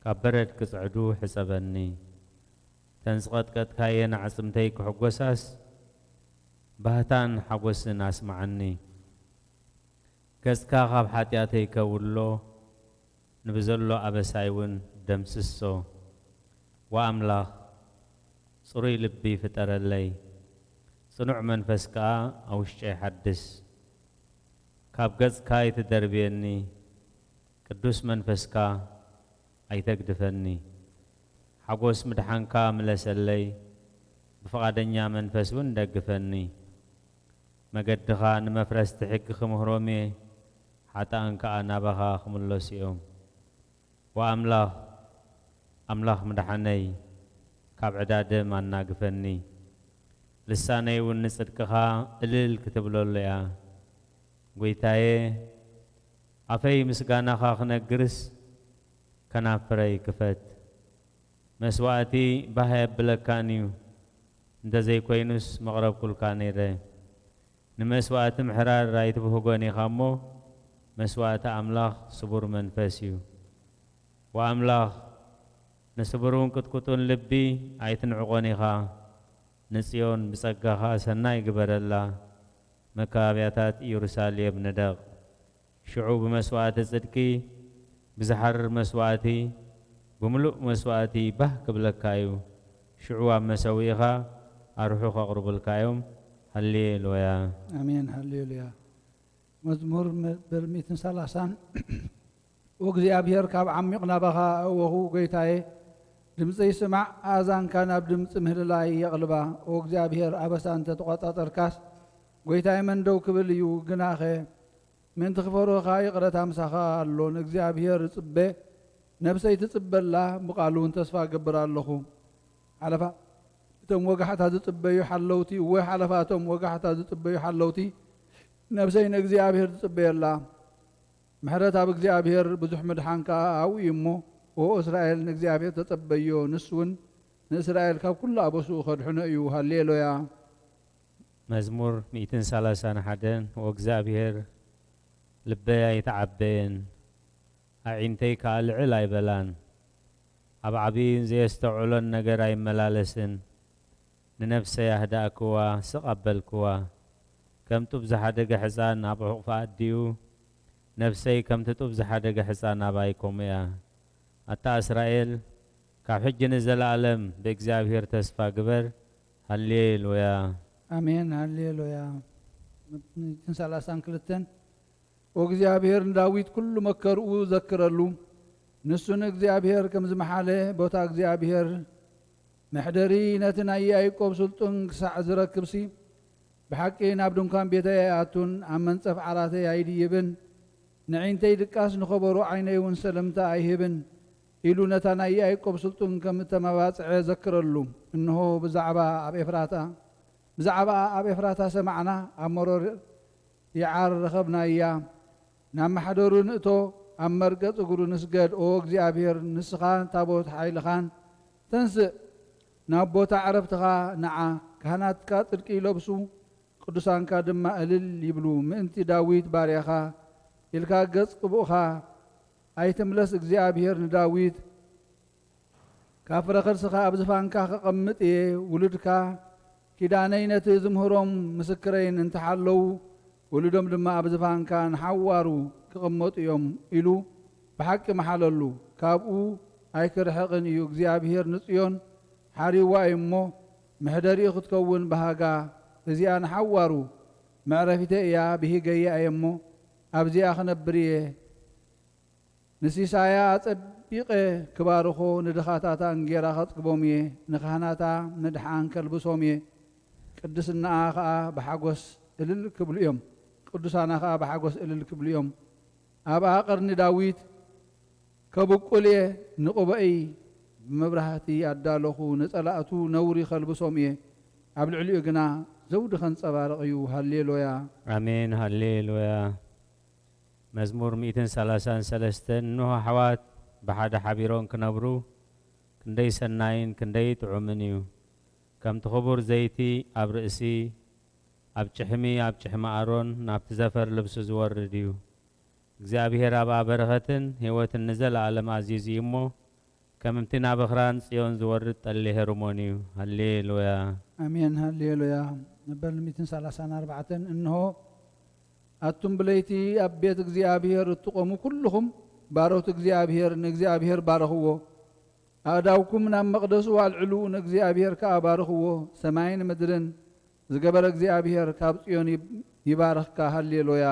ካብ በረድ ክጽዕዱ ሕጸበኒ። እተን ዝቐጥቀጥካየን ኣዕጽምተይ ክሕጎሳስ፣ ባህታን ሓጎስን ኣስምዓኒ። ገጽካ ካብ ሓጢኣተይ ከውሎ፣ ንብዘሎ ኣበሳይ እውን ደምስሶ። ወኣምላኽ፣ ጽሩይ ልቢ ፍጠረለይ፣ ጽኑዕ መንፈስ ከኣ ኣብ ውሽጠይ ሓድስ። ካብ ገጽካ ኣይትደርብየኒ፣ ቅዱስ መንፈስካ ኣይተግድፈኒ። ሓጎስ ምድሓንካ ምለሰለይ፣ ብፍቓደኛ መንፈስ እውን ደግፈኒ። መገድኻ ንመፍረስቲ ሕጊ ክምህሮም እየ፣ ሓጥኣን ከኣ ናባኻ ክምለሱ እዮም። ወኣምላኽ፣ ኣምላኽ ምድሓነይ፣ ካብ ዕዳ ደም ኣናግፈኒ። ልሳነይ እውን ንጽድቅኻ እልል ክትብለሉ እያ። ጐይታየ፣ ኣፈይ ምስጋናኻ ክነግርስ፣ ከናፍረይ ክፈት። መስዋእቲ ባህ ኣየብለካን እዩ፣ እንተ ዘይኮይኑስ መቕረብኩልካ ነይረ። ንመስዋእቲ ምሕራር ኣይትብህጎን ኢኻ እሞ፣ መስዋእቲ ኣምላኽ ስቡር መንፈስ እዩ። ወኣምላኽ፣ ንስቡርን ቅጥቁጡን ልቢ ኣይትንዕቆን ኢኻ። ንጽዮን ብጸጋኻ ሰናይ ግበረላ፣ መካብያታት ኢየሩሳሌም ንደቕ። ሽዑ ብመስዋእቲ ጽድቂ፣ ብዝሓርር መስዋእቲ፣ ብምሉእ መስዋእቲ ባህ ክብለካ እዩ። ሽዑ ኣብ መሰውኢኻ ኣርሑ ከቕርቡልካ እዮም። ሃሌሉያ። ኣሜን። ሃሌሉያ። መዝሙር መበል ሚእትን ሰላሳን። ኦ እግዚኣብሔር፣ ካብ ዓሚቕ ናባኻ ኣእወኹ፣ ጐይታየ፣ ድምፀይ ስማዕ፣ ኣእዛንካ ናብ ድምፂ ምህልላይ የቕልባ። ኦ እግዚኣብሔር፣ ኣበሳ እንተ ተቖጻጸርካስ፣ ጐይታየ፣ መን ደው ክብል እዩ? ግናኸ ምእንቲ ክፈርሆኻ ይቕረታ ምሳኻ ኣሎ። ንእግዚኣብሔር እጽበ፣ ነፍሰይ ትጽበላ፣ ብቓሉ እውን ተስፋ እገብር ኣለኹ። ሓለፋ እቶም ወጋሕታ ዝጽበዩ ሓለውቲ፣ እወ፣ ሓለፋ እቶም ወጋሕታ ዝጽበዩ ሓለውቲ፣ ነፍሰይ ንእግዚኣብሔር ትጽበየላ። ምሕረት ኣብ እግዚኣብሔር፣ ብዙሕ ምድሓን ከኣ ኣብኡ እዩ እሞ፣ ኦ እስራኤል፣ ንእግዚኣብሔር ተጸበዮ፣ ንሱ እውን ንእስራኤል ካብ ኩሉ ኣበስኡ ከድሕኖ እዩ። ሃሌሉያ። መዝሙር ሚእትን ሰላሳን ሓደን። ወእግዚኣብሔር፣ ልበይ ኣይተዓበየን፣ ኣዒንተይ ከኣ ልዕል ኣይበላን። ኣብ ዓብይን ዘየስተውዕሎን ነገር ኣይመላለስን። ንነፍሰይ ኣህዳእክዋ፣ ስቕ ኣበልክዋ። ከም ጡብ ዝሓደገ ሕፃን ኣብ ሕቑፋ ኣዲኡ፣ ነፍሰይ ከምቲ ጡብ ዝሓደገ ሕፃን ኣባይ ከምኡ እያ። ኣታ እስራኤል፣ ካብ ሕጂ ንዘለኣለም ብእግዚኣብሔር ተስፋ ግበር። ሃሌሉያ። ኣሜን። ሃሌሉያ። ሚእትን ሰላሳን ክልተን። ኦ እግዚኣብሔር ንዳዊት ኩሉ መከርኡ ዘክረሉ። ንሱ ንእግዚኣብሔር ከም ዝመሓለ፣ ቦታ እግዚኣብሔር መሕደሪ ነቲ ናይ ያዕቆብ ስልጡን ክሳዕ ዝረክብሲ፣ ብሓቂ ናብ ድንኳን ቤተይ ኣይኣቱን፣ ኣብ መንጸፍ ዓራተይ ኣይድይብን። ንዒንተይ ድቃስ፣ ንኸበሮ ዓይነይ እውን ሰለምታ ኣይህብን ኢሉ ነታ ናይ ያዕቆብ ስልጡን ከም እተመባጽዐ ዘክረሉ። እንሆ ብዛዕባ ኣብ ኤፍራታ፣ ብዛዕባ ኣብ ኤፍራታ ሰማዕና፣ ኣብ መሮር ይዓር ረኸብናያ። ናብ ማሕደሩ ንእቶ፣ ኣብ መርገጽ እግሩ ንስገድ። ኦ እግዚኣብሔር፣ ንስኻ ታቦት ሓይልኻን፣ ተንስእ፣ ናብ ቦታ ዕረፍትኻ ንዓ። ካህናትካ ጽድቂ ይለብሱ፣ ቅዱሳንካ ድማ እልል ይብሉ። ምእንቲ ዳዊት ባርያኻ ኢልካ ገጽ ቅቡእኻ ኣይትምለስ። እግዚኣብሔር ንዳዊት ካብ ፍረ ከርስኻ ኣብ ዝፋንካ ከቐምጥ እየ። ውሉድካ ኪዳነይ ነቲ ዝምህሮም ምስክረይን እንተሓለዉ፣ ውሉዶም ድማ ኣብ ዝፋንካ ንሓዋሩ ክቕመጡ እዮም ኢሉ ብሓቂ መሓለሉ። ካብኡ ኣይክርሕቕን እዩ። እግዚኣብሔር ንጽዮን ሓሪዋ እዩ እሞ፣ መሕደሪኡ ክትከውን ባህጋ። እዚኣ ንሓዋሩ መዕረፊተይ እያ፣ ብሂገያ እየ እሞ፣ ኣብዚኣ ክነብር እየ። ንሲሳያ ኣጸቢቐ ክባርኾ፣ ንድኻታታ እንጌራ ከጽግቦም እየ፣ ንካህናታ ምድሓን ከልብሶም እየ። ቅድስናኣ ኸኣ ብሓጎስ እልል ክብሉ እዮም፣ ቅዱሳና ኸኣ ብሓጎስ እልል ክብሉ እዮም። ኣብኣ ቀርኒ ዳዊት ከብቁል እየ፣ ንቕበኢ ብመብራህቲ ኣዳለኹ፣ ንጸላእቱ ነውሪ ከልብሶም እየ፣ ኣብ ልዕሊኡ ግና ዘውዲ ከንጸባርቕ እዩ። ሃሌሉያ። ኣሜን፣ ሃሌሉያ። መዝሙር ሚእትን ሰላሳን ሰለስተን። እንሆ፣ ኣሕዋት ብሓደ ሓቢሮም ክነብሩ ክንደይ ሰናይን ክንደይ ጥዑምን እዩ! ከምቲ ክቡር ዘይቲ ኣብ ርእሲ፣ ኣብ ጭሕሚ፣ ኣብ ጭሕሚ ኣሮን ናብቲ ዘፈር ልብሱ ዝወርድ እዩ። እግዚኣብሄር ኣብኣ በረኸትን ህይወትን ንዘለኣለም ኣዚዙ እዩ እሞ፣ ከምቲ ናብ ኣኽራን ጽዮን ዝወርድ ጠሊ ሄርሞን እዩ። ሃሌሉያ። ኣሜን፣ ሃሌሉያ። መበል ሚእትን ሰላሳን ኣርባዕተን፣ እንሆ፣ ኣቱም ብለይቲ ኣብ ቤት እግዚኣብሔር እትቖሙ ኩልኹም፣ ባሮት እግዚኣብሔር ንእግዚኣብሔር ባርኽዎ። ኣእዳውኩም ናብ መቕደሱ ኣልዕሉ፣ ንእግዚኣብሔር ከኣ ባርኽዎ። ሰማይን ምድርን ዝገበረ እግዚኣብሔር ካብ ጽዮን ይብ-፣ ይባርኽካ። ሃሌሉያ።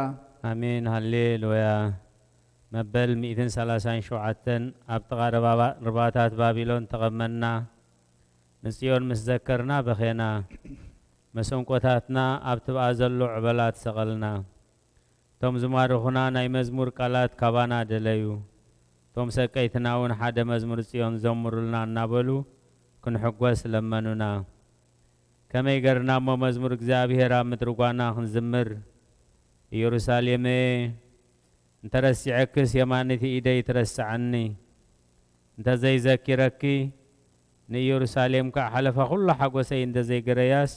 ኣሜን፣ ሃሌሉያ። መበል ሚእትን ሰላሳን ሸውዓተን፣ ኣብ ጥቓ ርባባ-፣ ርባታት ባቢሎን ተቐመና። ንጽዮን ምስ ዘከርና በኼና። መሰንቆታትና ኣብ ትብኣ ዘሎ ዕበላት ሰቐልና። እቶም ዝማርኹና ናይ መዝሙር ቃላት ካባና ደለዩ። እቶም ሰቀይትና እውን ሓደ መዝሙር ጽዮን ዘምሩልና እናበሉ ክንሕጎስ ለመኑና። ከመይ ገርና እሞ መዝሙር እግዚኣብሔር ኣብ ምድሪ ጓና ክንዝምር? ኢየሩሳሌመየ፣ እንተ ረሲዐክስ የማነይቲ ኢደይ ትረስዓኒ። እንተ ዘይዘኪረኪ፣ ንኢየሩሳሌም ከኣ ሓለፋ ኩሉ ሓጎሰይ እንተ ዘይገረያስ፣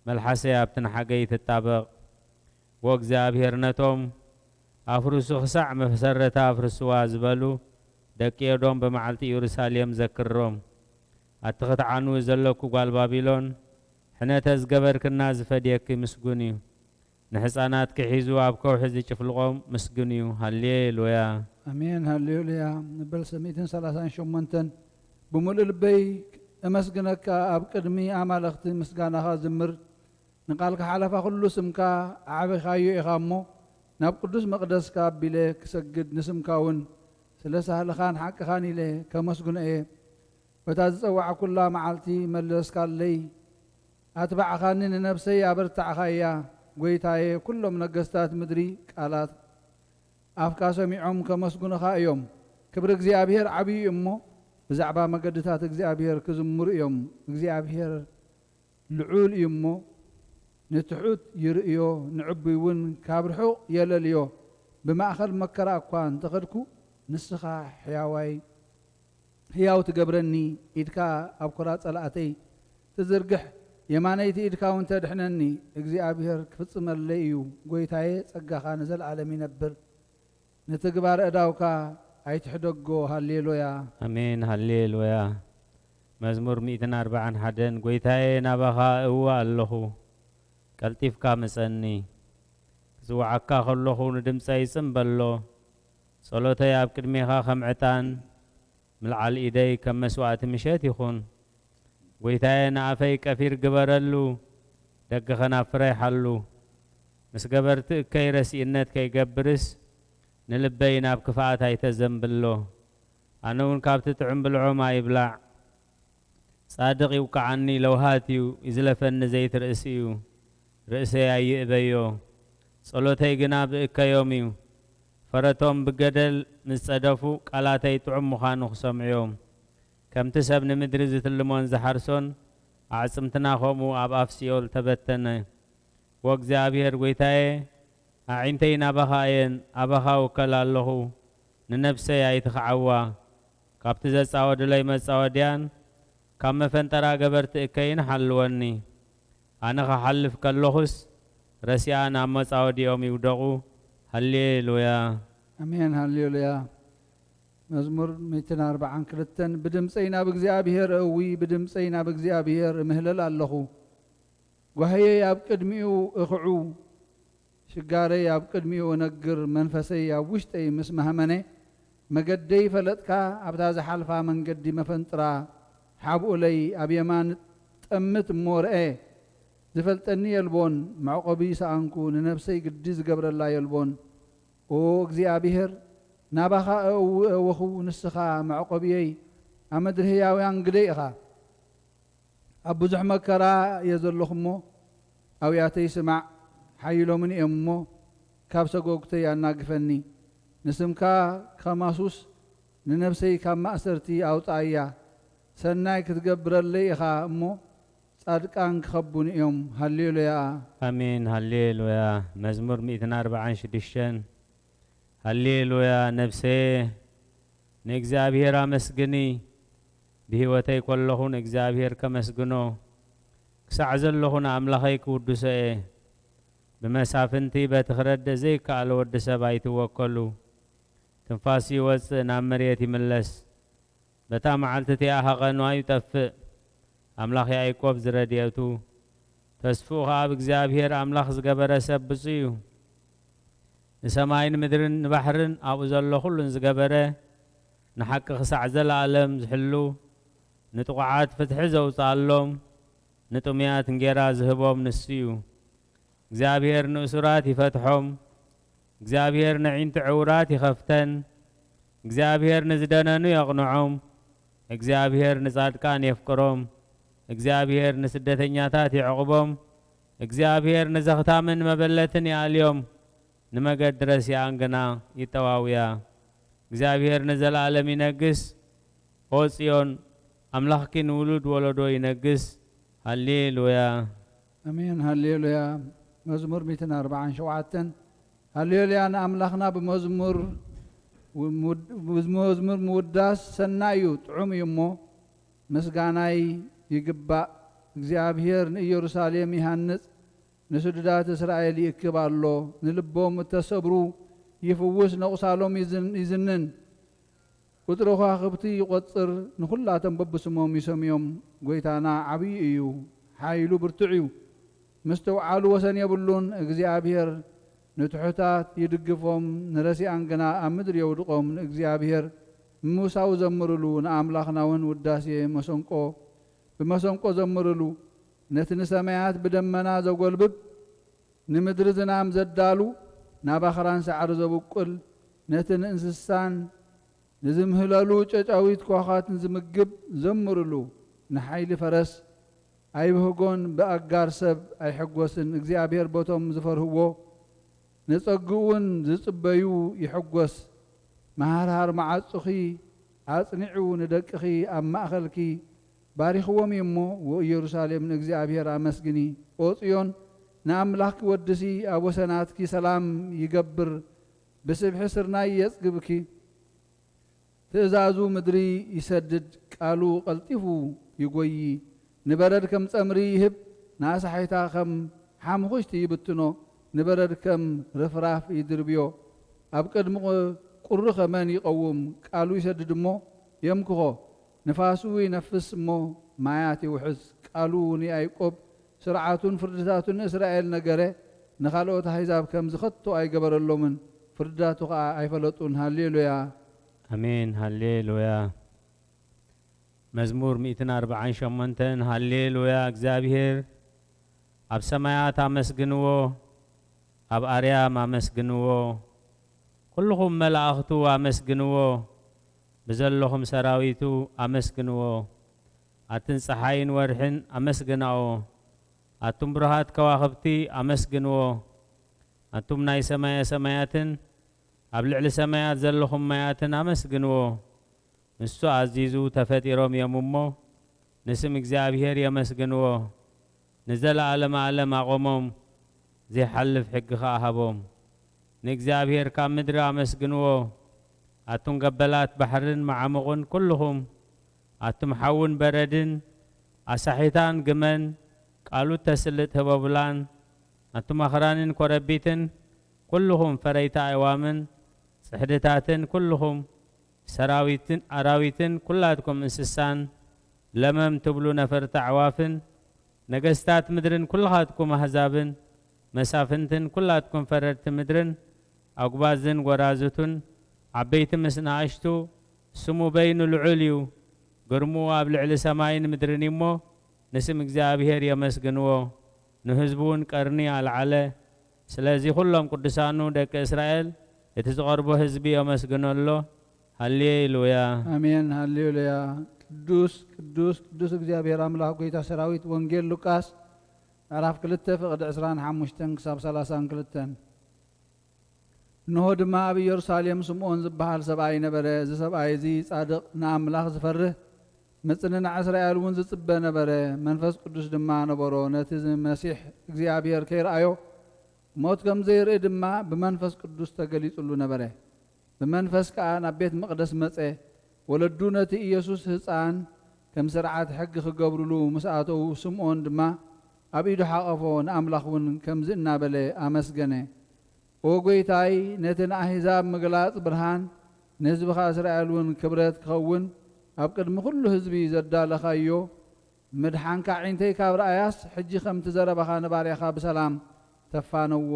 መልሓሰይ ኣብቲ ንሓገይ ትጣበቕ። ወእግዚኣብሔር ነቶም ኣፍርሱ ክሳዕ መሰረታ ኣፍርስዋ ዝበሉ ደቂ ኤዶም ብመዓልቲ ኢየሩሳሌም ዘክሮም። ኣቲ ክትዓንዊ ዘለኩ ጓል ባቢሎን፣ ሕነ ተዝገበርክና ዝፈድየኪ ምስጉን እዩ። ንሕፃናትኪ ሒዙ ኣብ ከውሒ ዝጭፍልቖም ምስጉን እዩ። ሃሌሉያ። ኣሜን፣ ሃሌሉያ። መበል ሚእትን ሰላሳን ሸሞንተን፣ ብምሉእ ልበይ እመስግነካ፣ ኣብ ቅድሚ ኣማልኽቲ ምስጋናኻ ዝምር። ንቃልካ ሓለፋ ኩሉ ስምካ ኣዕቢኻዮ ኢኻ እሞ፣ ናብ ቅዱስ መቕደስካ ኣቢለ ክሰግድ፣ ንስምካ እውን ስለ ሳህልኻን ሓቅኻን ኢለ ከመስግኖ እየ። በታ ዝጸዋዕኩላ መዓልቲ መለስካለይ፣ ኣትባዕኻኒ፣ ንነፍሰይ ኣበርታዕኻያ። ጐይታየ፣ ኩሎም ነገስታት ምድሪ ቃላት ኣፍካ ሰሚዖም ከመስግኑኻ እዮም። ክብሪ እግዚኣብሔር ዓብዪ እዩ እሞ፣ ብዛዕባ መገድታት እግዚኣብሔር ክዝምሩ እዮም። እግዚኣብሔር ልዑል እዩ እሞ፣ ንትሑት ይርእዮ፣ ንዕቡይ እውን ካብ ርሑቕ የለልዮ። ብማእከል መከራ እኳ እንተኸድኩ፣ ንስኻ ሕያዋይ፣ ሕያው ትገብረኒ፣ ኢድካ ኣብ ኮራ ጸላእተይ ትዝርግሕ፣ የማነይቲ ኢድካ እውን ተድሕነኒ። እግዚኣብሔር ክፍጽመለይ እዩ፣ ጐይታየ፣ ጸጋኻ ንዘለዓለም ይነብር። ንትግባር እዳውካ ኣይትሕደጎ። ሃሌሉያ። ኣሜን፣ ሃሌሉያ። መዝሙር ሚእትን ኣርባዓን ሓደን፣ ጐይታየ፣ ናባኻ እእዊ ኣለኹ፣ ቀልጢፍካ ምጸኒ። ክጽውዓካ ከለኹ ንድምጸይ ጽን በሎ። ጸሎተይ ኣብ ቅድሜኻ ከም ዕጣን፣ ምልዓል ኢደይ ከም መስዋእቲ ምሸት ይኹን። ጐይታየ፣ ንኣፈይ ቀፊር ግበረሉ፣ ደገ ኸናፍረይ ሓሉ። ምስ ገበርቲ እከይ ረሲእነት ከይገብርስ፣ ንልበይ ናብ ክፍኣት ኣይተዘንብሎ። ኣነ እውን ካብቲ ጥዑም ብልዖም ኣይብላዕ። ጻድቕ ይውቅዓኒ ለውሃት እዩ፣ ይዝለፈኒ ዘይት ርእሲ እዩ። ርእሰይ ኣይእበዮ፣ ጸሎተይ ግና ብእከዮም እዩ። ፈረቶም ብገደል ምስ ጸደፉ፣ ቃላተይ ጥዑም ምዃኑ ክሰምዑ እዮም። ከምቲ ሰብ ንምድሪ ዝትልሞን ዝሓርሶን፣ ኣዕጽምትና ኸምኡ ኣብ ኣፍ ሲኦል ተበተነ። ወእግዚኣብሔር ጐይታየ፣ ኣዒንተይ ናባኻ እየን፣ ኣባኻ እውከል ኣለኹ፣ ንነፍሰይ ኣይትኽዓዋ። ካብቲ ዘጻወዱለይ መጻወድያን ካብ መፈንጠራ ገበርቲ እከይን ሓልወኒ። ኣነ ኽሓልፍ ከለኹስ፣ ረሲኣን ኣብ መጻወዲኦም ይውደቑ። ሃሌሉያ። ኣሜን፣ ሃሌሉያ። መዝሙር ሚእትን ኣርባዓን ክልተን፣ ብድምፀይ ናብ እግዚኣብሔር እእዊ፣ ብድምፀይ ናብ እግዚኣብሔር እምህለል ኣለኹ። ጓህየይ ኣብ ቅድሚኡ እኽዑ፣ ሽጋረይ ኣብ ቅድሚኡ እነግር፣ መንፈሰይ ኣብ ውሽጠይ ምስ ማህመነ፣ መገደይ ፈለጥካ፣ ኣብታ ዝሓልፋ መንገዲ መፈንጥራ ሓብኡለይ፣ ኣብ የማን ጠምት እሞ ርኤ፣ ዝፈልጠኒ የልቦን፣ መዕቆቢ ሰኣንኩ፣ ንነፍሰይ ግዲ ዝገብረላ የልቦን። ኦ እግዚኣብሔር፣ ናባኻ እእዊ-፣ እእወኹ፣ ንስኻ መዕቆብየይ፣ ኣብ ምድሪ ህያውያን ግደይ ኢኻ። ኣብ ብዙሕ መከራ እየ ዘለኹ እሞ፣ ኣውያተይ ስማዕ፣ ሓይሎምን እዮም እሞ፣ ካብ ሰጎግተይ ኣናግፈኒ። ንስምካ ከማሱስ፣ ንነፍሰይ ካብ ማእሰርቲ ኣውጽኣያ። ሰናይ ክትገብረለይ ኢኻ እሞ፣ ጻድቃን ክኸቡኒ እዮም። ሃሌሉያ። ኣሜን፣ ሃሌሉያ። መዝሙር ሚእትን ኣርባዓን ሽዱሽተን። ሃሌሉያ፣ ነፍሰየ ንእግዚኣብሔር ኣመስግኒ። ብህይወተይ ከለኹ ንእግዚኣብሔር ከመስግኖ፣ ክሳዕ ዘለኹ ንኣምላኸይ ክውድሶ እየ። ብመሳፍንቲ በቲ ክረድእ ዘይከኣል ወዲ ሰብ ኣይትወከሉ። ትንፋሱ ይወጽእ፣ ናብ መሬት ይምለስ። በታ መዓልቲ እቲኣ ሃቐንዋ ይጠፍእ። ኣምላኽ ያዕቆብ ዝረድኤቱ፣ ተስፍኡ ኸኣ ኣብ እግዚኣብሔር ኣምላኽ ዝገበረ ሰብ ብፁዕ እዩ። ንሰማይን ምድርን ንባሕርን ኣብኡ ዘሎ ኹሉን ዝገበረ፣ ንሓቂ ክሳዕ ዘለኣለም ዝሕሉ፣ ንጥቑዓት ፍትሒ ዘውጽኣሎም፣ ንጥሙያት እንጌራ ዝህቦም ንሱ እዩ። እግዚኣብሔር ንእሱራት ይፈትሖም፣ እግዚኣብሔር ነዒንቲ ዕውራት ይኸፍተን፣ እግዚኣብሔር ንዝደነኑ የቕንዖም፣ እግዚኣብሔር ንጻድቃን የፍቅሮም፣ እግዚኣብሔር ንስደተኛታት የዕቑቦም፣ እግዚኣብሔር ንዘኽታምን መበለትን ይኣልዮም፣ ንመገዲ ረሲኣን ግና ይጠዋውያ። እግዚኣብሔር ንዘለኣለም ይነግስ። ኦ ጽዮን፣ ኣምላኽኪ ንውሉድ ወለዶ ይነግስ። ሃሌሉያ። ኣሜን። ሃሌሉያ። መዝሙር ሚእትን ኣርባዓን ሸውዓተን። ሃሌሉያ ንኣምላኽና ብመዝሙር፣ ብመዝሙር ምውዳስ ሰናይ እዩ፣ ጥዑም እዩ እሞ፣ ምስጋናይ ይግባእ። እግዚኣብሔር ንኢየሩሳሌም ይሃንጽ፣ ንስዱዳት እስራኤል ይእክብ ኣሎ። ንልቦም እተሰብሩ ይፍውስ፣ ነቑሳሎም ይዝን-፣ ይዝንን። ቁጽሪ ከዋኽብቲ ይቖጽር፣ ንኹላቶም በብስሞም ይሰምዮም። ጐይታና ዓብዪ እዩ፣ ሓይሉ ብርቱዕ እዩ። ምስትውዓሉ ወሰን የብሉን። እግዚኣብሔር ንትሑታት ይድግፎም፣ ንረሲኣን ግና ኣብ ምድሪ የውድቖም። ንእግዚኣብሔር ምውሳው ዘምርሉ፣ ንኣምላኽና እውን ውዳሴ መሰንቆ ብመሰንቆ ዘምርሉ። ነቲ ንሰማያት ብደመና ዘጐልብብ፣ ንምድሪ ዝናም ዘዳሉ፣ ናብ ኣኽራን ሳዕሪ ዘብቁል፣ ነቲ ንእንስሳን ንዝምህለሉ ጨጫዊት ኳዃትን ዝምግብ ዘምርሉ። ንሓይሊ ፈረስ ኣይብህጎን፣ ብኣጋር ሰብ ኣይሕጎስን። እግዚኣብሔር በቶም ዝፈርህዎ፣ ንጸግኡውን ዝጽበዩ ይሕጎስ። መሃርሃር መዓጹኺ ኣጽኒዑ፣ ንደቅኺ ኣብ ማእከልኪ ባሪኽዎም እዩ እሞ፣ ወኢየሩሳሌም ንእግዚኣብሔር ኣመስግኒ። ኦ ጽዮን፣ ንኣምላኽኪ ወድሲ፣ ኣብ ወሰናትኪ ሰላም ይገብር፣ ብስብሒ ስርናይ የጽግብኪ። ትእዛዙ ምድሪ ይሰድድ፣ ቃሉ ቀልጢፉ ይጎዪ። ንበረድ ከም ጸምሪ ይህብ፣ ንኣሳሒታ ከም ሓምኹሽቲ ይብትኖ። ንበረድ ከም ርፍራፍ ይድርብዮ። ኣብ ቅድሚ ቁርኸ መን ይቐውም? ቃሉ ይሰድድ እሞ የምክኾ። ንፋሱ ይነፍስ እሞ ማያት ይውሕዝ። ቃሉ ንያዕቆብ ስርዓቱን ፍርድታቱን ንእስራኤል ነገረ። ንኻልኦት ኣህዛብ ከምዚ ኸቶ ኣይገበረሎምን፣ ፍርድታቱ ኸኣ ኣይፈለጡን። ሃሌሉያ። ኣሜን። ሃሌሉያ። መዝሙር ሚእትን ኣርባዓን ሸሞንተን። ሃሌሉያ። እግዚኣብሔር ኣብ ሰማያት ኣመስግንዎ፣ ኣብ ኣርያም ኣመስግንዎ፣ ኩልኹም መላእኽቱ ኣመስግንዎ፣ ብዘለኹም ሰራዊቱ ኣመስግንዎ። ኣትን ጸሓይን ወርሕን ኣመስግናኦ፣ ኣቱም ብሩሃት ከዋኽብቲ ኣመስግንዎ። ኣቱም ናይ ሰማየ ሰማያትን ኣብ ልዕሊ ሰማያት ዘለኹም ማያትን ኣመስግንዎ። ንሱ ኣዚዙ ተፈጢሮም እዮም እሞ፣ ንስም እግዚኣብሔር የመስግንዎ። ንዘለኣለመ ኣለም ኣቖሞም፣ ዘይሓልፍ ሕጊ ኸኣ ሃቦም። ንእግዚኣብሔር ካብ ምድሪ ኣመስግንዎ። ኣቱም ገበላት ባሕርን መዓሙቕን ኩልኹም፣ ኣቱም ሓውን በረድን፣ ኣሳሒታን ግመን፣ ቃሉ እተስልጥ ህቦብላን፣ ኣቱም ኣኽራንን ኮረቢትን፣ ኩልኹም ፈረይቲ ኣእዋምን ጽሕድታትን፣ ኩልኹም ሰራዊትን ኣራዊትን፣ ኩላትኩም እንስሳን ለመም ትብሉ ነፈርቲ ኣዕዋፍን፣ ነገስታት ምድርን ኩልኻትኩም ኣህዛብን፣ መሳፍንትን ኩላትኩም ፈረድቲ ምድርን፣ ኣጉባዝን ጐራዙቱን፣ ዓበይቲ ምስ ንኣሽቱ፣ ስሙ በይኑ ልዑል እዩ። ግርምኡ ኣብ ልዕሊ ሰማይን ምድርን እዩ እሞ፣ ንስም እግዚኣብሔር የመስግንዎ። ንህዝቡ እውን ቀርኒ ኣልዓለ። ስለዚ ኩሎም ቅዱሳኑ ደቂ እስራኤል፣ እቲ ዝቐርቦ ህዝቢ የመስግኖ ኣሎ። ሃሌሉያ። ኣሜን። ሃሌሉያ። ቅዱስ፣ ቅዱስ፣ ቅዱስ እግዚኣብሔር ኣምላኽ ጐይታ ሰራዊት። ወንጌል ሉቃስ ምዕራፍ ክልተ ፍቕዲ ዕስራን ሓሙሽተን ክሳብ ሰላሳን ክልተን። እንሆ ድማ ኣብ ኢየሩሳሌም ስምዖን ዝበሃል ሰብኣይ ነበረ። እዚ ሰብኣይ እዚ ጻድቕ፣ ንኣምላኽ ዝፈርህ፣ ምጽንናዕ እስራኤል እውን ዝጽበ ነበረ። መንፈስ ቅዱስ ድማ ነበሮ። ነቲ መሲሕ እግዚኣብሔር ከይረኣዮ፣ ሞት ከም ዘይርኢ ድማ ብመንፈስ ቅዱስ ተገሊጹሉ ነበረ። ብመንፈስ ከኣ ናብ ቤት መቕደስ መጸ። ወለዱ ነቲ ኢየሱስ ህጻን ከም ስርዓት ሕጊ ክገብሩሉ ምስ ኣተዉ፣ ስምዖን ድማ ኣብ ኢዱ ሓቐፎ፣ ንኣምላኽ እውን ከምዚ እናበለ ኣመስገነ። ኦ ጐይታይ፣ ነቲ ንኣህዛብ ምግላጽ ብርሃን፣ ንህዝብኻ እስራኤል እውን ክብረት ክኸውን፣ ኣብ ቅድሚ ኩሉ ህዝቢ ዘዳለኻዮ ምድሓንካ፣ ዒንተይ ካብ ረኣያስ፣ ሕጂ ከምቲ ዘረባኻ ንባርያኻ ብሰላም ተፋነዎ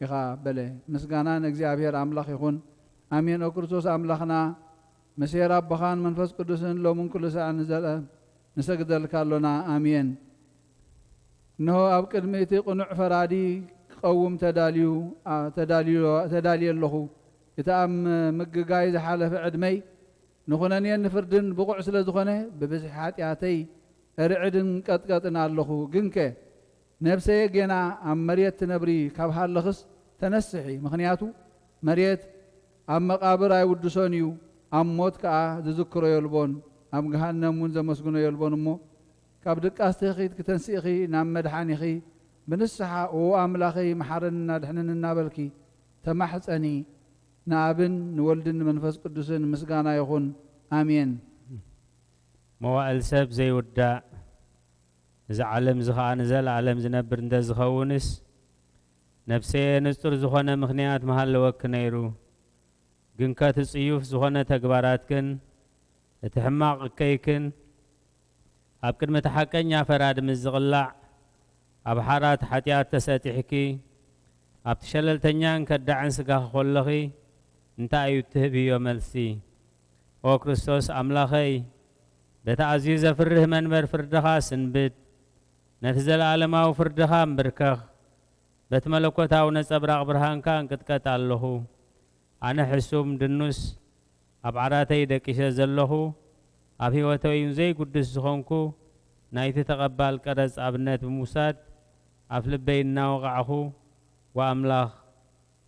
ኢኻ በለ። ምስጋና ንእግዚኣብሔር ኣምላኽ ይኹን። ኣሜን። ኦ ክርስቶስ ኣምላኽና፣ ምስ ኄር ኣቦኻን መንፈስ ቅዱስን ሎምን ኩሉ ሳዕን ንዘለ ንሰግደልካ ኣሎና። ኣሜን። እንሆ ኣብ ቅድሚ እቲ ቅኑዕ ፈራዲ ክቐውም ተዳልዩ፣ ኣ፣ ተዳልዩ፣ ተዳልየ ኣለኹ። እቲ ኣብ ምግጋይ ዝሓለፈ ዕድመይ ንኹነኔን ንፍርድን ብቑዕ ስለ ዝኾነ፣ ብብዝሒ ሓጢኣተይ እርዕድን ቀጥቀጥን ኣለኹ። ግንከ ነፍሰየ ጌና ኣብ መሬት ትነብሪ ካብ ሃለኽስ ተነስሒ፣ ምኽንያቱ መሬት ኣብ መቓብር ኣይውድሶን እዩ፣ ኣብ ሞት ከኣ ዝዝክሮ የልቦን፣ ኣብ ገሃነም እውን ዘመስግኖ የልቦን። እሞ ካብ ድቃስ ትኺት ክተንስእኺ ናብ መድሓኒኺ ብንስሓ፣ "ኦ ኣምላኸይ፣ መሓረንን ኣድሕነን" እናበልኪ ተማሕጸኒ። ንኣብን ንወልድን ንመንፈስ ቅዱስን ምስጋና ይኹን። ኣሜን። መዋእል ሰብ ዘይውዳእ፣ እዚ ዓለም እዚ ኸኣ ንዘለኣለም ዝነብር እንተ ዝኸውንስ፣ ነፍሰየ ንጹር ዝኾነ ምኽንያት ምሃለወኪ ነይሩ። ግንከ እቲ ጽዩፍ ዝኾነ ተግባራትክን እቲ ሕማቕ እከይክን ኣብ ቅድሚ እቲ ሓቀኛ ፈራዲ ምስ ዝቕላዕ፣ ኣብ ሓራት ሓጢኣት ተሰጢሕኪ፣ ኣብቲ ሸለልተኛን ከዳዕን ስጋኺ ከለኺ፣ እንታይ እዩ እትህብዮ መልሲ? ኦ ክርስቶስ ኣምላኸይ፣ በቲ ኣዝዩ ዘፍርህ መንበር ፍርድኻ ስንብድ፣ ነቲ ዘለኣለማዊ ፍርድኻ እምብርከኽ፣ በቲ መለኮታዊ ነጸብራቕ ብርሃንካ እንቅጥቀጥ ኣለኹ። ኣነ ሕሱም ድኑስ ኣብ ዓራተይ ደቂሰ ዘለኹ፣ ኣብ ህይወተይ እውን ዘይጉድስ ዝኾንኩ፣ ናይቲ ተቐባል ቀረጽ ኣብነት ብምውሳድ፣ ኣፍ ልበይ እናወቓዕኹ፣ "ወኣምላኽ፣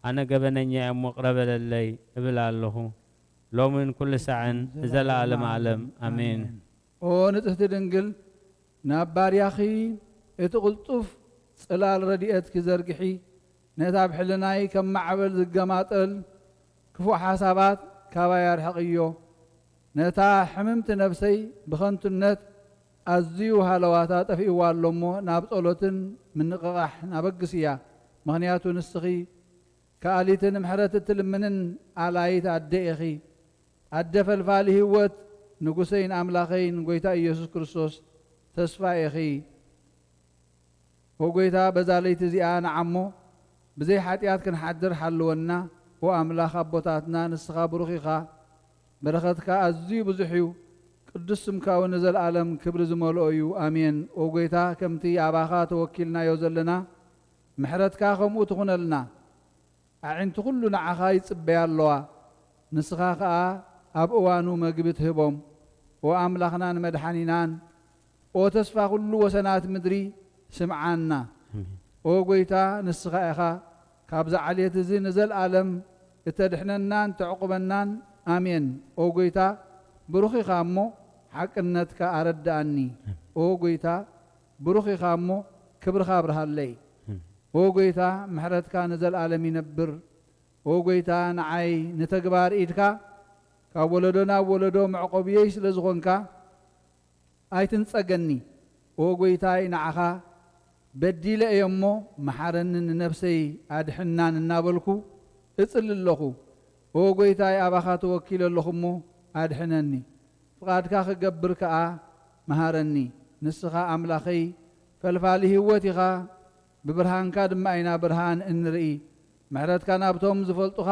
ኣነ ገበነኛ እየ እሞ ቅረ በለለይ" እብል ኣለኹ። ሎምን ኩሉ ሳዕን ንዘለኣለመ ዓለም። ኣሜን። ኦ ንጽህቲ ድንግል፣ ናብ ባርያኺ እቲ ቅልጡፍ ጽላል ረድኤትኪ ዘርግሒ፣ ነቲ ኣብ ሕልናይ ከም ማዕበል ዝገማጠል ክፉእ ሓሳባት ካባይ ኣርሕቕዮ። ነታ ሕምምቲ ነፍሰይ ብኸንቱነት ኣዝዩ ሃለዋታ ጠፊእዋ ኣሎ እሞ፣ ናብ ጸሎትን ምንቕቓሕን ኣበግስያ። ምኽንያቱ ንስኺ ከኣሊትን ምሕረት እትልምንን ኣላይት ኣደ ኢኺ። ኣደ ፈልፋሊ ህይወት፣ ንጉሰይን ኣምላኸይን ጎይታ ኢየሱስ ክርስቶስ ተስፋ ኢኺ። ኦ ጎይታ፣ በዛ ለይቲ እዚኣ ንዓሞ ብዘይ ሓጢኣት ክንሓድር ሓልወና። ኦ ኣምላኽ ኣቦታትና፣ ንስኻ ብሩኽ ኢኻ፣ በረኸትካ ኣዝዩ ብዙሕ እዩ፣ ቅዱስ ስምካ እውን ንዘለኣለም ክብሪ ዝመልኦ እዩ። ኣሜን። ኦ ጎይታ፣ ከምቲ ኣባኻ ተወኪልናዮ ዘለና፣ ምሕረትካ ከምኡ ትኹነልና። ኣዒንቲ ኩሉ ንዓኻ ይጽበያ ኣለዋ፣ ንስኻ ኸኣ ኣብ እዋኑ መግቢ ትህቦም። ኦ ኣምላኽናን መድሓኒናን፣ ኦ ተስፋ ኩሉ ወሰናት ምድሪ፣ ስምዓና። ኣሜን። ኦ ጎይታ፣ ንስኻ ኢኻ ካብዚ ዓሌት እዚ ንዘልኣለም እተድሕነናን ተዕቁበናን። ኣሜን። ኦ ጎይታ፣ ብሩኽ ኢኻ እሞ፣ ሓቅነትካ ኣረድኣኒ። ኣሜን። ኦ ጎይታ፣ ብሩኽ ኢኻ እሞ፣ ክብርኻ ኣብርሃለይ። ኣሜን። ኦ ጎይታ፣ ምሕረትካ ንዘልኣለም ይነብር። ኦ ጎይታ፣ ንዓይ ንተግባር ኢድካ ካብ ወለዶ ናብ ወለዶ መዕቆብየይ ስለ ዝኾንካ፣ ኣይትንጸገኒ። ኦ ጎይታይ፣ ንዓኻ በዲለ እየ እሞ፣ መሓረኒ፣ ንነፍሰይ ኣድሕናን እናበልኩ እጽሊ ኣለኹ። ኦ ጎይታይ፣ ኣባኻ ተወኪለ ኣለኹ እሞ፣ ኣድሕነኒ። ፍቓድካ ክገብር ከኣ መሃረኒ። ንስኻ ኣምላኸይ ፈልፋሊ ህይወት ኢኻ፣ ብብርሃንካ ድማ ኢና ብርሃን እንርኢ። ምሕረትካ ናብቶም ዝፈልጡኻ፣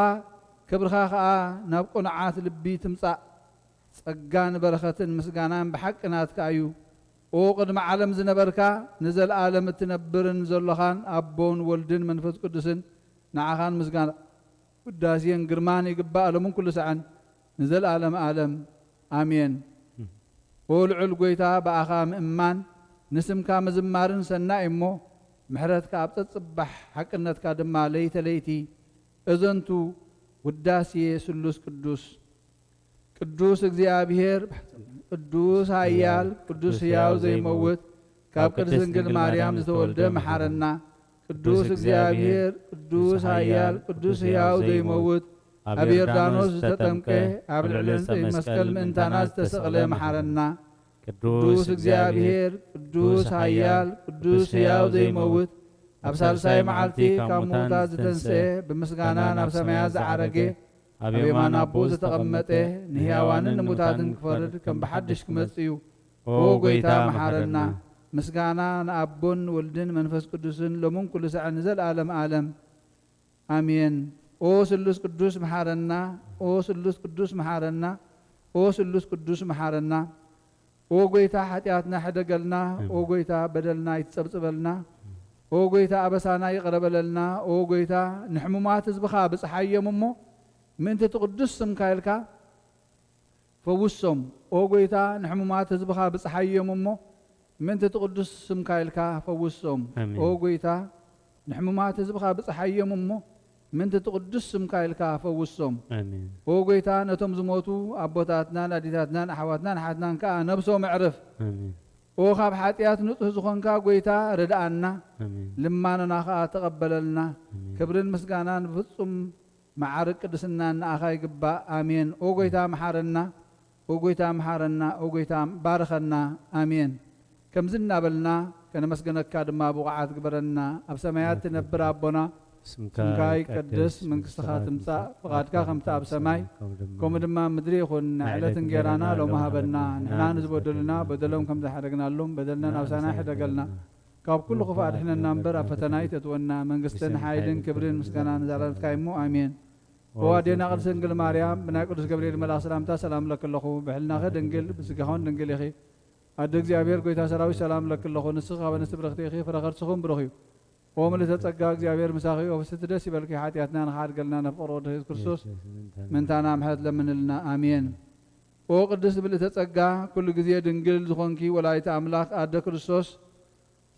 ክብርኻ ኸኣ ናብ ቅኑዓት ልቢ ትምጻእ። ጸጋን በረኸትን ምስጋናን ብሓቂ ናትካ እዩ። ኦ ቅድሚ ዓለም ዝነበርካ፣ ንዘለኣለም እትነብርን ዘሎኻን ኣቦን ወልድን መንፈስ ቅዱስን፣ ንዓኻን ምስጋና ውዳሴን ግርማን ይግባእ፣ ሎምን ኩሉ ሳዕን ንዘለኣለም ኣለም። ኣሜን። ኦ ልዑል ጐይታ፣ ብኣኻ ምእማን ንስምካ ምዝማርን ሰናይ እሞ፣ ምሕረትካ ኣብ ጸጽባሕ፣ ሓቅነትካ ድማ ለይተ ለይቲ። እዘንቱ ውዳሴ ስሉስ ቅዱስ። ቅዱስ እግዚኣብሔር፣ ቅዱስ ኃያል፣ ቅዱስ ሕያው ዘይመውት፣ ካብ ቅድስት ድንግል ማርያም ዝተወልደ መሓረና። ቅዱስ እግዚኣብሔር፣ ቅዱስ ኃያል፣ ቅዱስ ሕያው ዘይመውት፣ ኣብ ዮርዳኖስ ዝተጠምቀ፣ ኣብ ልዕሊ ዕፀ መስቀል ምእንታና ዝተሰቕለ መሓረና። ቅዱስ እግዚኣብሔር፣ ቅዱስ ኃያል፣ ቅዱስ ሕያው ዘይመውት፣ ኣብ ሳልሳይ መዓልቲ ካብ ምውታት ዝተንስአ፣ ብምስጋና ናብ ሰማያት ዝዓረገ፣ ኣብ የማን ኣቦኡ ዝተቐመጠ፣ ንህያዋንን ንሙታንን ክፈርድ ከም ብሓድሽ ክመጽእ እዩ። ኦ ጐይታ፣ መሓረና። ምስጋና ንኣቦን ወልድን መንፈስ ቅዱስን፣ ሎምን ኩሉ ሳዕን ንዘለኣለም ዓለም። ኣሜን። ኦ ስሉስ ቅዱስ፣ መሓረና። ኦ ስሉስ ቅዱስ፣ መሓረና። ኦ ስሉስ ቅዱስ፣ መሓረና። ኦ ጐይታ፣ ሓጢኣትና ሕደገልና። ኦ ጐይታ፣ በደልና ይትጸብጽበልና። ኦ ጐይታ፣ ኣበሳና ይቕረ በለልና። ኦ ጐይታ፣ ንሕሙማት ህዝብኻ ብጽሓዮም እሞ፣ ምእንቲ እቲ ቅዱስ ስምካ ኢልካ ፈውሶም። ኦ ጐይታ፣ ንሕሙማት ህዝብኻ ብጽሓዮም እሞ፣ ምእንቲ እቲ ቅዱስ ስምካ ኢልካ ፈውሶም። ኣሜን። ኦ ጐይታ፣ ንሕሙማት ህዝብኻ ብጽሓዮም እሞ፣ ምእንቲ እቲ ቅዱስ ስምካ ኢልካ ፈውሶም። ኣሜን። ኦ ጐይታ፣ ነቶም ዝሞቱ ኣቦታትናን ኣዴታትናን ኣሕዋትናን ኣሓትናን ከኣ ነብሶም ኣዕርፍ። ኣሜን። ኦ ካብ ሓጢኣት ንጹህ ዝኾንካ ጐይታ፣ ርድኣና። ኣሜን። ልማኖና ከኣ ተቐበለልና። ኣሜን። ክብርን ምስጋናን ብፍጹም መዓርግ ቅድስናን ንኣኻ ይግባእ። ኣሜን። ኦ ጐይታ፣ መሓረና። ኦ ጐይታ፣ መሓረና። ኦ ጐይታ፣ ባርኸና። ኣሜን። ከምዚ እናበልና ከነመስግነካ ድማ ብቑዓት ግበረና። ኣብ ሰማያት ትነብር ኣቦና፣ ስምካ ይቀደስ፣ መንግስትኻ ትምጻእ፣ ፍቓድካ ከምቲ ኣብ ሰማይ፣ ከምኡ ድማ ምድሪ ይኹን። ናይ ዕለት እንጌራና ሎሚ ሃበና። ንሕና ንዝበደሉና በደሎም ከም ዝሓደግናሎም በደልና ናብሳና ይሕደገልና። ካብ ኩሉ ክፉእ ኣድሕነና እምበር፣ ኣብ ፈተና ኣይተእትወና። መንግስትን ሓይልን ክብርን ምስጋናን ንዘለኣለምካ እሞ፣ ኣሜን። ኦ ኣዴና ቅድስት ድንግል ማርያም፣ ብናይ ቅዱስ ገብርኤል መልኣኽ ሰላምታ ሰላም እለኪ ኣለኹ። ብሕልናኺ ድንግል፣ ብስጋኺ እውን ድንግል ኢኺ። ኣደ እግዚኣብሔር፣ ጐይታ ሰራዊት፣ ሰላም እለኪ ኣለኹ። ንስኺ ካብ ኣንስቲ ብርኽቲ ኢኺ፣ ፍረ ከርስኺ እውን ብሩኽ እዩ። ኦ ምልእተ ጸጋ፣ እግዚኣብሔር ምሳኺ፣ ኦ ፍስሕቲ ደስ ይበልኪ። ሓጢኣትና ንኽሓድገልና፣ ናብ ፍቕሪ ወድኺ የሱስ ክርስቶስ ምእንታና ምሕረት ለምንልና። ኣሜን። ኦ ቅድስት ምልእተ ጸጋ፣ ኩሉ ግዜ ድንግል ዝኾንኪ ወላዲተ ኣምላኽ ኣደ ክርስቶስ፣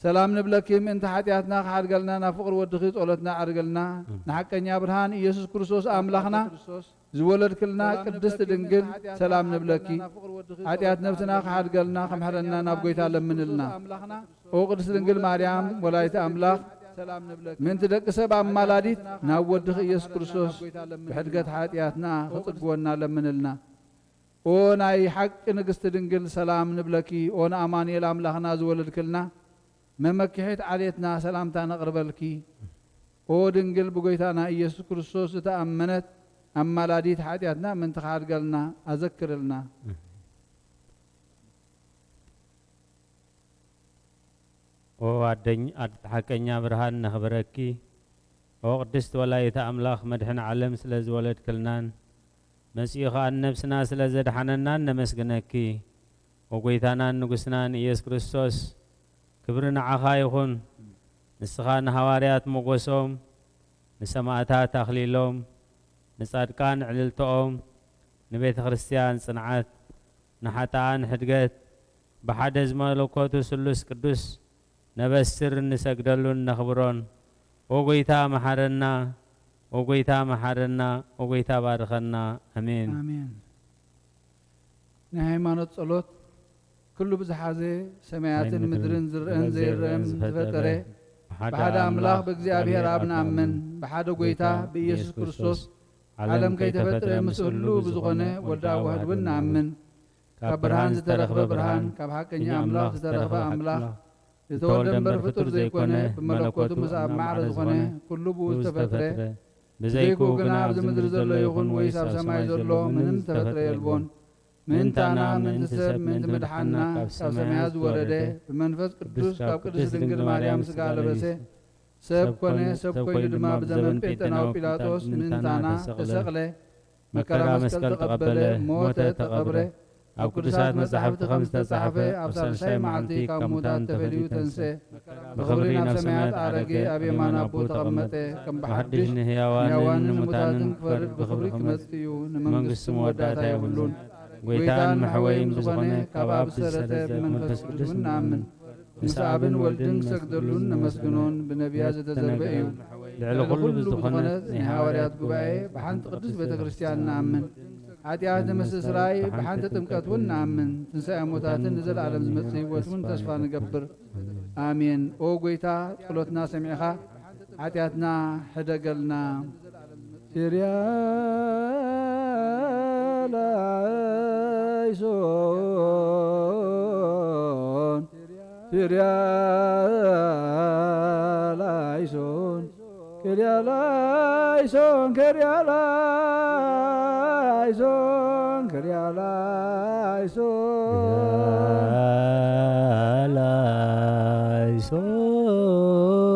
ሰላም ንብለኪ። ምእንቲ ሓጢኣትና ክሓድገልና፣ ናብ ፍቕሪ ወድኺ ጸሎትና ኣዕርገልና። ኣሜን። ንሓቀኛ ብርሃን ኢየሱስ ክርስቶስ ኣምላኽና ዝወለድክልና ቅድስት ድንግል፣ ሰላም ንብለኪ። ሓጢኣት ነብስና ክሓድገልና፣ ክምሕረና ናብ ጐይታ ለምንልና። ኦ ቅድስት ድንግል ማርያም ወላዲተ ኣምላኽ፣ ምእንቲ ደቂ ሰብ ኣማላዲት፣ ናብ ወድኺ ኢየሱስ ክርስቶስ ብሕድገት ሓጢኣትና ክጽግወና ለምንልና። ኦ ናይ ሓቂ ንግስቲ ድንግል፣ ሰላም ንብለኪ። ኦ ንኣማኑኤል ኣምላኽና ዝወለድክልና፣ መመክሒት ዓሌትና፣ ሰላምታ ነቕርበልኪ። ኦ ድንግል፣ ብጐይታና ኢየሱስ ክርስቶስ ዝተኣመነት ኣማላዲት፣ ሓጢኣትና ምእንቲ ክሓድገልና ኣዘክርልና። ኦ ኣደኝ-፣ ኣድ-፣ ሓቀኛ ብርሃን ነኽብረኪ። ኦ ቅድስቲ ወላዲተ ኣምላኽ፣ መድሕን ዓለም ስለ ዝወለድክልናን መጺኡ ኸኣ ንነብስና ስለ ዘድሓነናን ነመስግነኪ። ኦ ጐይታናን ንጉስናን ኢየሱስ ክርስቶስ፣ ክብሪ ንዓኻ ይኹን። ንስኻ ንሃዋርያት ሞገሶም፣ ንሰማእታት ኣኽሊሎም፣ ንጻድቃን ዕልልትኦም፣ ንቤተ ክርስቲያን ጽንዓት፣ ንሓጥኣን ሕድገት፣ ብሓደ ዝመለኮቱ ስሉስ ቅዱስ ነበስር እንሰግደሉን ነኽብሮን። ኦ ጐይታ መሓረና፣ ኦ ጐይታ መሓረና፣ ኦ ጐይታ ባርኸና። ኣሜን። ኣሜን። ናይ ሃይማኖት ጸሎት። ኩሉ ብዝሓዘ ሰማያትን ምድርን ዝረአን ዘይረአን ዝፈጠረ ብሓደ ኣምላኽ ብእግዚኣብሔር ኣብ ንኣምን። ብሓደ ጐይታ ብኢየሱስ ክርስቶስ ዓለም ከይተፈጥረ ምስ ህሉ ብዝኾነ ወልደ ኣዋህድ እውን ንኣምን። ካብ ብርሃን ዝተረኽበ ብርሃን፣ ካብ ሓቀኛ ኣምላኽ ዝተረኽበ ኣምላኽ፣ ዝተወልደ እምበር ፍጡር ዘይኮነ፣ ብመለኮቱ ምስ ኣብ ማዕረ ዝኾነ፣ ኩሉ ብኡ ዝተፈጥረ፣ ብዘይክኡ ግና ኣብዚ ምድሪ ዘሎ ይኹን ወይስ ኣብ ሰማይ ዘሎ ምንም ዝተፈጥረ የልቦን። ምእንታና፣ ምእንቲ ሰብ፣ ምእንቲ ምድሓንና ካብ ሰማያት ዝወረደ፣ ብመንፈስ ቅዱስ ካብ ቅድስት ድንግል ማርያም ሥጋ ለበሰ፣ ሰብ ኮነ፣ ሰብ ኮይኑ ድማ ብዘመን ጴንጠናዊ ጲላጦስ ምእንታና ተሰቕለ። መከራ መስቀል ተቐበለ፣ ሞተ፣ ተቐብረ። ኣብ ቅዱሳት መጻሕፍቲ ከም ዝተጻሕፈ፣ ኣብ ሳልሳይ መዓልቲ ካብ ሙታን ተፈልዩ ተንስአ። ብኽብሪ ናብ ሰማያት ዓረገ፣ ኣብ የማን ኣቦ ተቐመጠ። ከም ብሓድሽ ንህያዋንን ንሙታንን ክፈርድ ብኽብሪ ክመጽእ እዩ። ንመንግስቱ መወዳእታ የብሉን። ጐይታን መሕወይን ብዝኾነ ካብ ኣብ ዝሰረጸ ብመንፈስ ቅዱስ ንኣምን። ምስ ኣብን ወልድን ንሰግደሉን ነመስግኖን ብነቢያት ዝተዘርበ እዩ። ልዕሊ ኩሉ ብዝኾነት ናይ ሃዋርያት ጉባኤ ብሓንቲ ቅድስት ቤተ ክርስቲያን ንኣምን። ሓጢኣት ንምስትስራይ ብሓንቲ ጥምቀት እውን ንኣምን። ትንሳኤ ሙታትን ንዘለኣለም ዝመጽእ ህይወት እውን ተስፋ ንገብር። ኣሜን። ኦ ጐይታ፣ ጸሎትና ሰሚዕኻ ሓጢኣትና ሕደገልና። ሲርያ ላይሶን፣ ሲርያ ላይሶን፣ ክርያላይሶን፣ ክርያላይሶን፣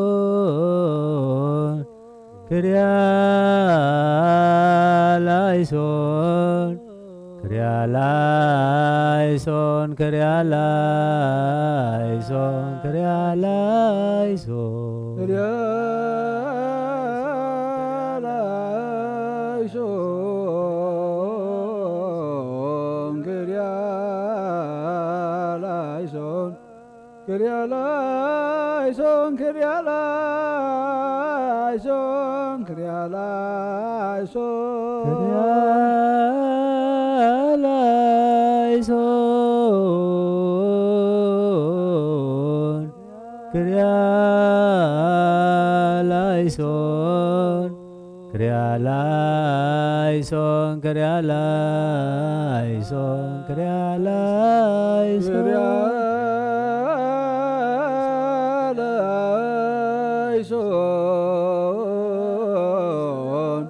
ክርያላይሶን። ክርያላይሶን፣ ክርያላይሶን። ክርያላይሶን፣ ክርያላይሶን፣ ክርያላይሶን። ክርያላይሶን፣ ክርያላይሶን። ክርያላይሶን፣ ክርያላይሶን፣ ክርያላይሶን። ክርያላይሶን፣ ክርያላይሶን። ክርያላይሶን፣ ክርያላይሶን፣ ክርያላይሶን።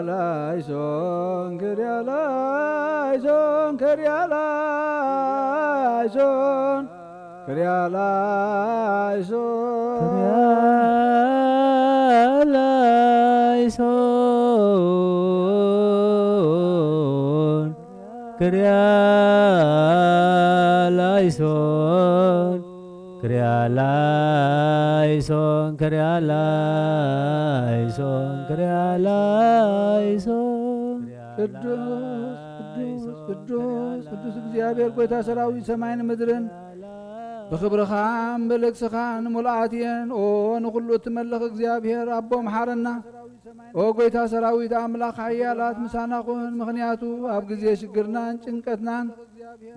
ክርያላይሶን፣ ክርያላይሶን፣ ክርያላይሶን፣ ክርያላይሶን። ክርያላይሶን። ክርያላይሶን፣ ክርያላይሶን፣ ክርያላይሶን፣ ክርያላይሶን፣ ክርያላይሶን። ቅዱስ፣ ቅዱስ፣ ቅዱስ፣ ቅዱስ እግዚኣብሔር ጐይታ ሰራዊት ሰማይን ምድርን ብኽብርኻን ብልግስኻን ምሉኣት እየን። ኦ ንኹሉ እትመልኽ እግዚኣብሔር ኣቦ መሓረና። ኦ ጐይታ ሰራዊት ኣምላኽ ሓያላት ምሳና ኩን። ምኽንያቱ ኣብ ግዜ ሽግርናን ጭንቀትናን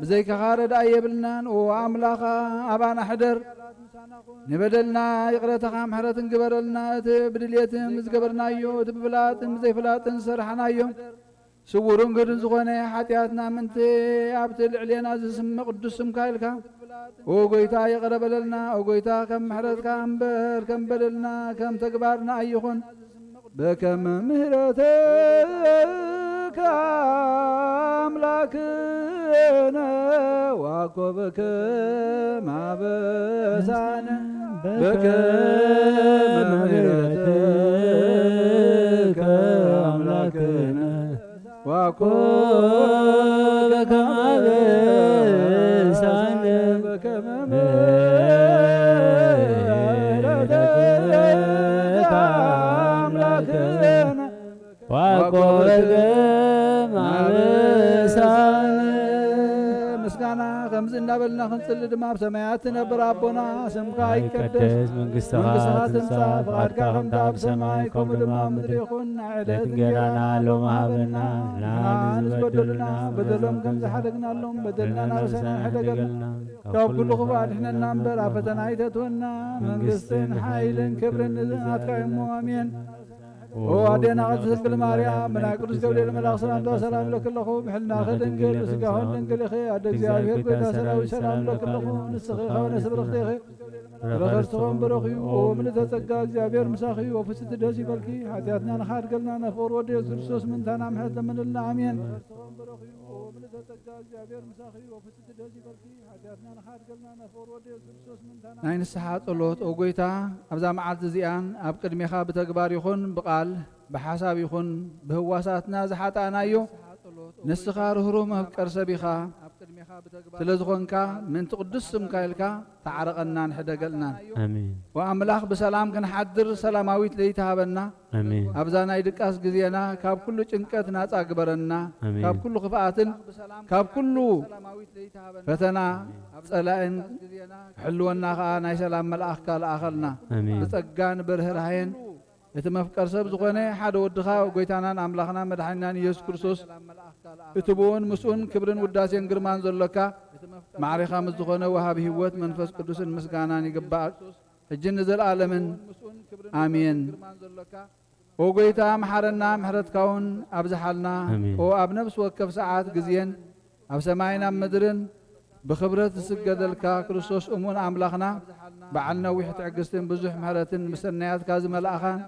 ብዘይካኻ ረድኣይ የብልናን። ኦ ኣምላኽ ኣባና ሕደር። ንበደልና ይቕረታኻ ምሕረትን ግበረልና። እቲ ብድልየትን ብዝገበርናዮ፣ እቲ ብፍላጥን ብዘይፍላጥን ዝሰርሓናዮ ስዉርን ግህድን ዝኾነ ሓጢኣትና ምእንቲ ኣብቲ ልዕሌና ዝስምዕ ቅዱስ ስምካ ኢልካ፣ ኦ ጐይታ፣ ይቕረ በለልና። ኦ ጐይታ፣ ከም ምሕረትካ እምበር ከም በደልና ከም ተግባርና ኣይኹን። በከመ ምሕረትከ ኣምላክነ ዋኮ በከመ አበሳነ። በከመ ምሕረትከ አምላክነ ዋኮ በከመ አበሳነ። በከመ ምሕረትከ አምላክነ ዋኮ በከመ አበሳነ። ምስጋና ከምዚ እናበልና ክንጽሊ ድማ፣ ኣብ ሰማያት ትነብር ኣቦና፣ ስምካ ይቀደስ፣ መንግስትኻ ትምጻእ፣ ፍቓድካ ከምቲ ኣብ ሰማይ ከምኡ ድማ ኣብ ምድሪ ይኹን። ናይ ዕለት እንጀራና ሎሚ ሃበና፣ ንሕና ንዝበደሉና በደሎም ከም ዝሓደግናሎም በደልና ናብ ርእስና ኣይሕደገልና፣ ካብ ኩሉ ክፉእ ኣድሕነና እምበር ኣብ ፈተና ኣይተእትወና። መንግስትን ሓይልን ክብርን ንናትካ እሞ፣ ኣሜን። ኦ ኣዴና ቅድስት ድንግል ማርያም፣ ብናይ ቅዱስ ገብርኤል መልኣኽ ሰላምታ ሰላም እብለኪ ኣለኹ። ብሕልናኺ ድንግል፣ ብስጋኺ ድንግል ኢኺ። ኣደ እግዚኣብሔር፣ ጐይታ ሰራዊት፣ ሰላም እብለኪ ኣለኹ። ንስኺ ካብ ኣንስቲ ብርኽቲ ኢኺ፣ ፍረ ከርሥኺ እውን ብሩኽ እዩ። ኦ ምልዕተ ጸጋ፣ እግዚኣብሔር ምሳኺ እዩ። ኦ ፍስሕቲ ደስ ይበልኪ፣ ሓጢኣትና ንኽሓድገልና፣ ንፍቑር ወዲ የሱስ ክርስቶስ ምእንታና ምሕረት ለምንልና። ኣሜን። ናይ ንስሓ ጸሎት። ኦ ጐይታ፣ ኣብዛ መዓልቲ እዚኣን ኣብ ቅድሜኻ ብተግባር ይኹን ብቓል፣ ብሓሳብ ይኹን ብህዋሳትና ዝሓጣእናዮ፣ ንስኻ ርህሩህ መፍቀር ሰብ ኢኻ። ስለ ዝኾንካ፣ ምእንቲ ቅዱስ ስምካ ኢልካ ተዓረቐናን ሕደገልናን። ኣሜን። ወኣምላኽ ብሰላም ክንሓድር ሰላማዊት ለይቲ ሃበና። ኣሜን። ኣብዛ ናይ ድቃስ ግዜና ካብ ኩሉ ጭንቀት ናጻ ግበረና። ኣሜን። ካብ ኩሉ ክፍኣትን ካብ ኩሉ ፈተና ጸላእን ክሕልወና ከኣ ናይ ሰላም መልኣኽካ ለኣኸልና። ኣሜን። ብጸጋን ብርህራሄን እቲ መፍቀር ሰብ ዝኾነ ሓደ ወድኻ፣ ጐይታናን ኣምላኽናን መድሓኒናን ኢየሱስ ክርስቶስ፣ እቲ ብኡን ምስኡን ክብርን ውዳሴን ግርማን ዘሎካ፣ ማዕሬኻ ምስ ዝኾነ ወሃቢ ህይወት መንፈስ ቅዱስን ምስጋናን ይግባእ፣ ሕጂ ንዘለኣለምን። ኣሜን። ኦ ጐይታ፣ መሓረና፣ ምሕረትካ እውን ኣብዝሓልና። ኣሜን። ኦ ኣብ ነፍሲ ወከፍ ሰዓት ግዜን ኣብ ሰማይን ኣብ ምድርን ብኽብረት ዝስገደልካ ክርስቶስ እሙን ኣምላኽና፣ በዓል ነዊሕ ትዕግስትን ብዙሕ ምሕረትን፣ ምሰናያትካ ዝመልኣኻን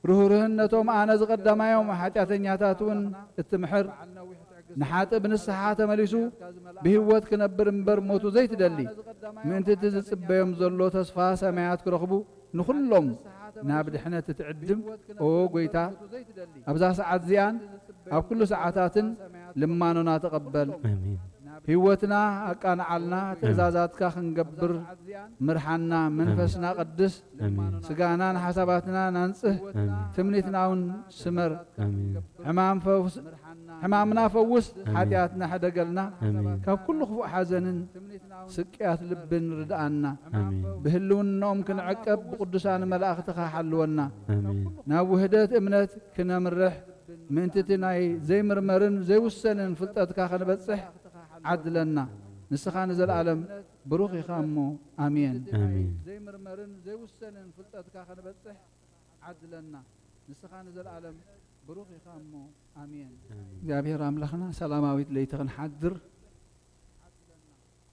ርህሩህን፣ ነቶም ኣነ ዝቐዳማዮም ሓጢኣተኛታት እውን እትምሕር፣ ንሓጥእ ብንስሓ ተመሊሱ ብህይወት ክነብር እምበር ሞቱ ዘይትደሊ፣ ምእንቲ እቲ ዝጽበዮም ዘሎ ተስፋ ሰማያት ክረኽቡ፣ ንኹሎም ናብ ድሕነት እትዕድም፣ ኦ ጐይታ፣ ኣብዛ ሰዓት እዚኣን ኣብ ኩሉ ሰዓታትን ልማኖና ተቐበል። ኣሜን። ህይወትና ኣቃንዓልና፣ ኣሜን። ትእዛዛትካ ክንገብር ምርሓና። ኣሜን። መንፈስና ቀድስ፣ ኣሜን። ስጋና ንሓሳባትና ናንጽህ፣ ኣሜን። ትምኒትና እውን ስመር። ኣሜን። ሕማም ፈውስ፣ ሕማምና ፈውስ፣ ኣሜን። ሓጢኣትና ሕደገልና፣ ኣሜን። ካብ ኩሉ ክፉእ ሓዘንን ስቅያት ልብን ርድኣና። ኣሜን። ብህልውናኦም ክንዕቀብ ብቅዱሳን መላእኽትኻ ሓልወና። ኣሜን። ናብ ውህደት እምነት ክነምርሕ ምእንቲ እቲ ናይ ዘይምርመርን ዘይውሰንን ፍልጠትካ ክንበጽሕ ዓድለና። ንስኻ ንዘለኣለም ብሩኽ ኢኻ እሞ፣ ኣሜን። ኣሜን። ዘይምርመርን ዘይውሰንን ፍልጠትካ ክንበጽሕ ዓድለና። ንስኻ ንዘለኣለም ብሩኽ ኢኻ እሞ፣ ኣሜን። ኣሜን። እግዚኣብሔር ኣምላኽና ሰላማዊት ለይቲ ክንሓድር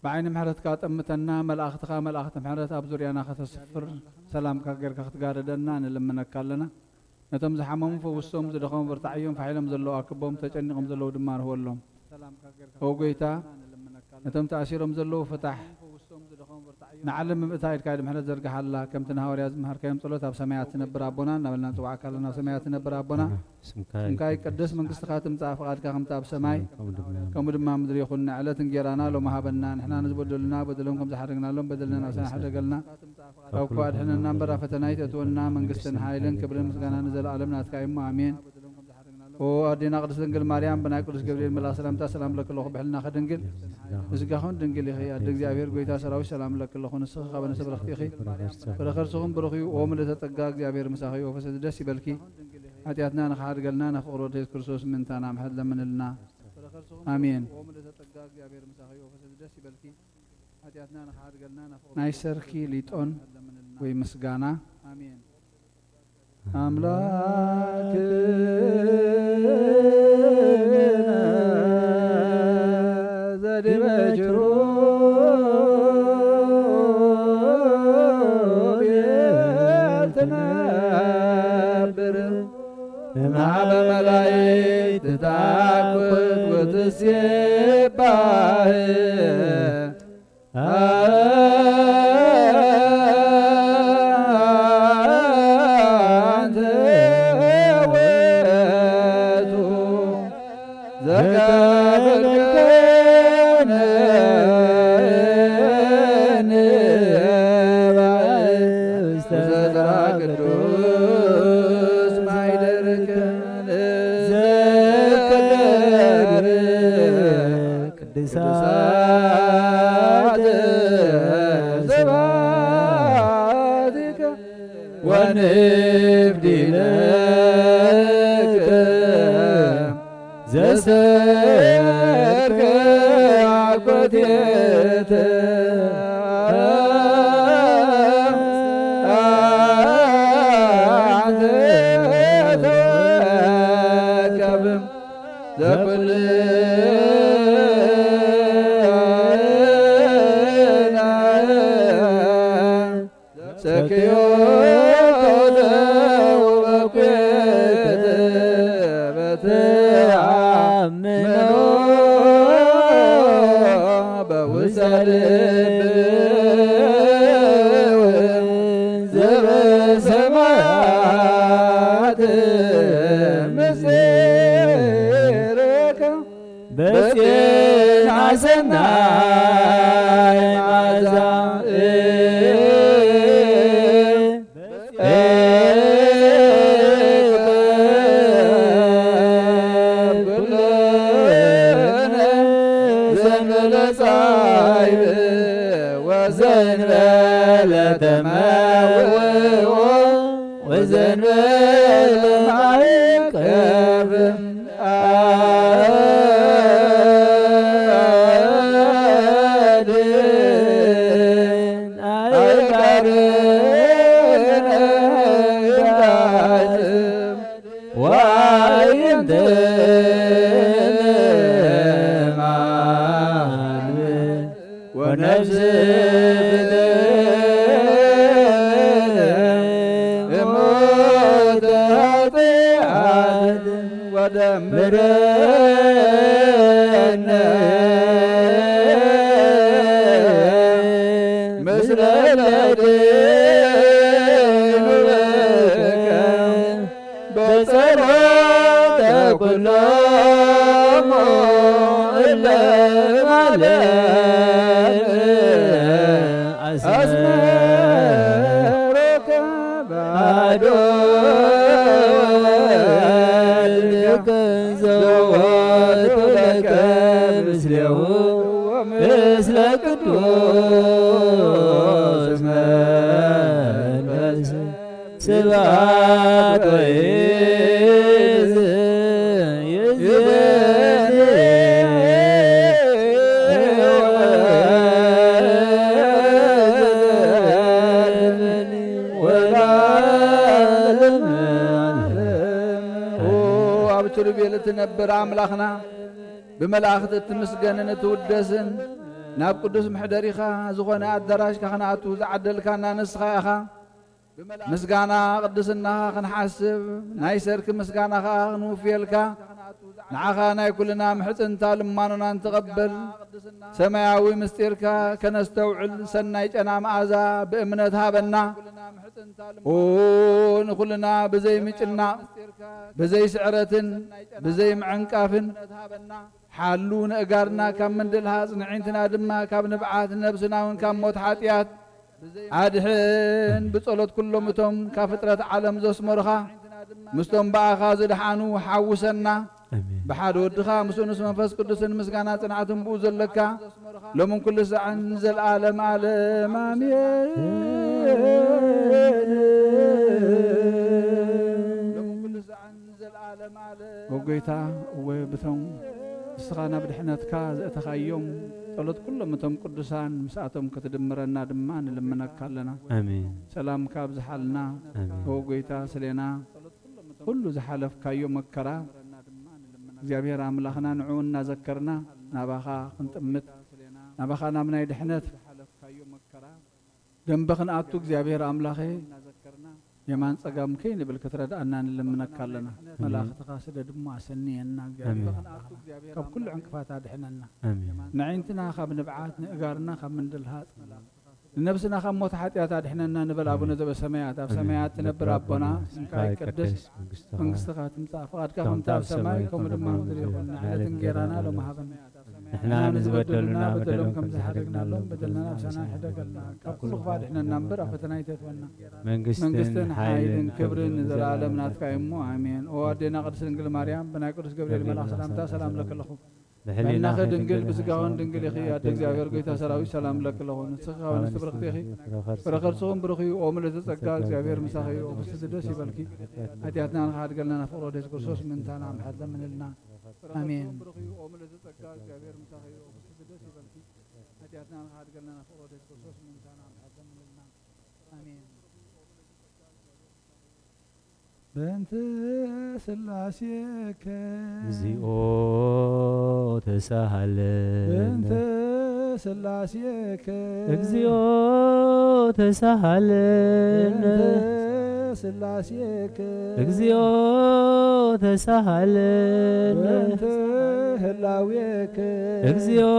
ብዓይኒ ምሕረትካ ጠምተና። መላእኽትኻ መላእኽቲ ምሕረት ኣብ ዙርያና ከተስፍር፣ ሰላምካ ጌርካ ክትጋርደና ንልምነካ ኣለና። ነቶም ዝሓመሙ ፈውሶም፣ ዝደኸሙ በርታዓዮም፣ ፋሕ ኢሎም ዘለዉ ኣክቦም፣ ተጨኒቖም ዘለዉ ድማ ርህወሎም። ኦ ጐይታ፣ ነቶም ተኣሲሮም ዘለዉ ፍታሕ። ንዓለም ብምእታ ኢድካ ኢድ ምሕረት ዘርግሓላ። ከምቲ ንሃዋርያ ዝመሃርካዮም ጸሎት፣ ኣብ ሰማያት ትነብር ኣቦና እናበልና ንጽውዓካ ኣለና። ኣብ ሰማያት ትነብር ኣቦና፣ ስምካ ስምካ ይቀደስ፣ መንግስትኻ ትምጻእ፣ ፍቓድካ ከምቲ ኣብ ሰማይ ከምኡ ድማ ከምኡ ድማ ምድሪ ይኹን። ንዕለት እንጌራና ሎም ሃበና። ንሕና ንዝበደሉና በደሎም ከም ዝሓደግናሎም በደልና ንስና ሕደገልና። ካብ ክፉእ ኣድሕነና እምበር ኣብ ፈተና ኣይተእትወና። መንግስትን ሓይልን ክብርን ምስጋና ንዘለኣለም ናትካ እዩ እሞ፣ ኣሜን። ኦ ኣዴና ቅድስት ድንግል ማርያም፣ ብናይ ቅዱስ ገብርኤል መልኣኽ ሰላምታ ሰላም ለኪ ኣለኹ። ብሕልናኺ ድንግል፣ ንስጋኹን ድንግል ኢኺ። ኣደ እግዚኣብሔር፣ ጐይታ ሰራዊት፣ ሰላም ለኪ ኣለኹ። ንስኺ ካብ ኣንስቲ ብርኽቲ ኢኺ፣ ፍረ ከርስኹም ብሩኽ እዩ። ኦ ምልእተ ጸጋ፣ እግዚኣብሔር ምሳኺ እዩ። ኦ ፈሰቲ ደስ ይበልኪ፣ ሓጢኣትና ንኽሓድገልና፣ ናብ ፍቕሪ ወልደ የሱስ ክርስቶስ ምእንታና ምሕረት ለምንልና። ኣሜን። ናይ ሰርኪ ሊጦን ወይ ምስጋና። ኣምላክነ ዘዲበ ኪሩቤል ትነብር፣ እምሃበ መላእክት ትታኩት ወትሴባህ። አንተ ውእቱ ዘቀብርከነ ውስተ ዘርአ ቅዱስ ማይደርከ ዘከብር ቅድሳት ስብሐትከ ወንፍዲ ለከ ዘስተርክ አኮቴተ። አንተ ተወከብ ዘኩልና ሰክዮ ተውበኩት በተአምኖ በውስተ ልብ ዘበሰማያት ምስጢርከ በጽየና ሰናይ መዓዛ። ኩልነ ዘንበለ ጻይብ ወዘንበለ ተመውኦ ወዘንበለ ማዕቀብ። ነፍስ ብደል እሞተ ኃጢአት ወደምረነ ምስለ ለደይኑ በጸሎተ ኩሎሙ እለ ማለም አስመሮከ ባዶ እልከ ዘወቱ ለከ ምስሌሁ ምስለ ቅዱስ መንፈስ ስብሐት ወይዝ ይእዜኒ ወለዓለመ ዓለም። ኦ፣ ኣብ ኪሩቤል እትነብር ኣምላኽና፣ ብመላእኽቲ እትምስገንን እትውደስን፣ ናብ ቅዱስ መሕደሪኻ ዝኾነ ኣዳራሽካ ክንኣቱ ዝዓደልካና ንስኻ ኢኻ። ምስጋና ቅድስናኻ ክንሓስብ፣ ናይ ሰርክ ምስጋና ኸኣ ክንውፍየልካ፣ ንዓኻ ናይ ኩልና ምሕጽንታ ልማኖናን ትቐበል፣ ሰማያዊ ምስጢርካ ከነስተውዕል፣ ሰናይ ጨና መኣዛ ብእምነት ሃበና። ኦ፣ ንኹልና ብዘይ ምጭናቕ፣ ብዘይ ስዕረትን ብዘይ ምዕንቃፍን ሓሉ፣ ንእጋርና ካብ ምንድልሃጽ፣ ንዒንትና ድማ ካብ ንብዓት፣ ነብስና እውን ካብ ሞት ሓጢኣት ኣድሕን። ብጸሎት ኩሎም እቶም ካብ ፍጥረት ዓለም ዘስመሩኻ፣ ምስቶም ብኣኻ ዝደሓኑ ሓውሰና። ኣሜን። ብሓደ ወድኻ ምስ ንስ መንፈስ ቅዱስን ምስጋና ጽንዓትን ብኡ ዘለካ፣ ሎምን ኩሉ ሳዕን ዘልኣለም ኣለም ኣሜን። ኦ ጎይታ፣ እወ ብቶም ንስኻ ናብ ድሕነትካ ዘእተኻዮም ጸሎት ኩሎም እቶም ቅዱሳን ምስኣቶም ክትድምረና ድማ ንልምነካ ኣለና። ኣሜን። ሰላምካ ኣብዝሓልና። ኣሜን። ኦ ጎይታ፣ ስሌና ኩሉ ዝሓለፍካዮ መከራ እግዚኣብሔር ኣምላኽና ንዕኡ እናዘከርና ናባኻ ክንጥምት፣ ናባኻ ናብ ናይ ድሕነት ደንበ ክንኣቱ እግዚኣብሔር ኣምላኸ የማን ጸጋም ከይንብል ክትረድኣና ንልምነካ ኣለና። ኣሜን። መላእኽትኻ ስደድ እሞ ኣሰንየና እግዚኣብሔር ኣሜን። ካብ ኩሉ ዕንቅፋት ኣድሕነና። ኣሜን። ንዕንትና ካብ ንብዓት፣ ንእጋርና ካብ ምንድልሃጽ፣ ንነብስና ካብ ሞት ሓጢኣት ኣድሕነና ንበል። ኣቡነ ኣሜን። ዘበሰማያት፣ ኣብ ኣሜን። ሰማያት ትነብር ኣቦና፣ ኣቦና፣ ስምካ ይቀደስ፣ መንግስትኻ መንግስትኻ ትምጻእ፣ ፍቓድካ ከምቲ ኣብ ሰማይ ከምኡ ድማ ኣብ ምድሪ ይኹን። ንዕለት እንጌራና ሎሚ ሃበና። ንሕና ንዝበደሉና በደሎም ከም ዝሓደግናሎም በደልና ንሕና ንሓድግ። ሕደገልና። ካብ ኩሉ ክፋእ ኣድሕነና እምበር ኣብ ፈተና ኣይተእትወና። መንግስትን መንግስትን ሓይልን ሓይልን ክብርን ክብርን ንዘለኣለም ናትካ እዩ እሞ፣ ኣሜን። ኦ ኣዴና ቅድስት ድንግል ማርያም፣ ብናይ ቅዱስ ገብርኤል መልኣኽ ሰላምታ ሰላም ለኪ ኣለኹ። ብሕሊናኺ ድንግል፣ ብስጋኽን ድንግል ኢኺ። ኣደ እግዚኣብሔር፣ ጎይታ ሰራዊት፣ ሰላም ለኪ ኣለኹ። ንስኺ ካብ ኣንስቲ ብርኽቲ ኢኺ፣ ፍረ ከርስኽን ብሩኽ እዩ። ኦ ምልዕተ ጸጋ፣ እግዚኣብሔር ምሳኺ እዩ። ኦ ፍስቲ ደስ ይበልኪ፣ ሓጢኣትና ንኽሓድገልና ናብ ፍቕሪ ወደስ ክርስቶስ ምእንታና ምሕረት ለምንልና። ኣሜን። ኣሜን። በእንተ ሥላሴከ እግዚኦ ተሳሃለነ። በእንተ ሥላሴከ እግዚኦ ተሳሃለነ። በእንተ ሥላሴከ እግዚኦ ተሳሃለነ። በእንተ ህላዌከ እግዚኦ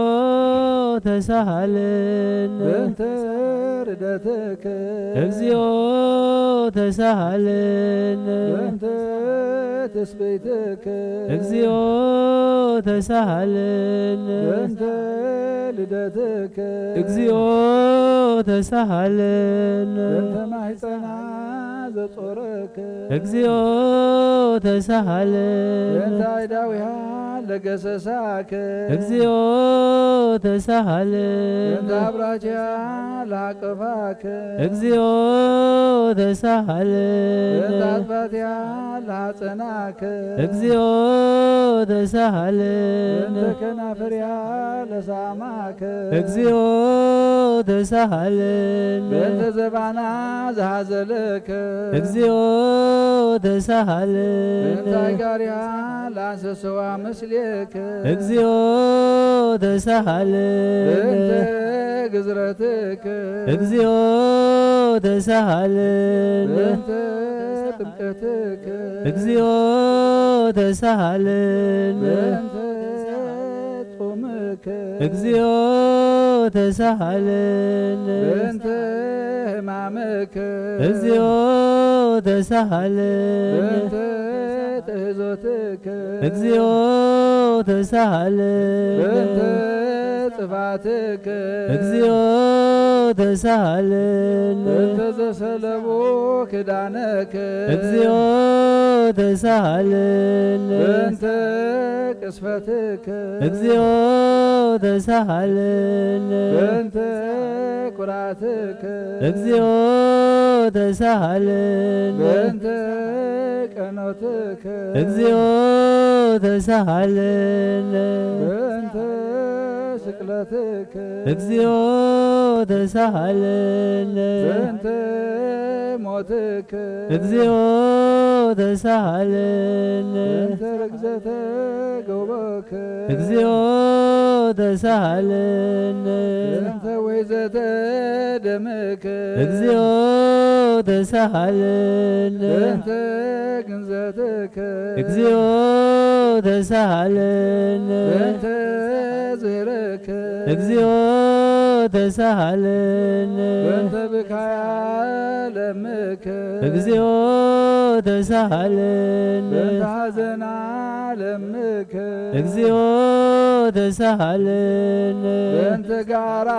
ተሳሃለነ። በእንተ ርደትከ እግዚኦ ተሳሃለነ። በእንተ ትስብእትከ እግዚኦ ተሳሃለነ። በእንተ ልደትከ እግዚኦ ተሳሃለነ። በእንተ ማሕፀና ዘጾረከ እግዚኦ ተሳሃለነ። በእንተ አይዳዊሃ ለገሰሳከ እግዚኦ ተሳሃለነ። በእንተ አብራኪሃ ለሃቀፋከ እግዚኦ ተሳሃለነ። በእንተ አጥባቲሃ ለሃጸናከ እግዚኦ ተሳሃለነ። በእንተ ከናፍሪሃ ለሳማከ እግዚኦ ተሳሃለነ። በእንተ ዘባና ዘሃዘለከ እግዚኦ ተሳሃለነ። በእንተ አይጋሪሃ ለአንሰሰዋ ምስሌከ እግዚኦ ተሳሃለነ። በእንተ ግዝረትክ እግዚኦ ተሳሃልን። በእንተ ጥምቀትክ እግዚኦ ተሳሃልን። በእንተ ጾምክ እግዚኦ ተሳሃልን። በእንተ ሕማምክ እግዚኦ ተሳሃልን። በእንተ ትእዞትክ እግዚኦ ተሳሃልን። በእንተ ጥፋትክ እግዚኦ ተሳሃልን። በእንተ ዘሰለቡ ክዳነክ እግዚኦ ተሳሃልን። በእንተ ቅስፈትክ እግዚኦ ተሳሃልን። በእንተ ኩራትክ እግዚኦ ተሳሃልን። በእንተ ቀኖትክ እግዚኦ ተሳሃልን። በእንተ ስቅለትክ እግዚኦ ተሳሃልን። በእንተ ሞትክ እግዚኦ ተሳሃልን። በእንተ ርግዘተ ገውበክ እግዚኦ ተሳሃልን። በእንተ ወይዘተ ደምክ እግዚኦ ተሳሃልን። በእንተ ግንዘትክ እግዚኦ ተሳሃልን። በእንተ ዝህረክ እግዚኦ ተሳሃልን። በእንተ ብካያ ለምክ እግዚኦ ተሳሃልን። በእንተ ሐዘና ለምክ እግዚኦ ተሳሃልን። በእንተ ጋራ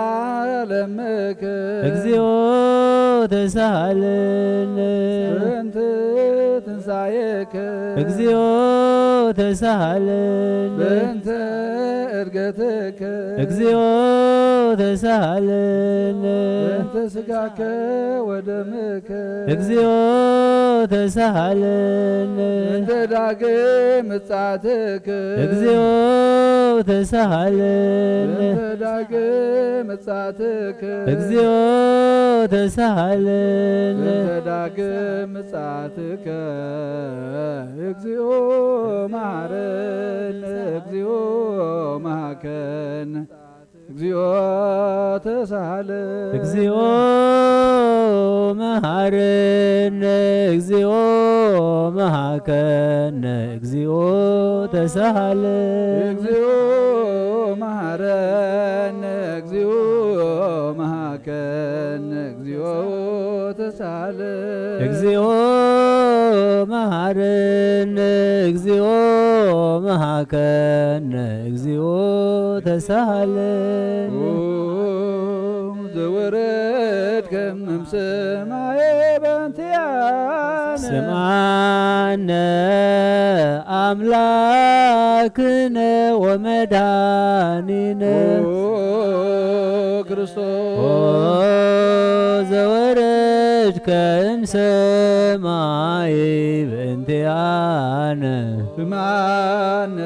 ለምክ እግዚኦ ተሳሃልን። በእንተ ትንሳኤክ እግዚኦ ተሳሃልን። በእንተ እርገትክ እግዚኦ ተሳሃልን። በእንተ ስጋከ ወደምክ እግዚኦ ተሳሃልን። በእንተ ዳግም ምጻትክ እግዚኦ ተሳሃልን። በእንተ ዳግም ምጻትክ እግዚኦ ተሳሃልን። በእንተ ዳግም ምጻትከ እግዚኦ መሐረነ እግዚኦ መሐከነ እግዚኦ ተሳሃለ። እግዚኦ መሐረነ እግዚኦ መሐከነ እግዚኦ ተሳሃለ። እግዚኦ መሐረነ እግዚኦ መሐከነ እግዚኦ ተሳሃለ። እግዚኦ መሐረነ እግዚኦ መሐከነ እግዚኦ ተሳሃለ። ኦ ዘወረድከ እምሰማየ በእንቲአነ ስምዓነ ኣምላክነ ወመድኃኒነ። ኦ ክርስቶስ ኦ ዘወረድከ እምሰማይ በእንቲአነ ስምዓነ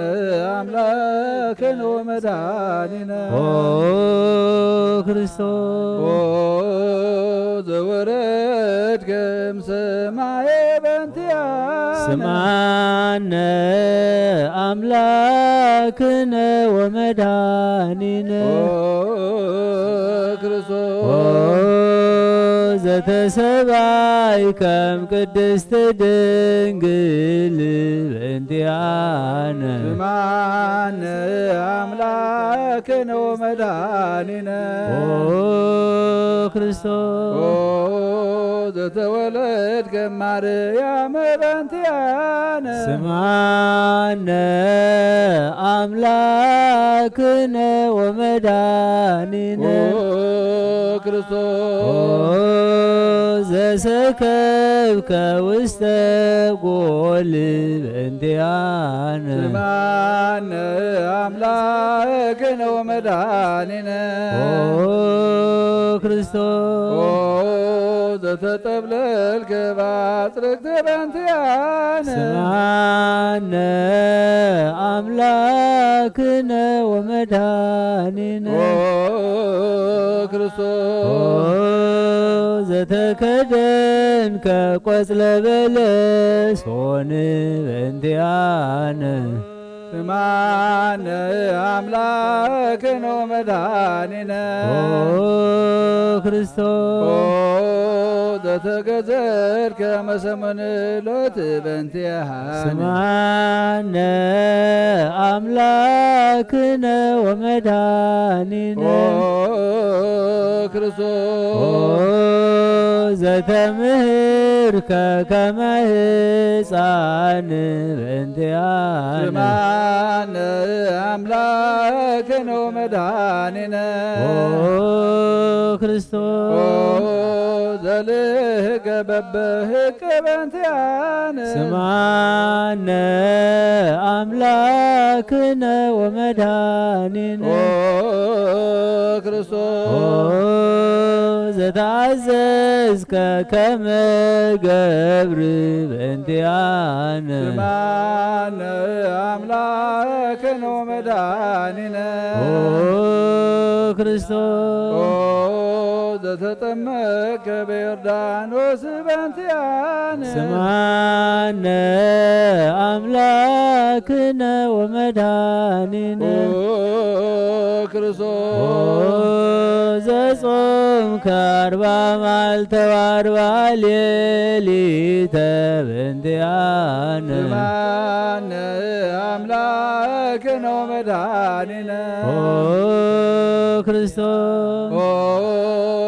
ኣምላክነ ወመድኃኒነ። ኦ ክርስቶስ ኦ ዘወረድከ እምሰማየ በእንቲአነ ስምዓነ ኣምላክነ ወመድኃኒነ። ኦ ክርስቶስ ኦ ዘተሰባይ ከም ቅድስት ድንግል በእንቲአነ ስምዓነ ኣምላክነ ወመድኃኒነ። ኦ ክርስቶስ ኦ ዘተወለድከ ማርያም በእንቲአነ ስምዓነ ኣምላክነ ወመድኃኒነ። ኦ ክርስቶስ ኦ ዘሰከብከ ውስተ ጎል በእንቲአነ ስምዓነ ኣምላክነ ወመድኃኒነ። ኦ ክርስቶስ ኦ ዘተጠብለልከ ባጽርቅተ በእንቲአነ ስምዓነ ኣምላክነ ወመድኃኒነ። ኦ ክርስቶስ ኦ ዘተከደንከ ቆጽለ በለስ ሆን በእንቲአነ ስማነ አምላክነ ወመድኃኒነ ኦ ክርስቶስ ኦ ዘተገዘርከ መሰመንሎት በንቲሃነ ስማነ አምላክነ ወመድኃኒነ ኦ ክርስቶስ ኦ ዘተምህርከ ከመ ሕፃን በእንቲአነ ስማነ አምላክነ ወመድኃኒነ ኦ ክርስቶስ ኦ ዘልህቀ በበህቅ በእንቲአነ ስማነ አምላክነ ወመድኃኒነ ኦ ክርስቶስ ኦ ዘተአዘዝከ ከመ ገብር በእንቲአነ ስማነ አምላክነ ወመድኃኒነ ኦ ክርስቶስ ኦ ዘተጠመቀ በዮርዳኖስ በእንቲአነ ስማነ አምላክነ ወመድኃኒነ ኦ ክርስቶስ ኦ ዘጾምከ አርባ መዓልተ ወአርባ ሌሊተ በእንቲአነ ስማነ አምላክነ ወመድኃኒነ ኦ ክርስቶስ ኦ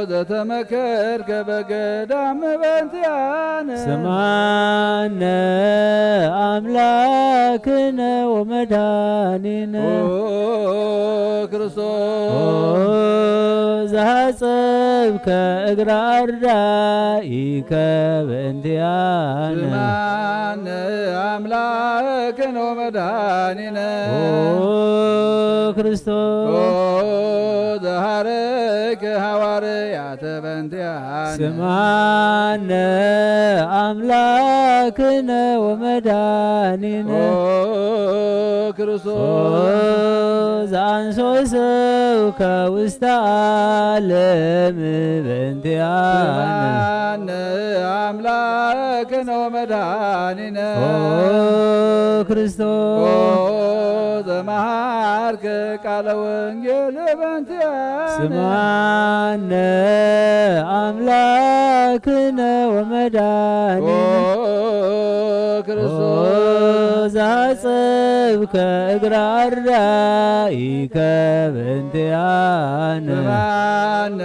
ዘተመከርከ በገዳም በእንቲአነ ስማነ አምላክነ ወመድኃኒነ ኦ ክርስቶስ ኦ ዘሐጸብከ እግረ አርዳኢከ በእንቲአነ ስማነ አምላክነ ወመድኃኒነ ኦ ክርስቶስ ኦ ዘሐረይከ ሐዋርያተ በእንቲአነ ስማነ አምላክነ ወመድኃኒነ ኦ ክርስቶስ ኦ ዘአንሶ ሰብከ ውስተ ዓለም በእንቲአነ ስማነ አምላክነ ወመድኃኒነ ኦ ክርስቶስ ኦ ዘመሃርከ ቃለ ወንጌል በእንቲአነ ስማነ አምላክነ ወመድኃኒነ ኦ ክርስቶስ ኦ ዘአጸብከ እግረ አርዳኢከ በእንቲአነ ስማነ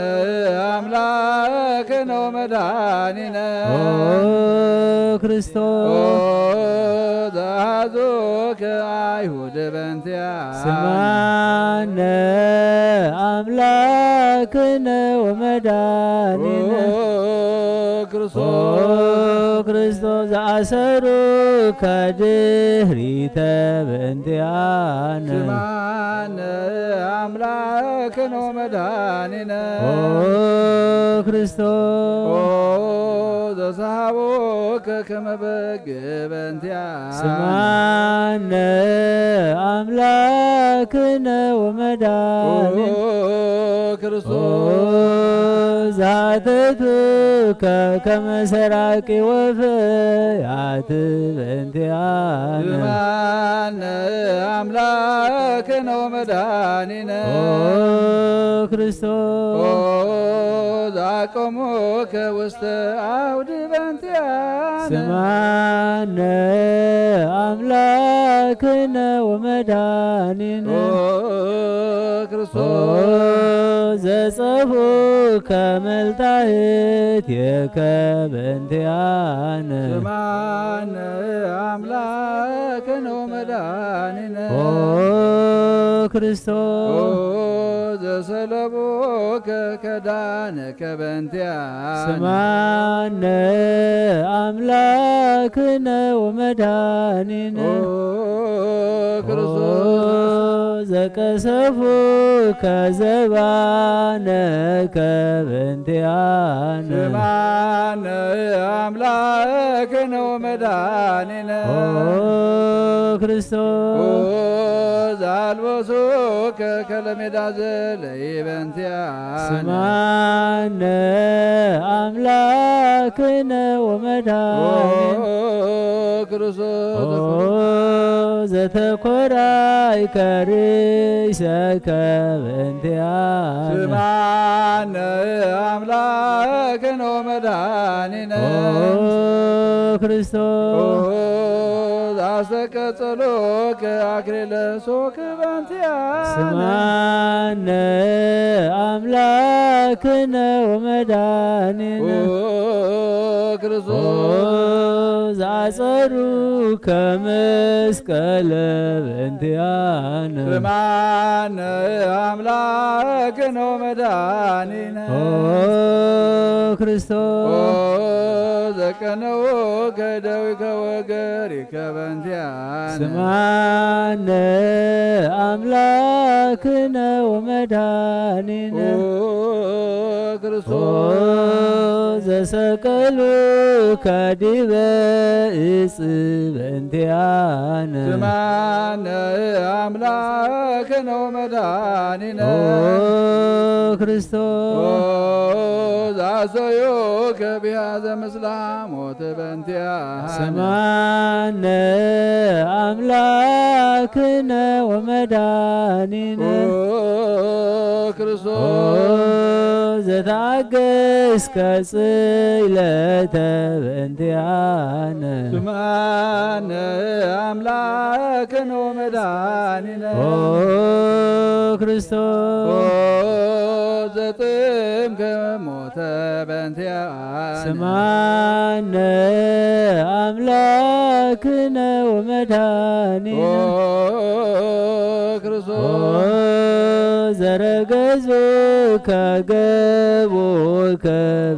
አምላክነ ወመድኃኒነ ኦ ክርስቶስ ኦ ዘአሐዙከ አይሁድ በእንቲአነ ስማነ አምላክነ ወመድኃኒነ ኦ ክርስቶስ ኦ ክርስቶስ ዘአሰሩከ ድህሪተ በእንቲአነ ስማነ አምላክነ ወመድኃኒነ ኦ ክርስቶስ ኦ ዘሰሃቦከ ከመ በግ በእንቲአነ ስማነ አምላክነ ወመድኃኒነ ኦ ክርስቶስ ዛተቱከ ከመ ሰራቂ ወፈያት በእንቲአነ ስማነ አምላክነ ወመድኃኒነ ኦ ክርስቶስ ኦ ዛቆሙከ ውስተ አውድ በእንቲአነ ስማነ አምላክነ ወመድኃኒነ ኦ ኦ ክርስቶስ ዘጸፉከ መልታህት የከ በእንቲአነ ስማነ አምላክነ ወመድኃኒነ ኦ ኦ ክርስቶስ ዘሰለቡከ ከዳነከ በእንቲአነ ስማነ አምላክነ ወመድኃኒነ ኦ ክርስቶስ ኦ ዘቀሰፉከ ዘባነከ በእንቲአነ ስማነ አምላክነ ወመድኃኒነ ኦ ክርስቶስ ኦ ኣልበሱከ ከለሜዳ ዘለይ በንቲኣነ። ስማነ ኣምላክነ ወመድኃኒነ። ኦ ክርስቶስ ኦ ዘተኮራይከ ርእሰከ በእንቲኣነ። ስማነ ኣምላክነ ወመድኃኒነ። ኦ ክርስቶስ ኦ ዘአስተቀጸሎከ አክሊለ ሶከ በእንቲአነ። ስማነ አምላክነ ወመድኃኒነ። ኦ ክርስቶስ ኦ ዘአጸሩከ መስቀለ በእንቲአነ። ስማነ አምላክነ ወመድኃኒነ። ኦ ክርስቶስ ኦ ዘቀነውከ ደዊከ ወገሪከ በእንቲአነ። ስማነ አምላክነ ወመድኃኒነ። ኦ ክርስቶስ ኦ ዘሰቀሉከ ዲበ እጽ በእንቲአነ። ስማነ አምላክነ ወመድኃኒነ። ኦ ክርስቶስ ኦ ዘአሰዮከ ቢሃዘ ምስላ ሞት በእንቲአነ። ስማነ አምላክነ ወመድኃኒነ። ኦ ክርስቶስ ኦ ዘተአገስከ ጽይለተ በእንቲአነ። ስማነ አምላክነ ወመድኃኒነ። ኦ ክርስቶስ ኦ ዘጥምከ ሞተ በእንቲአነ። ስማነ አምላክነ ወመድኃኒነ። ኦ ክርስቶስ ኦ ዘረገዙከ ገቦከ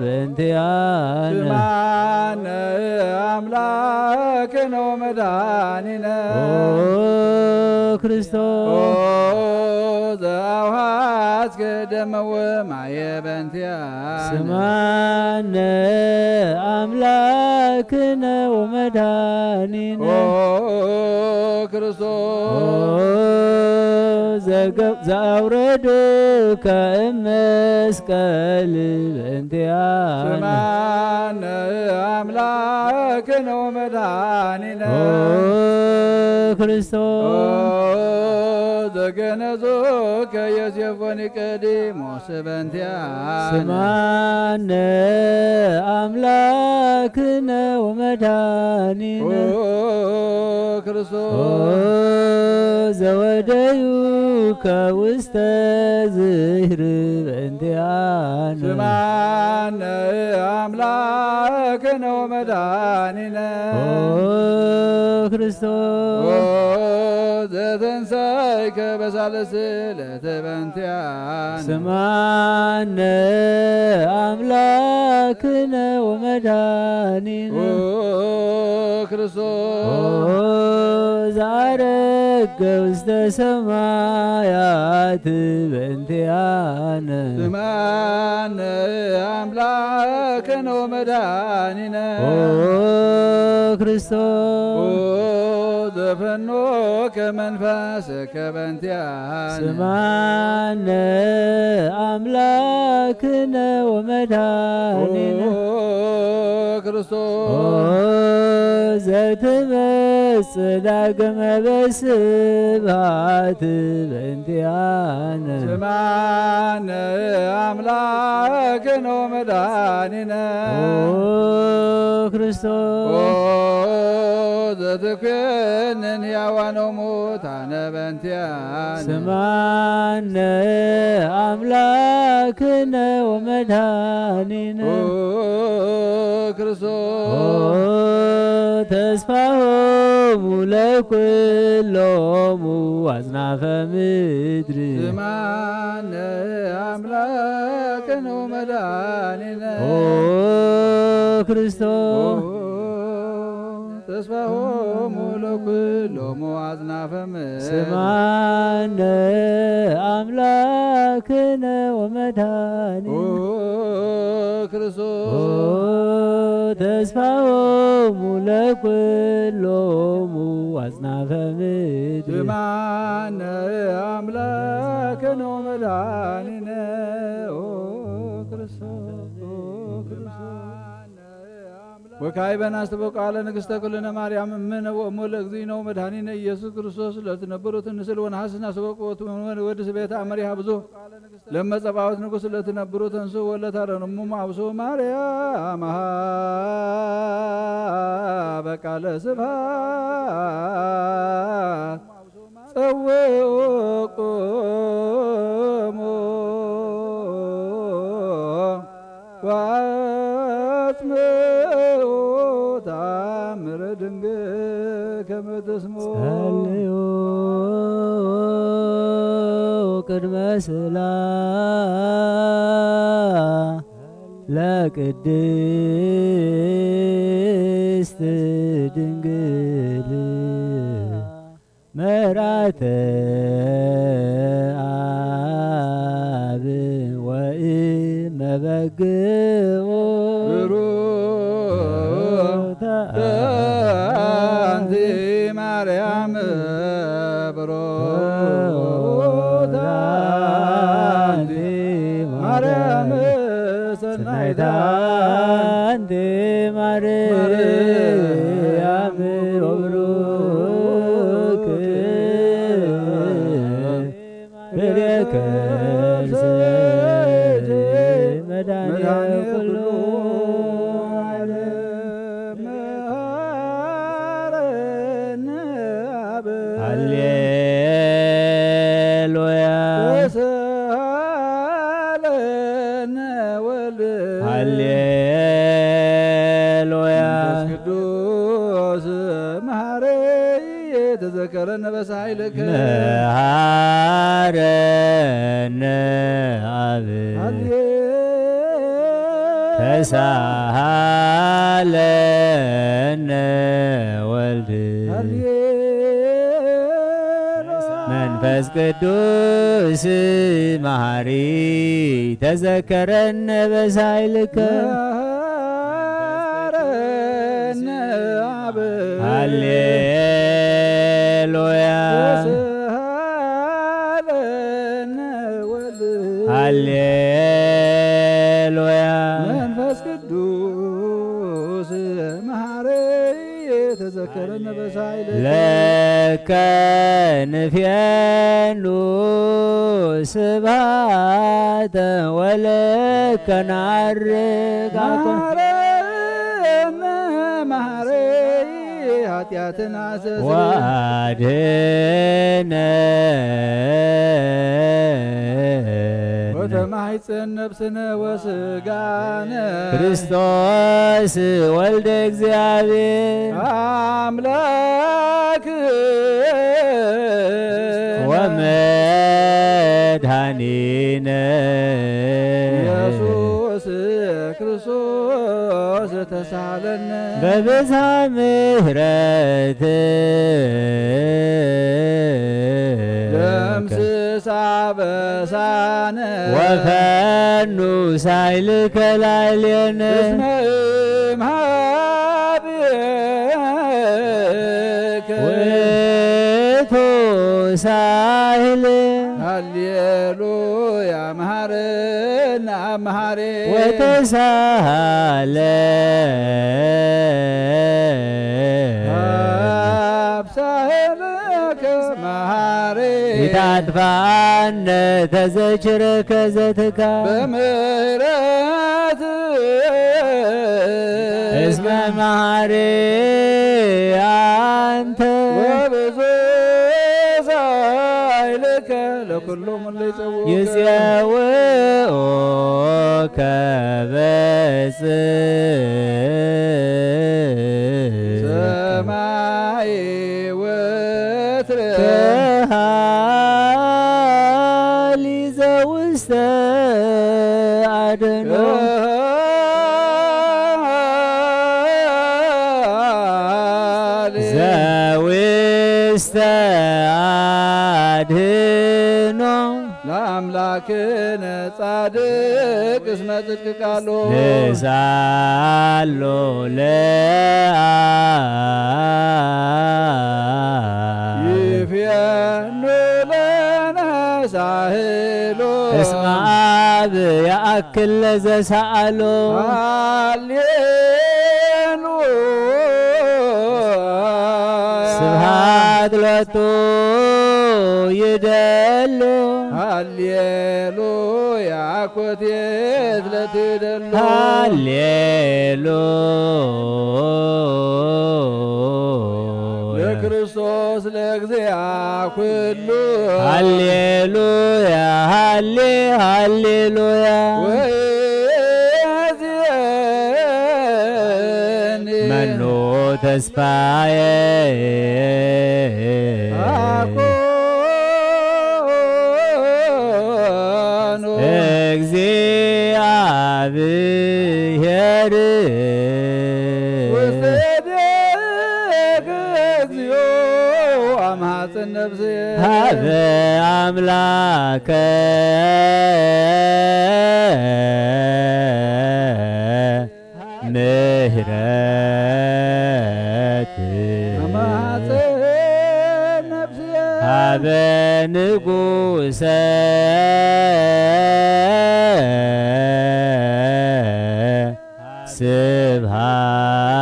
በእንቲአነ። ስማነ አምላክነ ወመድኃኒነ። ኦ ክርስቶስ ኦ ዘአውሃስከ ደመ ወማየ በእንቲአነ። ስማነ አምላክነ ወመድኃኒነ። ኦ ክርስቶስ ኦ ዘገ- ዘአውረዱከ እመስቀል በእንቲአነ። ስማነ አምላክነ ወመድኃኒነ። ኦ ክርስቶስ ኦ ዘገነዞከ ዮሴፍ ወኒቆዲሞስ በእንቲአነ። ስማነ አምላክነ ወመድኃኒነ። ኦ ክርስቶስ ኦ ዘወደዩከ ውስተ ዝህር በእንቲአነ። ስማነ አምላክነ ወመድኃኒነ። ኦ ክርስቶስ ኦ ዘተንሳይከ በሳልስት ዕለት በእንቲአነ። ስማነ አምላክነ ወመድኃኒነ። ኦ ክርስቶስ ኦ ዘአረገ ውስተ ሰማያት በእንቲአነ። ስማነ አምላክነ ወመድኃኒነ። ኦ ክርስቶስ ኦ ዘፈኖከ መንፈስከ በእንቲአነ። ስማነ አምላክነ ወመድኃኒነ። ኦ ክርስቶስ ኦ ዘትመጽእ ዳግመ በስብሐት በእንቲአነ። ስማነ አምላክነ ወመድኃኒነ። ኦ ክርስቶስ ኦ ዘትኮንን ሕያዋን ወሙታነ በእንቲአነ። ስማነ አምላክነ ወመድኃኒነ። ኦ ክርስቶስ ኦ ተስፋሆሙ ለኩሎሙ አጽናፈ ምድር። ስማነ አምላክነ ወመድኃኒነ። ኦ ክርስቶስ ኦ ተስፋሆሙ ለኩሎሙ አጽናፈ ምድር። ስማነ አምላክነ ወመድኃኒነ። ኦ ክርስቶስ ኦ ተስፋሆሙ ለኩሎሙ አጽናፈ ምድር። አነ አምላክነ ወመድኃኒነ ኦ ክርስቶስ ኦ ክርስቶስ። ወካዕበነ አስተበቁ ቃለ ንግሥተ ኩልነ ማርያም እምነ ወእሙ ለእግዚእነ ወመድኃኒነ ኢየሱስ ክርስቶስ ለትነብሩ ትንስል ወነሐስና ሰበቁ ወትመንወን ወድስ ቤተ አመሪሃ ብዙ ለመጸባወት ንጉሥ ለትነብሩ ተንሱ ወለታረንሙ ማብሱ ማርያም በቃለ ስብሐት ጸውቁሙ ወአጽምዑ ተአምረ ድንግል ከመ ተስሞ። ጸልዩ ቅድመ ስእላ ለቅድስት ድንግል መርዓተ አብ ወእመ በግዑ። ብሩክተ አንቲ ማርያም ብሩክተ አንቲ ማርያም ሰናይታ አንቲ ማርያም ወብሩክ ፍሬ ከርሥኪ መድኃኔ ኩሉ ዓለም። ሃሌሉያ። ተሳሃለነ ወልድ ሃሌሉያ። መንፈስ ቅዱስ መሐረየ ተዘከረነ በሳይልከ። መሐረነ አብ ሃሌ ተሳሃለነ ወልድ ሃሌ መንፈስ ቅዱስ መሐሪ ተዘከረነ በሳይልከ። መሐረነ አብ ሃሌሉያ። ተሳሃለነ ወልድ ሃሌሉያ። መንፈስ ቅዱስ መሐረየ ተዘከረነ በሳይልከ። ለከ ንፌኑ ስብሐተ ወለከ ነዐርግ አኮ መሐረነ መሐረየ ኃጢአትና አስተስርይ ወአድኅነነ ወተማሕፀን ነፍስነ ወስጋነ ክርስቶስ ወልደ እግዚአብሔር አምላክ ወመድኃኒነ ኢየሱስ ክርስቶስ ተሳለነ በብዝሃ ምሕረት ደምስስ አበሳነ ወፈኑ ሳይልከ ላዕሌነ እስመ እምሃብከ ውእቱ ሳህል ሃሌሉያ መሐረነ አብ መሐሬ ወተሳሃለ አብ ሳህልከ መሐሬ ኢታጥፋነ ተዘክረከ ዘትካ በምሕረት እስመ መሐሪ አንተ ወብዙ ሳይልከ ለኩሎም እለ ይጸውዑከ ይጸውዑከ በጽድቅ ሰማይ ወትረ ተሃሊ ዘውስተ አድኖ ዘውስተ አድኖ ለአምላክነ ጻድቅ እስመ ጽድቅ ቃሉ። ንስአሎ ለአብ ይፌኑ ለነ ሳህሎ። እስመ አብ የአክል ለዘሳአሎ። ሃሌሉያ። ስብሐት ሎቱ ይደሉ። ሃሌሉያ። ኮቴት ለትደሉ። ሃሌሉያ። ለክርስቶስ ለእግዚአ ኩሉ። ሃሌሉያ፣ ሃሌ፣ ሃሌሉያ። ወይእዜኒ መኑ ተስፋዬ። አኮኑ። እግዚአብሔር። ውስተ እዴከ እግዚኦ አምሐጽን ነፍስየ። ሀበ አምላከ ምህረት። አምሐጽን ነፍስየ። ሀበ ንጉሰ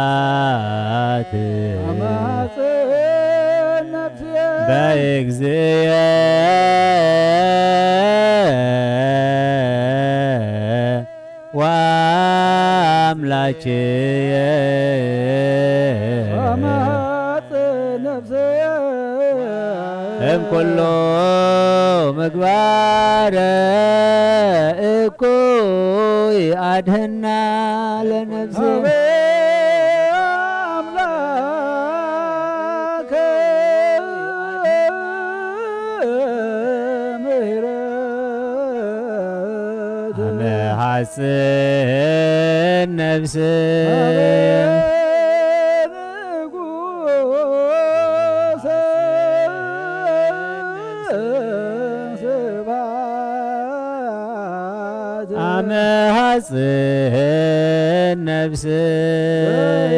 ስብሐት። አማጽን ነፍስየ። በእግዚእየ ወአምላክየ። አማጽን ነፍስየ። እምኩሉ ምግባረ እኩይ አድህና ለነፍስየ። አምላከ ምሕረት። አመ ሐጽን ነፍስየ። ንጉሰ ስብሐት። አመ ሐጽን ነፍስየ።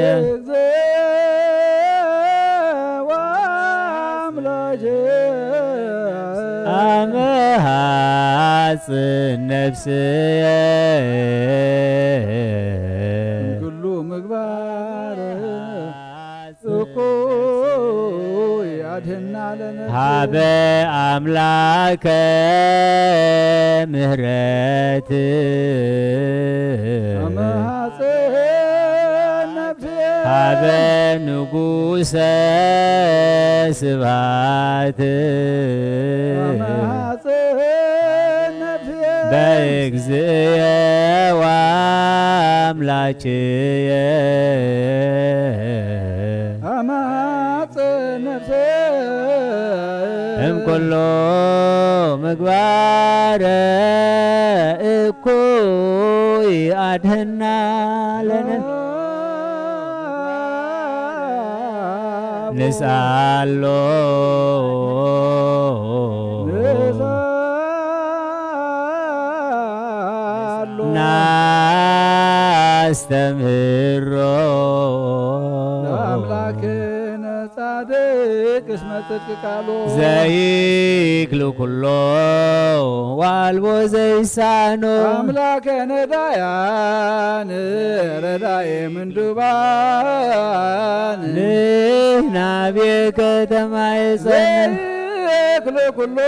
ወአምላኬ። አመ ሐጽን ነፍስየ። ኩሉ ምግባር እኩይ አድህና ለነፍስየ። ሀበ አምላከ ምህረት። አመ ሐጽን ነፍስየ። ሀበ ንጉሰ ስብሐት። አመ ሐጽን ነፍስየ። በእግዚእየ ወአምላክየ። አመ ሐጽን ነፍስየ። እምኩሉ ምግባረ እኩይ አድህና ለነ። ንስአሎ። ንስአሎ። ናስተምህሮ። ለአምላክነ ጻድቅ እስመ ጽድቅ ቃሉ። ዘይክል ኩሎ ዋልቦ ዘይሳኖ። አምላከ ነዳያን ረዳኤ ምንዱባን። ንሕና ቤከ ተማየጸን። ዘይክል ኩሎ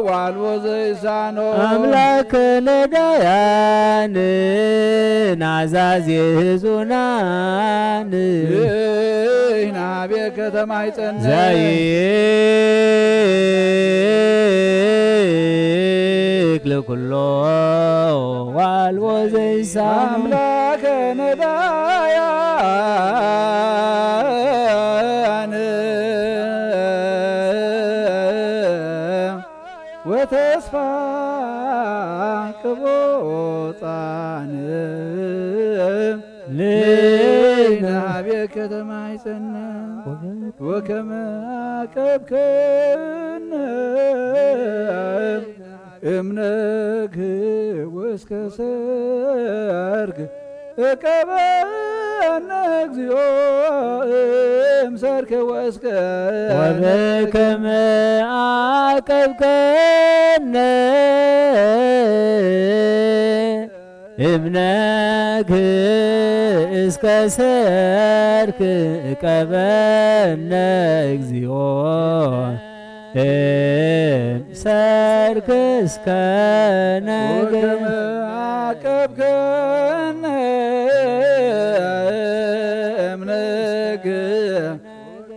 ዋልቦ ዘይሳኖ። አምላከ ነዳያን ናዛዜ ህዙናን። ንሕና ቤከ ተማይጸነ። ዘይክል ኩሎ ዋልቦ ዘይሳኖ። አምላከ ነዳያን ወተስፋ ቅቡጻን። ንሕና ከተማይጸና ወከመ አቀብከነ እምነክ ወስከ ሰርክ እቀበነ እግዚኦ እምሰርክ ወስከ ወበከመ አቀብከነ እምነክ እስከ ሰርክ እቀበነ እግዚኦ እምሰርክ እስከ ነገ ወከመ አቀብከነ እምነክ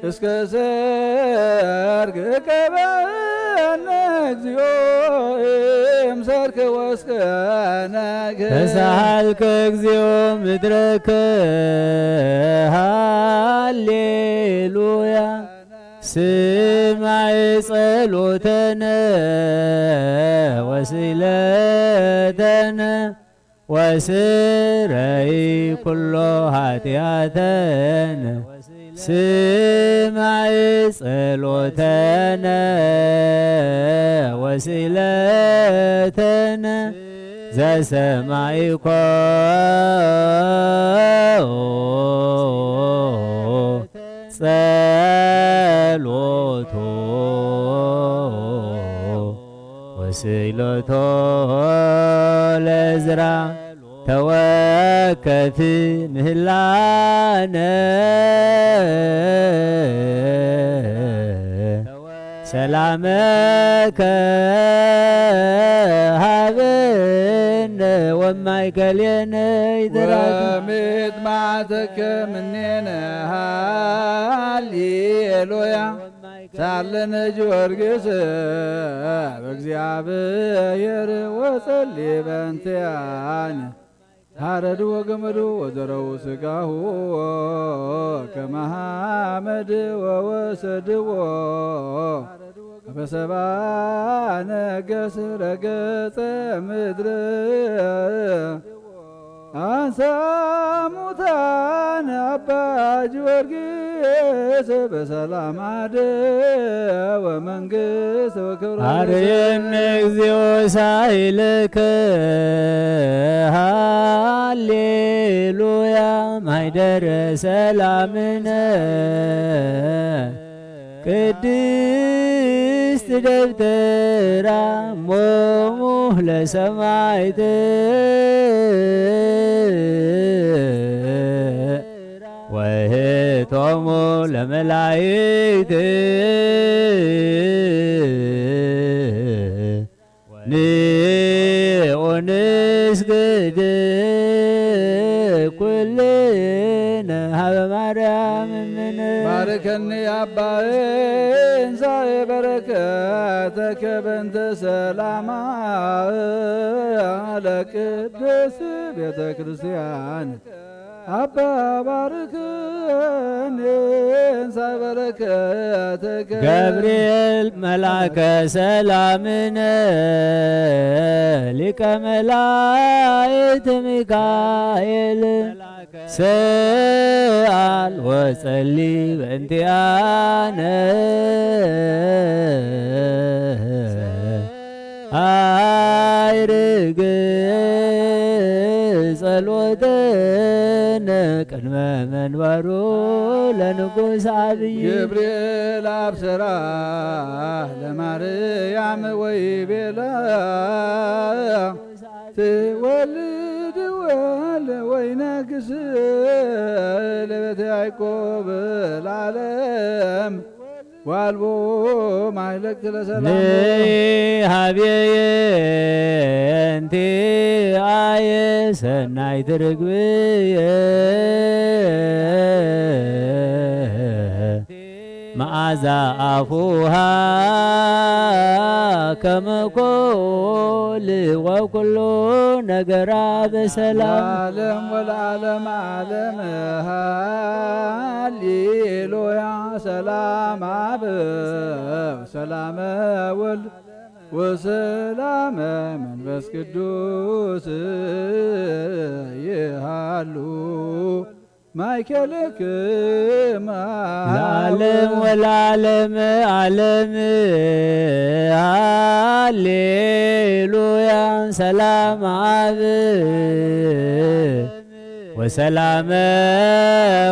እስከ ሰርክ እቀበነ እግዚኦ እምሰርክ ወስከ ነገ ተሳሃልከ እግዚኦ ምድረከ ሃሌሉያ ስማይ ጸሎተነ ወስእለተነ ወስረይ ኩሎ ኃጢአተነ ስማይ ጸሎተነ ወስእለተነ ዘሰማይኮ ጸሎቶ ወስእለቶ ለዝራ ተወከፍ ምህላነ ሰላመከ ሃበነ ወማእከሌነ ይትረክ ወምጥማተከ ምኔነ ሃሌሉያ ሳለነ ጊዮርጊስ በእግዚአብሔር ወጸሊ በእንቲአነ ታረድዎ ገመዱ ወዘረው ስጋሁ ከመ ሐመድ ወወሰድዎ በሰባ ነገስ ረገጸ ምድር አንሳ ሙታን አባ ጊዮርጊስ በሰላም አደ ወመንግስት ወክብር አርየነ እግዚኦ ሳይልከ ሃሌሉያ ማይደረ ሰላምነ ቅድስት ደብተራ ሞሙ ለሰማይት ወህቶሙ ለመላይት ንዑ ንስግድ ኩልነ ሀበ ማርያም እምነ ባርከኒ አባዬ እንሳኤ በረከተከ በእንተ ሰላማ ለቅድስት ቤተ ክርስቲያን አባ ባርከኒ እንሳኤ በረከተከ ገብርኤል መልአከ ሰላምነ ሊቀ መላእክት ሚካኤል ሰአል ወጸሊ በእንቲአነ አይርግ ጸሎተነ ቅድመ መንበሩ ለንጉሥ አብይ ገብርኤል አብሰራ ለማርያም ወይቤላ ትወልድ ወለ ወይነግስ ለቤተ ያዕቆብ ለዓለም ዋልቦ ማይለቅት ለሰላም ንይ ሀብየ እንቲ አየ ሰናይት ርግብየ መዓዛ አፉሃ ከመ ኮል ወኩሉ ነገራ በሰላም ለዓለም ወለዓለም ዓለም ሃሌሉያ ሰላም አብ ሰላመ ወልድ ወሰላመ መንፈስ ቅዱስ ይሃሉ ማእከልክማ ለዓለም ወለዓለም ዓለም። ሃሌሉያ። ሰላም አብ ወሰላመ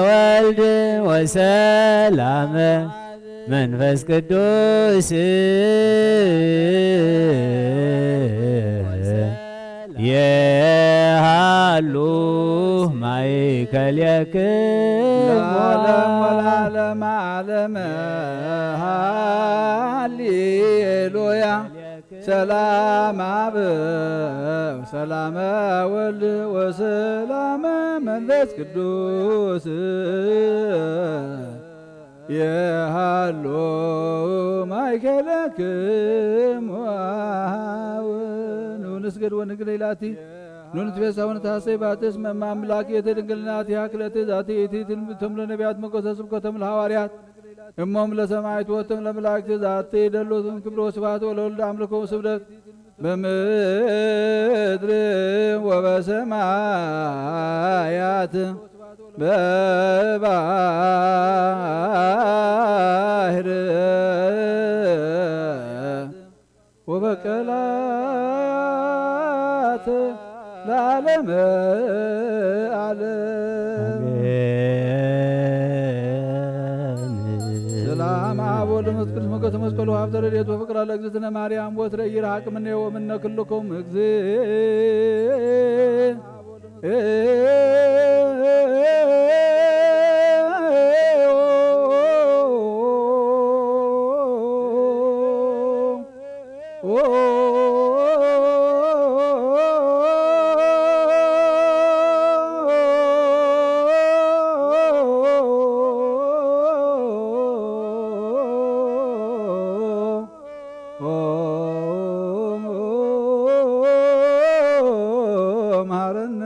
ወልድ ወሰላመ መንፈስ ቅዱስ የሃሉ ማእከልክሙ። ለዓለም ወለዓለም ዓለም። ሃሌሉያ። ሰላም አብ ወሰላመ ወልድ ወሰላመ መንፈስ ቅዱስ የሃሎ ማእከለክሙ። ኑ ንስገድ ወንግደ ኢላቲ፣ ኑ ንትፌሳ ወንትሐሰይ ባቲ እስመ እመ አምላክ የተ ድንግል ናቲሃ ክለቲ ዛቲ ይእቲ ትንቢቶም ለነቢያት መጎሰ ስብከቶም ለሐዋርያት እሞም ለሰማዕት ወቶም ለመላእክት ዛቲ ደሎትን ክብር ወስብሐት ወለወልድ አምልኮ ስብደት በምድር ወበሰማያት በባህር ወበቀላት ለዓለመ ዓለም። አሜን። ሰላም አብ ወወልድ ወመንፈስ ቅዱስ ሞገሰ መስቀሉ ሀብተ ረድኤት ወፍቅር ለእግዝእትነ ማርያም ወትረ ይርሐቅ እምኔ ወእምነ ኩልኩም እግዝእ መሐረነ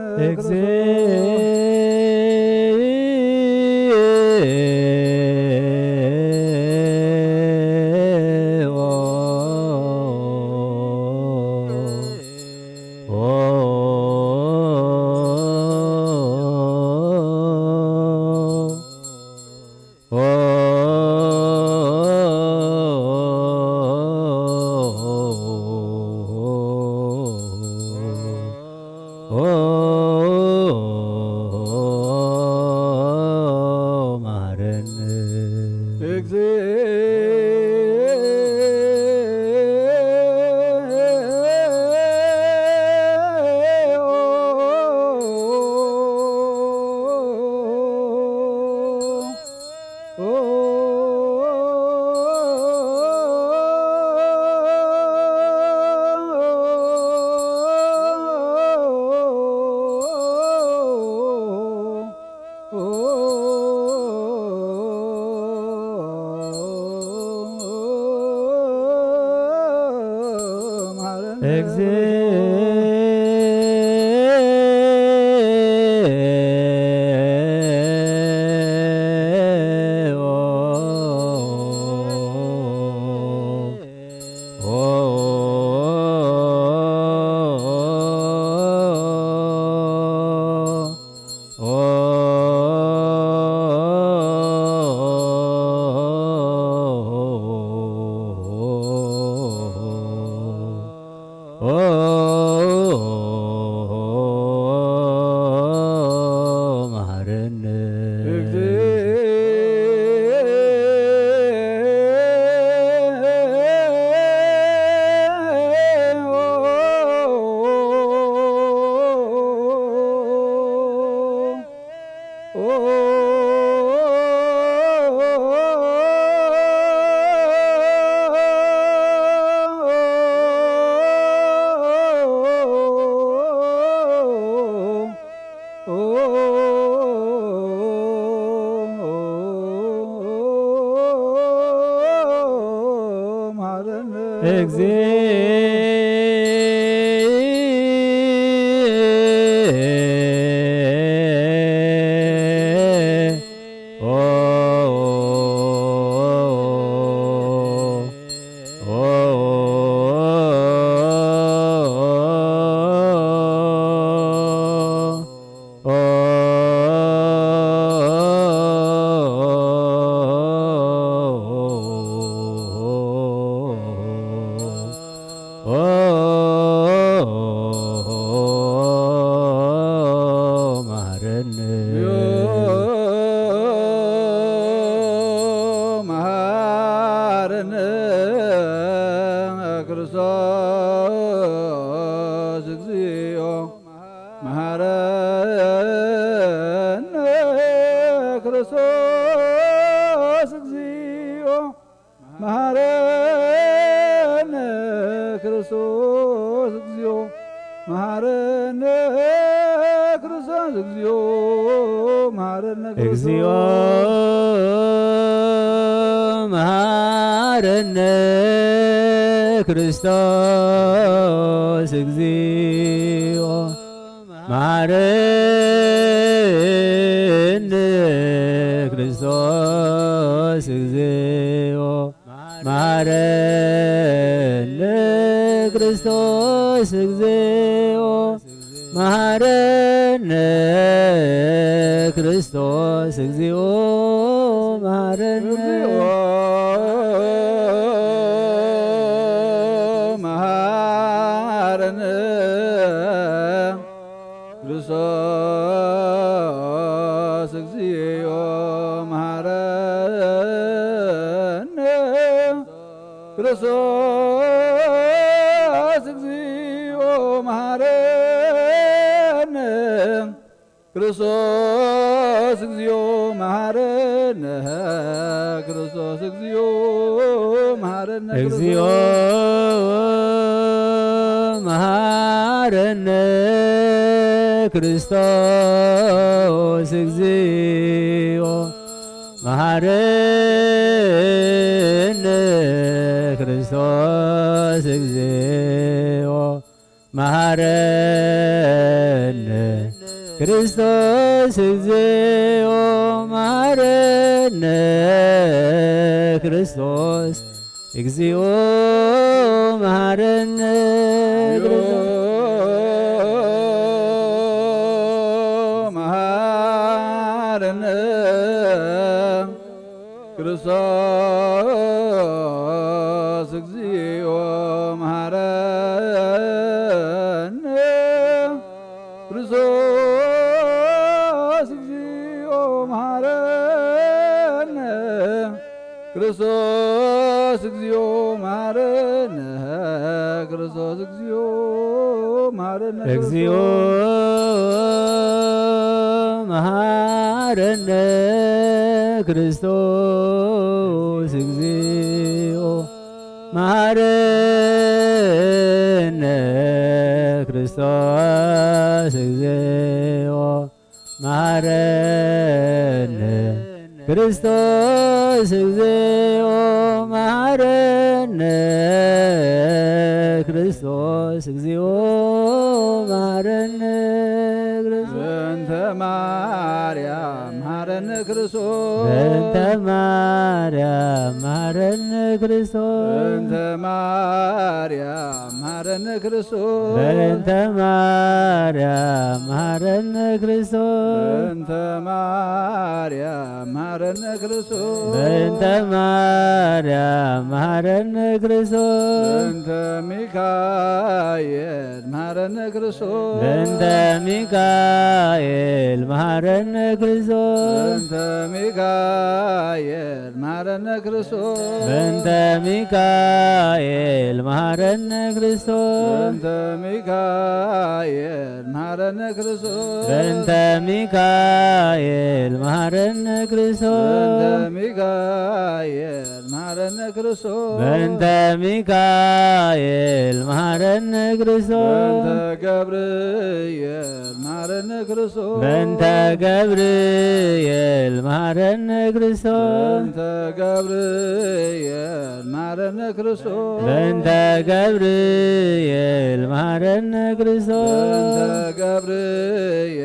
መሐረነ። መሐረነ። መሃረነ። መሃረነ ክርስቶስ እግዚኦ። መሃረነ ክርስቶስ እግዚኦ። መሃረነ ክርስቶስ እግዚኦ። መሃረነ ክርስቶስ እግዚኦ። መሃረነ ክርስቶስ። እግዚኦ መሃረነ ክርስቶስ እግዚኦ። መሃረነ ክርስቶስ እግዚኦ። መሃረነ ክርስቶስ እግዚኦ። መሃረነ ክርስቶስ እግዚኦ። መሃረነ። እግዚኦ መሃረነ ክርስቶስ እግዚኦ። መሃረነ ክርስቶስ እግዚኦ። መሃረነ ክርስቶስ እግዚኦ። መሃረነ ክርስቶስ እግዚኦ። መሃረነ እግዚኦ። ክርስቶስ። መሃረነ ክርስቶስ እግዚኦ። መሃረነ ክርስቶስ እግዚኦ። መሃረነ ክርስቶስ እግዚኦ። መሃረነ ክርስቶስ እግዚኦ። መሃረነ ክርስቶስ። መሃረነ ክርስቶስ እግዚኦ። መሃረነ ክርስቶስ እግዚኦ። መሃረነ ክርስቶስ እግዚኦ። መሃረነ ክርስቶስ እግዚኦ። መሃረነ እግዚኦ። ክርስቶስ። መሃረነ ክርስቶስ እግዚኦ። መሃረነ ክርስቶስ እግዚኦ። መሃረነ ክርስቶስ እግዚኦ። መሃረነ ክርስቶስ እግዚኦ። መሃረነ ክርስቶስ። በእንተ ማርያም መሃረነ ክርስቶስ። በእንተ ማርያም መሃረነ ክርስቶስ። በእንተ ማርያም መሃረነ ክርስቶስ። በእንተ ማርያም መሃረነ ክርስቶስ። በእንተ ማርያም መሃረነ ክርስቶስ። በእንተ ማርያም መሃረነ ክርስቶስ። በእንተ ሚካኤል መሃረነ ክርስቶስ። በእንተ ሚካኤል መሃረነ ክርስቶስ። በእንተ ሚካኤል መሃረነ ክርስቶስ። በእንተ ሚካኤል መሃረነ ክርስቶስ። በእንተ ሚካኤል መሃረነ ክርስቶስ። በእንተ ሚካኤል መሃረነ ክርስቶስ። በእንተ ሚካኤል መሃረነ ክርስቶስ። በእንተ ሚካኤል መሃረነ ክርስቶስ። በእንተ ገብርኤል መሃረነ ክርስቶስ። በእንተ ገብርኤል መሃረነ ክርስቶስ። በእንተ ገብርኤል መሃረነ ክርስቶስ። በእንተ ገብርኤል መሃረነ ክርስቶስ። በእንተ ገብርኤል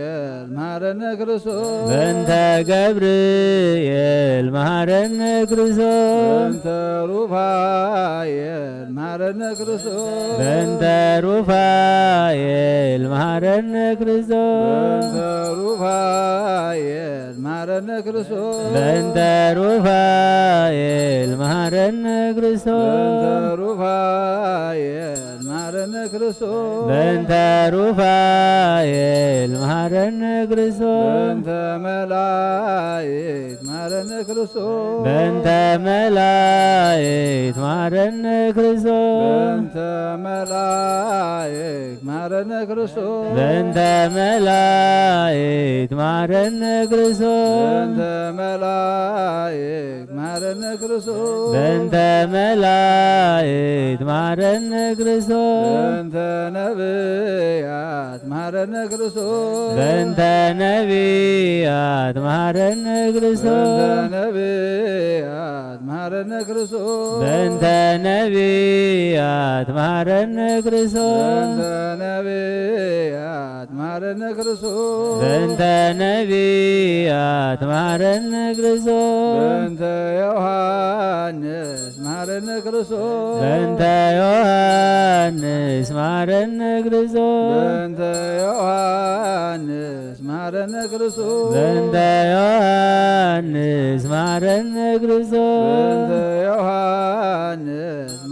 መሃረነ ክርስቶስ። በእንተ ገብርኤል መሃረነ ክርስቶስ። በእንተ ሩፋኤል መሃረነ ክርስቶስ። በእንተ ሩፋኤል መሃረነ ክርስቶስ። በእንተ ሩፋኤል መሐረነ ክርስቶስ። በእንተ ሩፋኤል መሐረነ ክርስቶስ። በእንተ ሩፋኤል መሐረነ ክርስቶስ። በእንተ ሩፋኤል መሐረነ ክርስቶስ። በእንተ መላእክት መሐረነ ክርስቶስ። በእንተ መላእክት መሐረነ ክርስቶስ። በእንተ መላእክት መሐረነ ክርስቶስ። በእንተ መላእክት መሐረነ ክርስቶስ። በእንተ መላእክት መሐረነ ክርስቶስ። በእንተ መላእክት መሐረነ ክርስቶስ። በእንተ ነቢያት መሐረነ ክርስቶስ። በእንተ ነቢያት መሐረነ ክርስቶስ። በእንተ ነቢያት መሐረነ ክርስቶስ። በእንተ ነቢያት መሐረነ ክርስቶስ። በእንተ ነቢያት መሐረነ ክርስቶስ። በእንተ ነቢያት መሐረነ ክርስቶስ። በእንተ ዮሐንስ መሐረነ ክርስቶስ። በእንተ ዮሐንስ መሐረነ ክርስቶስ። በእንተ ዮሐንስ መሐረነ ክርስቶስ። በእንተ ዮሐንስ መሐረነ ክርስቶስ። በእንተ ዮሐንስ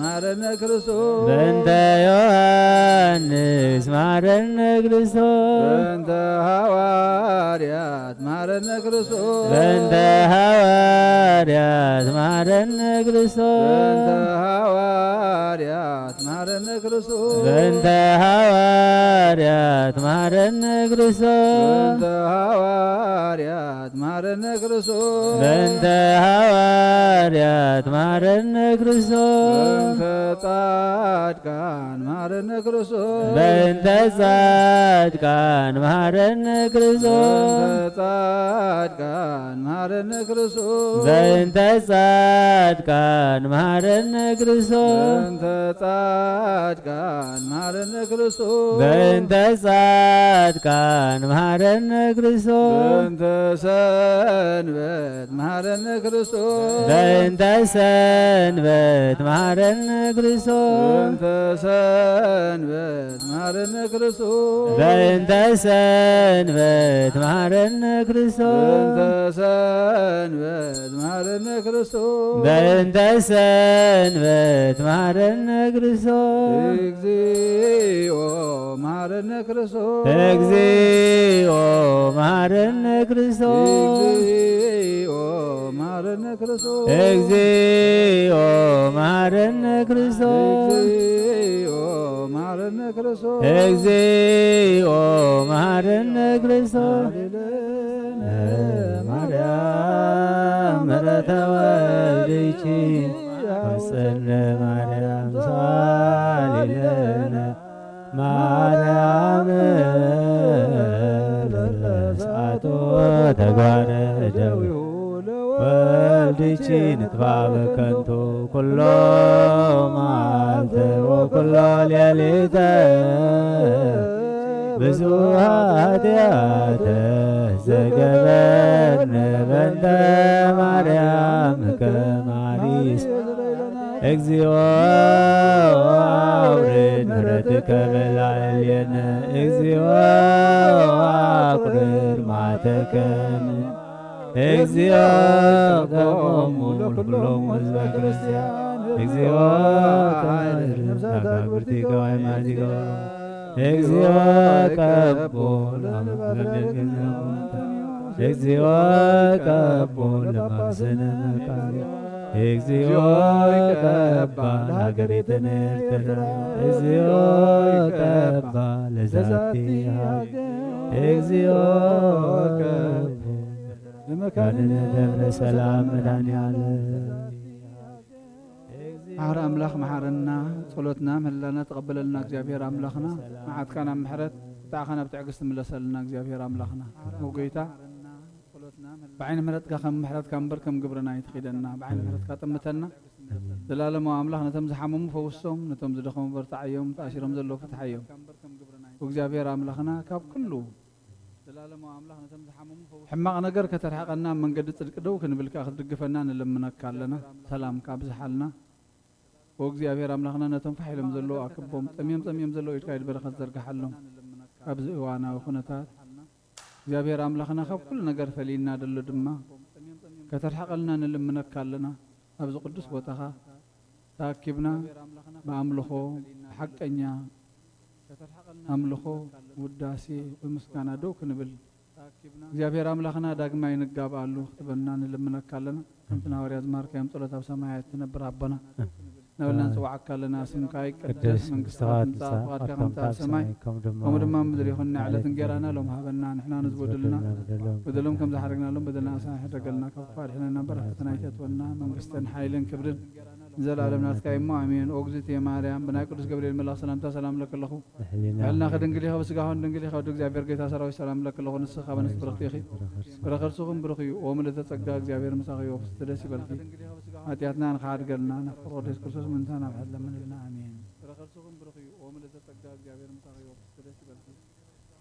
መሐረነ ክርስቶስ። በእንተ ዮሐንስ መሐረነ ክርስቶስ። በእንተ ሐዋርያት መሐረነ ክርስቶስ። በእንተ ሐዋርያት መሐረነ ክርስቶስ። በእንተ ሐዋርያት መሐረነ ክርስቶስ። በእንተ ሐዋርያት መሐረነ ክርስቶስ። በእንተ ሐዋርያት መሐረነ ክርስቶስ። በእንተ ሐዋርያት መሐረነ ክርስቶስ። በእንተ ጻድቃን መሐረነ ክርስቶስ። በእንተ ጻድቃን መሐረነ ክርስቶስ። በእንተ ጻድቃን መሐረነ ክርስቶስ። በእንተ ጻድቃን መሐረነ ክርስቶስ። በእንተ ጻድቃን መሐረነ ክርስቶስ። በእንተ ጻድቃን መሐረነ ክርስቶስ። በእንተ ሰንበት መሐረነ ክርስቶስ። በእንተ ሰንበት መሐረነ ክርስቶስ። በእንተ ሰንበት መሐረነ ክርስቶስ። በእንተ ሰንበት መሐረነ ክርስቶስ። በእንተ ሰንበት መሐረነ ክርስቶስ። በእንተ ሰንበት መሐረነ ክርስቶስ። እግዚኦ መሐረነ ክርስቶስ። እግዚኦ መሐረነ ክርስቶስ። እግዚኦ መሐረነ ክርስቶስ። እግዚኦ መሐረነ ክርስቶስ። እግዚኦ መሐረነ ክርስቶስ። እግዚኦ መሐረነ ክርስቶስ። ማርያም ምሕረተ ወልድኪ ወሰነ ማርያም ሳሊለነ ማርያም በለሳቶ ተጓረ ደዊሁ ለወልድኪ ንጥፋ በከንቱ ኩሎ መዓልተ ወኩሎ ሌሊተ ብዙ ኃጢአተ ዘገበርነ በእንተ ማርያም ከማሪስ እግዚኦ አውርድ ምሕረትከ በላዕሌነ። እግዚኦ አቁርር መዓተከ። እግዚኦ ቀቦሙ ለኩሎሙ ህዝበ ክርስቲያን። እግዚኦ ታይር ነፍሳተ ግብርቲከ ወአይማቲከ። እግዚኦ ቀቦ ለአምላክነ። እግዚኦ ቀቦ ለጳጳስነ መካነ። እግዚኦ ቀባ ለሀገሪትነ ኤርትራ። እግዚኦ ቀባ ለዛቲ ሀገር። እግዚኦ ቀቦ ለመካንነ ደብረ ሰላም መድኃኔዓለም። መሓሪ ኣምላኽ መሓረና፣ ጸሎትና ምህላና ተቐበለልና እግዚኣብሔር ኣምላኽና። መዓትካ ናብ ምሕረት፣ ቁጣዕኻ ናብ ትዕግስቲ ምለሰልና እግዚኣብሔር ኣምላኽና። ኦ ጎይታ፣ ብዓይኒ ምሕረትካ ከም ምሕረትካ እምበር ከም ግብርና ኣይትኺደና። ብዓይኒ ምሕረትካ ጠምተና። ዘላለማዊ ኣምላኽ ነቶም ዝሓመሙ ፈውሶም፣ ነቶም ዝደኸሙ በርትዓዮም፣ ተኣሲሮም ዘለዉ ፍትሓዮም። እግዚኣብሔር ኣምላኽና ካብ ኩሉ ሕማቕ ነገር ከተርሕቐና፣ ኣብ መንገዲ ጽድቂ ደው ክንብል ከኣ ክትድግፈና ንልምነካ ኣለና። ሰላምካ ኣብዝሓልና። ኦ እግዚኣብሔር ኣምላኽና፣ ነቶም ፋሕ ኢሎም ዘለዉ ኣክቦም፣ ጸምዮም ጸምዮም ዘለዉ ኢድካ ኢድ በረኸት ዘርግሓሎም። ኣብዚ እዋናዊ ኩነታት እግዚኣብሔር ኣምላኽና ካብ ኩሉ ነገር ፈሊና ደሎ ድማ ከተርሕቐልና ንልምነካ ኣለና። ኣብዚ ቅዱስ ቦታኻ ተኣኪብና ብኣምልኾ ብሓቀኛ ኣምልኾ ውዳሴ ብምስጋና ደው ክንብል እግዚኣብሔር ኣምላኽና ዳግማይ ንጋብኣሉ ክትበና ንልምነካ ኣለና። ከምቲ ናወርያ ዝማርካዮም ጸሎት ኣብ ሰማያት ትነብር ኣቦና ናበልና ንጽዋዓካ ኣለና። ስምካ ይቀደስ፣ መንግስትኻ ትምጻእ፣ ፍቓድካ ከምቲ ኣብ ሰማይ ከምኡ ድማ ኣብ ምድሪ ይኹን። ንዕለት እንጌራና ሎም ሃበና። ንሕና ንዝበደሉና በደሎም ከም ዝሓረግናሎም በደልና ንስኻ ሕደገልና። ካብ ክፉእ ኣድሕነና እምበር፣ ኣብ ፈተና ኣይተእትወና። መንግስትን ሓይልን ክብርን ንዘለኣለም ናትካ እዩ እሞ፣ ኣሜን። ኦ እግዝእትየ ማርያም፣ ብናይ ቅዱስ ገብርኤል መልኣኽ ሰላምታ ሰላም እብለኪ ኣለኹ። ብሕልናኺ ድንግል ኢኺ፣ ብስጋኺ እውን ድንግል ኢኺ። ወዲ እግዚኣብሔር ጌታ ሰራዊት ሰላም እብለኪ ኣለኹ። ንስኺ ካብ ኣንስቲ ብርኽቲ ኢኺ፣ ፍረ ከርስኺ እውን ብሩኽ እዩ። ኦ ምልእተ ጸጋ፣ እግዚኣብሔር ምሳኺ እዩ። ቅድስቲ ደስ ይበልኪ። ሓጢኣትና ንኽሓድገልና፣ ናብ ፍቕሪ ወዲ የሱስ ክርስቶስ ምእንታና ምሕረት ለምንልና። ኣሜን። ፍረ ከርስኺ እውን ብሩኽ እዩ። ኦ ምልእተ ጸጋ፣ እግዚኣብሔር ምሳኺ እዩ። ቅድስቲ ደስ ይበልኪ።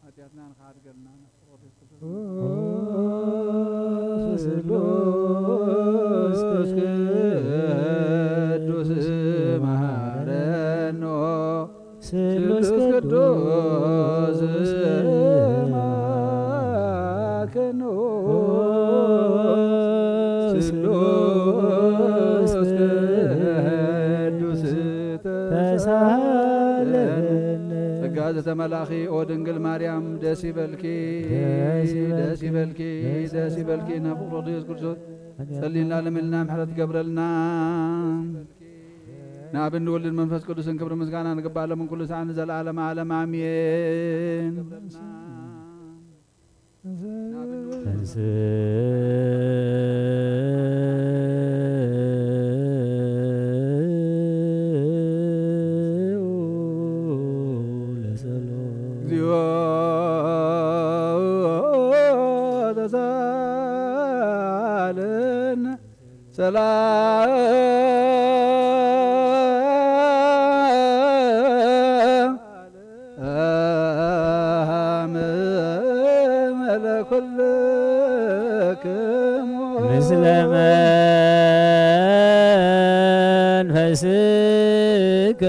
ሓጢኣትና ንኽሓድገልና፣ ናብ ፍቕሪ ወዲ የሱስ ክርስቶስ ስሉስ ቅዱስ መሃረኖ። ስሉስ ቅዱስ መሃረኖ። ስሉስ ቅዱስ ተሳሃለነ። ጸጋ ዘተመላእኺ ኦ ድንግል ማርያም ደስ ይበልኪ፣ ደስ ይበልኪ፣ ደስ ይበልኪ። ናብ ፍቕሪ ወዲ የሱስ ክርስቶስ ጸሊልና ልምልና ምሕረት ገብረልና። ንኣብን ንወልድን መንፈስ ቅዱስን ክብሪ ምስጋና ንግባእ ሎምን ኩሉ ሰዓት ንዘለዓለመ ዓለም ኣሜን። ተንሥኡ ለጸሎት። እግዚኦ ተሳሃለነ። ሰላም ለኩልክሙ። ምስለ መንፈስከ።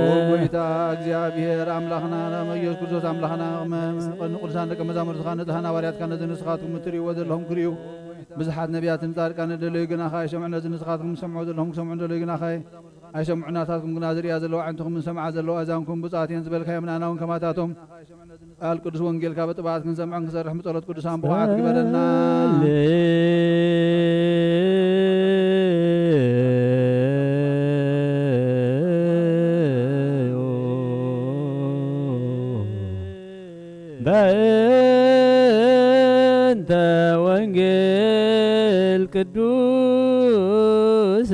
ኦ ጎይታ እግዚኣብሔር ኣምላኽና፣ ኢየሱስ ክርስቶስ ኣምላኽና፣ ቅዱሳን ደቀ መዛሙርትኻ፣ ነቲ ሃዋርያትካ፣ ነዚ ንስኻትኩም እትርእይዎ ዘለኹም ክርእዩ፣ ብዙሓት ነቢያትን ጻድቃንን ደለዩ፣ ግናኸ ኣይሰምዑን። ነዚ ንስኻትኩም ትሰምዑ ዘለኹም ክሰምዑ እንደለዩ፣ ግናኸ ኣይሰምዑን። ናታትኩም ግና ዝርእያ ዘለዋ ኣዕንትኹምን ዝሰምዓ ዘለዋ ኣእዛንኩም ብፁዓት እየን ዝበልካዮም ንኣና እውን ከማታቶም ቃል ቅዱስ ወንጌልካ ብጥብዓት ክንሰምዕን ክንሰርሕን ብጸሎት ቅዱሳን ብቑዓት ግበረና። በእንተ ወንጌል ቅዱስ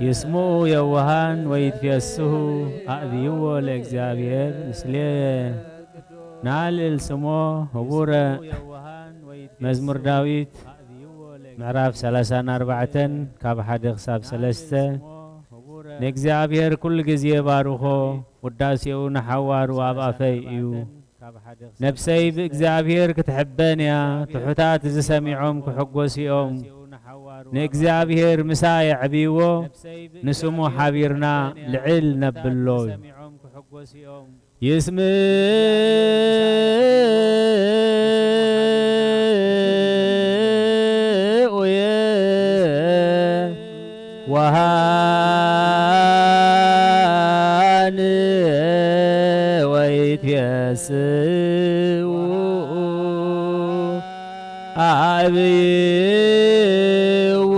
ይስምዑ የዋሃን ወይትፌስሑ ኣእብይዎ ለእግዚኣብሔር ምስሌየ። ናልዕል ስሞ ህቡረ። መዝሙር ዳዊት ምዕራፍ ሰላሳን ኣርባዕተን ካብ ሓደ ክሳብ ሰለስተ። ንእግዚኣብሔር ኩሉ ግዜ ባርኾ፣ ውዳሴኡ ንሓዋሩ ኣብ ኣፈይ እዩ። ነፍሰይ ብእግዚኣብሔር ክትሕበን እያ፣ ትሑታት እዚ ሰሚዖም ክሕጎሱ እዮም። ንእግዚኣብሔር ምሳይ ኣዕብይዎ፣ ንስሙ ሓቢርና ልዕል ነብሎ። ይስምዑ የዋሃን ወይትፌስሑ ኣዕብይዎ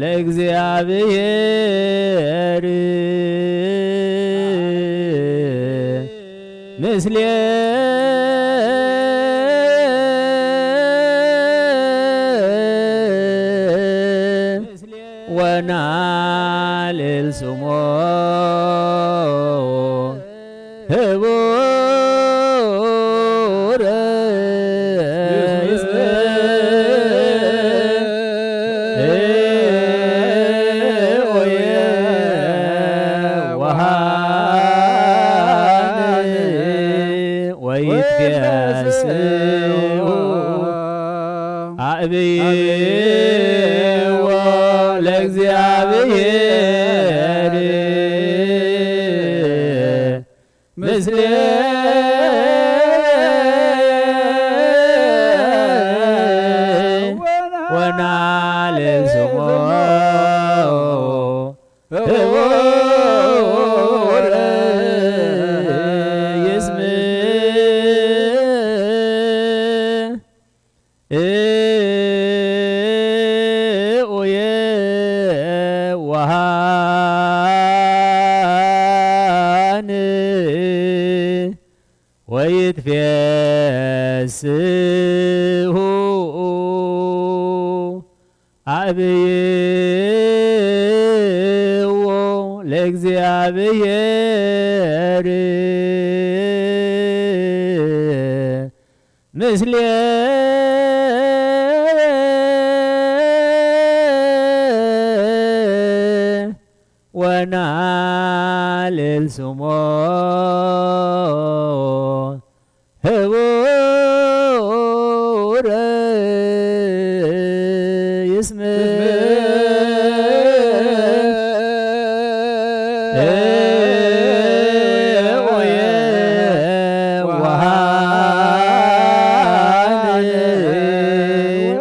ለእግዚኣብሔር ምስሌ ወናልዕል ስሞ ህቡረ ይስምዑ የዋሃ ለእግዚኣብሔር ምስሌነ ወናልል ስሞ ህቡረ ይስምዕ። እኡየ ወሃን ወይትፌስሑ። አብይዎ ለእግዚኣብሔር ምስሌ ወናልል ስሞ ህቡረ ይስምዕ። እወየ ወሃን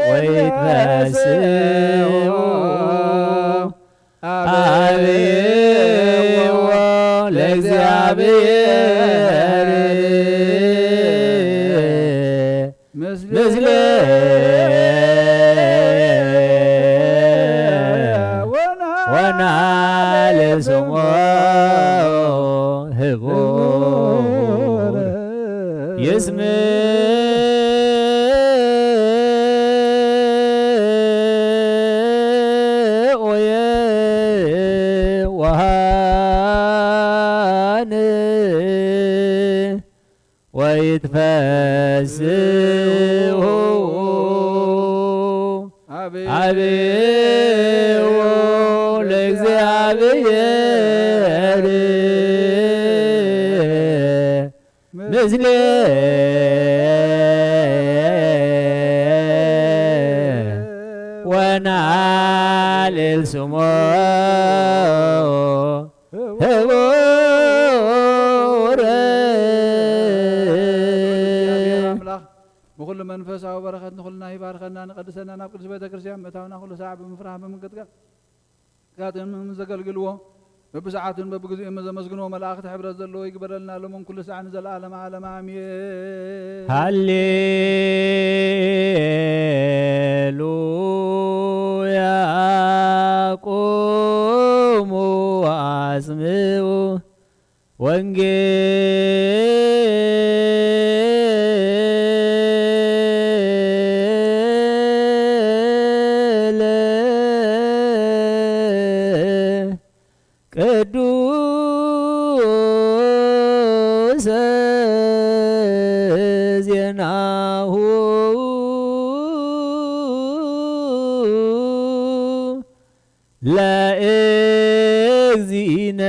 ወይትፈስሑ አብይዎ ለእግዚኣብሔር ምስሌ ወናልል ስሞ ህቡረ ይስምዕ። እወየ ወሃን ወይትፈስሑ አብይዎ ለእግዚኣብሔር ምስሌ ወናልል ስሞ ህቡረ። እግዚአብሔር አምላክ ብኩሉ መንፈሳዊ በረኸት ንኹልና ይባርከና፣ ንቀድሰና፣ ናብ ቅድስት ቤተ ክርስቲያን ምእታውና ኩሉ ሳዕ ብምፍራህ ብምንቅጥቃጥ ካትን ዘገልግልዎ በብሰዓቱን በብግዜኡን ዘመስግንዎ መላእኽቲ ሕብረት ዘለዎ ይግበረልና ሎምን ኩሉ ሳዕ ንዘለዓለመ ዓለም ኣሜን። ሃሌሉያ። ቁሙ አጽምዑ ወንጌለ ቅዱሰ ዜናሁ ለእግዚእነ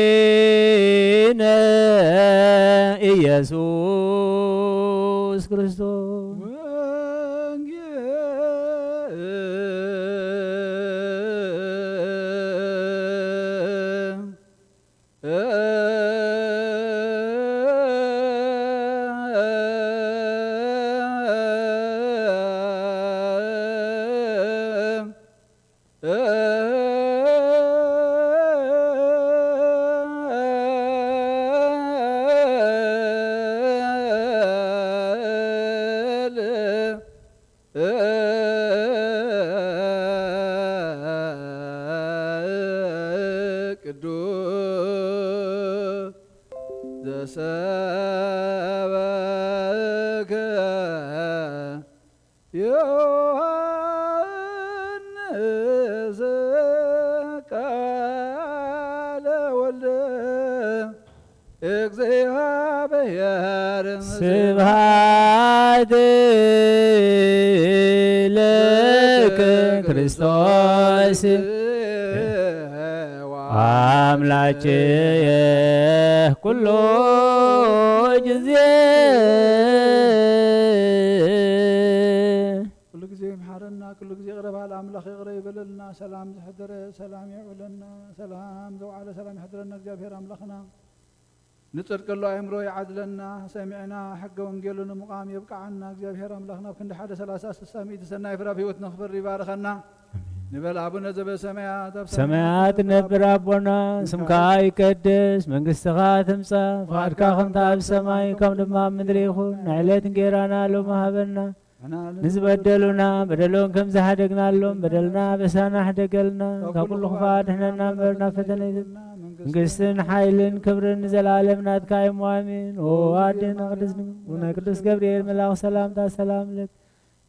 ወመድኃኒነ ኢየሱስ ክርስቶስ። ቅዱስ ዘሰበከ ዮሐንስ ቃለ ወልደ እግዚአብሔር ስብሐት ለከ ክርስቶስ። ኣምላኬ ኩሉ ጊዜ ኩሉ ግዜ ይምሓረና፣ ኩሉ ግዜ ይቕረ በሃል ኣምላኽ ይቕረ ይበለልና። ሰላም ዘሕደረ ሰላም የውዕለና፣ ሰላም ዘውዓለ ሰላም የሕድረና እግዚኣብሔር ኣምላኽና። ንጽድቀሉ ኣእምሮ ይዓድለና፣ ሰሚዕና ሕገ ወንጌሉ ንምቓም የብቅዓና። እግዚኣብሔር ኣምላኽ ናብ ክንዲ ሓደ ሰላሳ ስሳ ሚእቲ ሰናይ ፍረ ኣብ ህይወትና ክፈሪ ይባርኸና። ንበል ኣቡነ ዘበሰማያት ኣብ ሰማያት እትነብር ኣቦና፣ ስምካ ይቀደስ፣ መንግስትኻ ትምጻእ፣ ፍቓድካ ከምታ ኣብ ሰማይ ከም ድማ ኣብ ምድሪ ይኹን። ንዕለት እንጌራና ሎሚ ሃበና፣ ንዝበደሉና በደሎም ከም ዝሓደግናሎም በደልና ኣበሳና ሕደገልና፣ ካብ ኩሉ ክፋ ድሕነና እምበር ናብ ፈተነ ይዘ-፣ መንግስትን ሓይልን ክብርን ንዘለኣለም ናትካ እዮም። ኣሜን። ኦ ኣዴና ቅድስት ድንግል፣ ናይ ቅዱስ ገብርኤል መልኣኽ ሰላምታ ሰላም ለኪ፣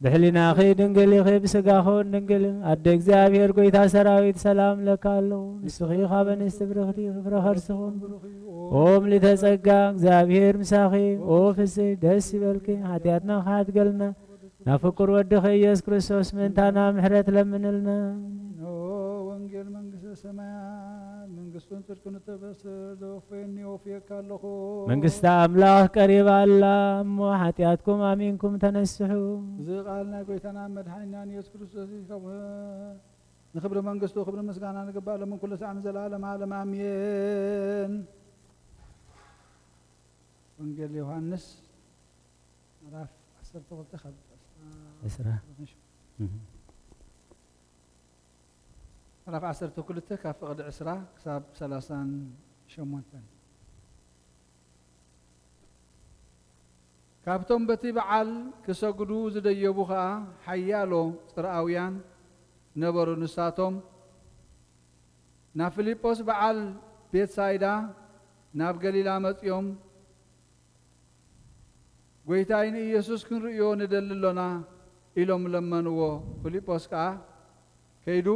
ብሕሊናኺ ድንግል ኢኺ፣ ብስጋኺ እውን ድንግል፣ ኣደ እግዚኣብሔር ጎይታ ሰራዊት ሰላም ለካ ኣለዉ። ንስኺ ካብ ኣንስቲ ብርኽቲ ፍረ ከርስኹም ኦም ሊተ ጸጋ እግዚኣብሔር ምሳኺ። ኦ ፍስይ ደስ ይበልኪ፣ ሓጢኣትና ክሓድገልና ናብ ፍቁር ወድኺ ኢየሱስ ክርስቶስ ምእንታና ምሕረት ለምንልና። ኦ ወንጌል መንግስተ ሰማያት መንግስቱን ጽድቅን እተበስር ዘወፈየኒ ወፍየካ ኣለኹ። መንግስቲ ኣምላኽ ቀሪባ ኣላ፣ እሞ ሓጢኣትኩም ኣሚንኩም ተነስሑ። እዚ ቃል ናይ ጎይታና መድሓኒናን ኢየሱስ ክርስቶስ እዩ። ካብ ንኽብሪ መንግስቱ ክብሪ ምስጋና ንግባእ ሎምን ኩሉ ሳዕ ንዘለኣለም ዓለም ኣሜን። ወንጌል ዮሃንስ ምዕራፍ ዓሰርተ ክልተ ካብ ዕስራ። ምዕራፍ ዓሰርተ ክልተ ካብ ፍቕዲ ዕስራ ክሳብ ሰላሳን ሸሞንተን። ካብቶም በቲ በዓል ክሰግዱ ዝደየቡ ኸኣ ሓያሎ ጽርኣውያን ነበሩ። ንሳቶም ናብ ፊልጶስ በዓል ቤትሳይዳ ናብ ገሊላ መጺኦም፣ "ጐይታይ ንኢየሱስ ክንርእዮ ንደሊ ኣሎና" ኢሎም ለመንዎ። ፊልጶስ ከኣ ከይዱ፣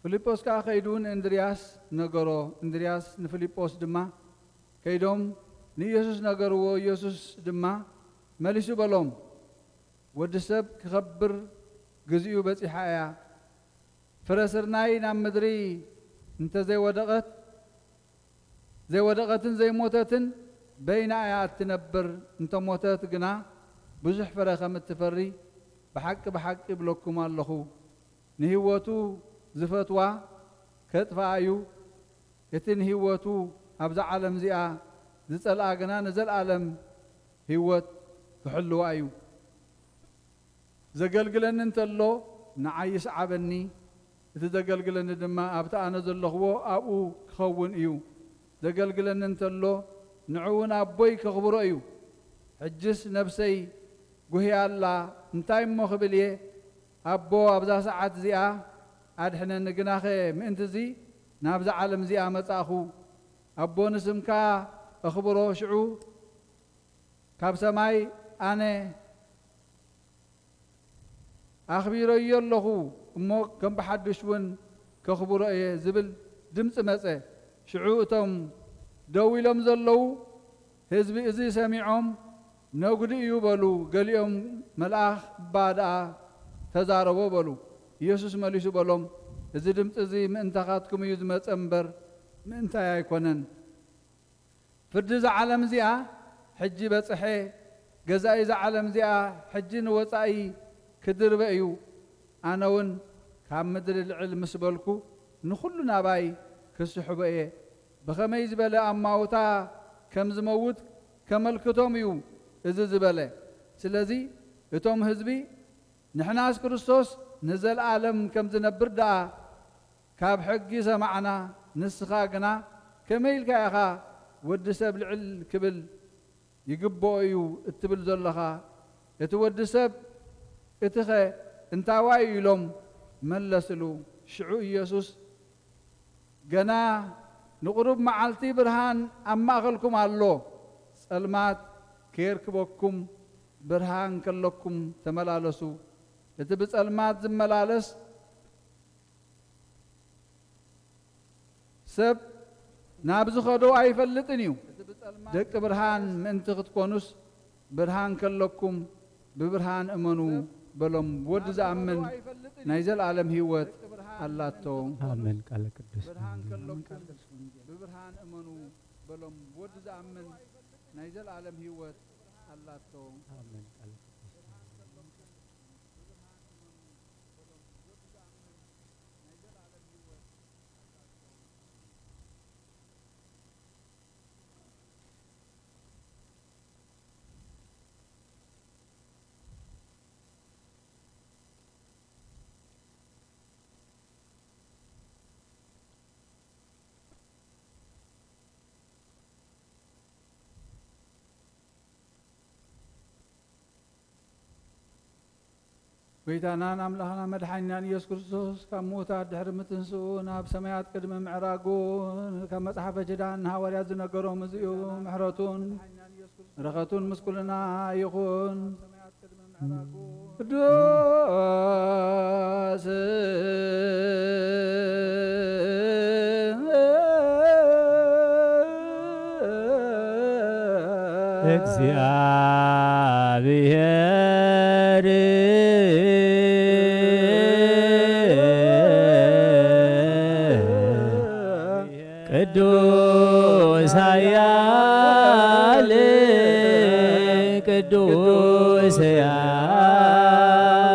ፊልጶስ ከኣ ከይዱ ንእንድርያስ ነገሮ። እንድርያስ ንፊልጶስ ድማ፣ ከይዶም ንኢየሱስ ነገርዎ። ኢየሱስ ድማ መሊሱ በሎም፣ "ወዲ ሰብ ክኸብር ግዜኡ በጺሓ እያ። ፍረ ስርናይ ናብ ምድሪ እንተ ዘይወደቐት፣ ዘይወደቐትን ዘይሞተትን በይና እያ እትነብር፣ እንተ ሞተት ግና ብዙሕ ፍረ ከም እትፈሪ ብሓቂ ብሓቂ እብለኩም ኣለኹ። ንህይወቱ ዝፈትዋ ከጥፍኣ እዩ፣ እቲ ንህይወቱ ኣብዛ ዓለም እዚኣ ዝጸልኣ ግና ንዘለኣለም ህይወት ክሕልዋ እዩ። ዘገልግለኒ እንተሎ ንዓይ ይስዓበኒ፣ እቲ ዘገልግለኒ ድማ ኣብቲ ኣነ ዘለኽዎ ኣብኡ ክኸውን እዩ። ዘገልግለኒ እንተሎ ንዕኡ ንኣቦይ ከኽብሮ እዩ። ሕጅስ ነፍሰይ ጉህያ ኣላ፣ እንታይ እሞ ክብል እየ? ኣቦ ኣብዛ ሰዓት እዚኣ ኣድሕነኒ፣ ግናኸ ምእንቲ እዚ ናብዛ ዓለም እዚኣ መጻእኹ። ኣቦ ንስምካ እኽብሮ፣ ሽዑ ካብ ሰማይ ኣነ ኣኽቢረዮ ኣለኹ እሞ ከም ብሓድሽ እውን ከኽብሮ እየ ዝብል ድምፂ መፀ። ሽዑ እቶም ደው ኢሎም ዘለዉ ህዝቢ እዚ ሰሚዖም ነጉዲ እዩ በሉ። ገሊኦም መልኣኽ እባ ደኣ ተዛረቦ በሉ። ኢየሱስ መሊሱ በሎም፣ እዚ ድምፂ እዚ ምእንታኻትኩም እዩ ዝመፀ እምበር ምእንታይ ኣይኮነን። ፍርዲ እዛ ዓለም እዚኣ ሕጂ በጽሐ፣ ገዛኢ እዛ ዓለም እዚኣ ሕጂ ንወጻኢ ክድርበ እዩ። ኣነ እውን ካብ ምድሪ ልዕል ምስ በልኩ ንኹሉ ናባይ ክስሕቦ እየ። ብኸመይ ዝበለ ኣማውታ ከም ዝመውት ከመልክቶም እዩ እዚ ዝበለ። ስለዚ እቶም ህዝቢ ንሕናስ ክርስቶስ ንዘለኣለም ከም ዝነብር ደኣ ካብ ሕጊ ሰማዕና፣ ንስኻ ግና ከመይ ኢልካ ኢኻ ወዲ ሰብ ልዕል ክብል ይግብኦ እዩ እትብል ዘሎኻ? እቲ ወዲ ሰብ እቲኸ እንታዋይ እዩ? ኢሎም መለስሉ። ሽዑ ኢየሱስ ገና ንቑሩብ መዓልቲ ብርሃን ኣብ ማእከልኩም ኣሎ፣ ጸልማት ከየርክበኩም ብርሃን ከለኩም ተመላለሱ። እቲ ብጸልማት ዝመላለስ ሰብ ናብ ዝኸዶ ኣይፈልጥን እዩ። ደቂ ብርሃን ምእንቲ ክትኮኑስ፣ ብርሃን ከለኩም ብብርሃን እመኑ በሎም። ብወዲ ዝኣምን ናይ ዘለኣለም ህይወት ኣላቶ። ኣሜን። ቃለ ቅዱስ ብርሃን ከለኩም ብብርሃን እመኑ በሎም። ብወዲ ዝኣምን ናይ ዘለኣለም ህይወት ኣላቶ። ኣሜን። ቃለ ቅዱስ ጎይታናን ኣምላኽና መድሓኒናን ኢየሱስ ክርስቶስ ካብ ምዉታት ድሕሪ ምትንስኡ ናብ ሰማያት ቅድሚ ምዕራጉ፣ ካብ መጽሓፈ ኪዳን ንሃዋርያት ዝነገሮም እዚ እዩ። ምሕረቱን በረኸቱን ምስ ኩልና ይኹን። ቅዱስ እግዚአብሔር ቅዱስ ኃያል ቅዱስ ሕያው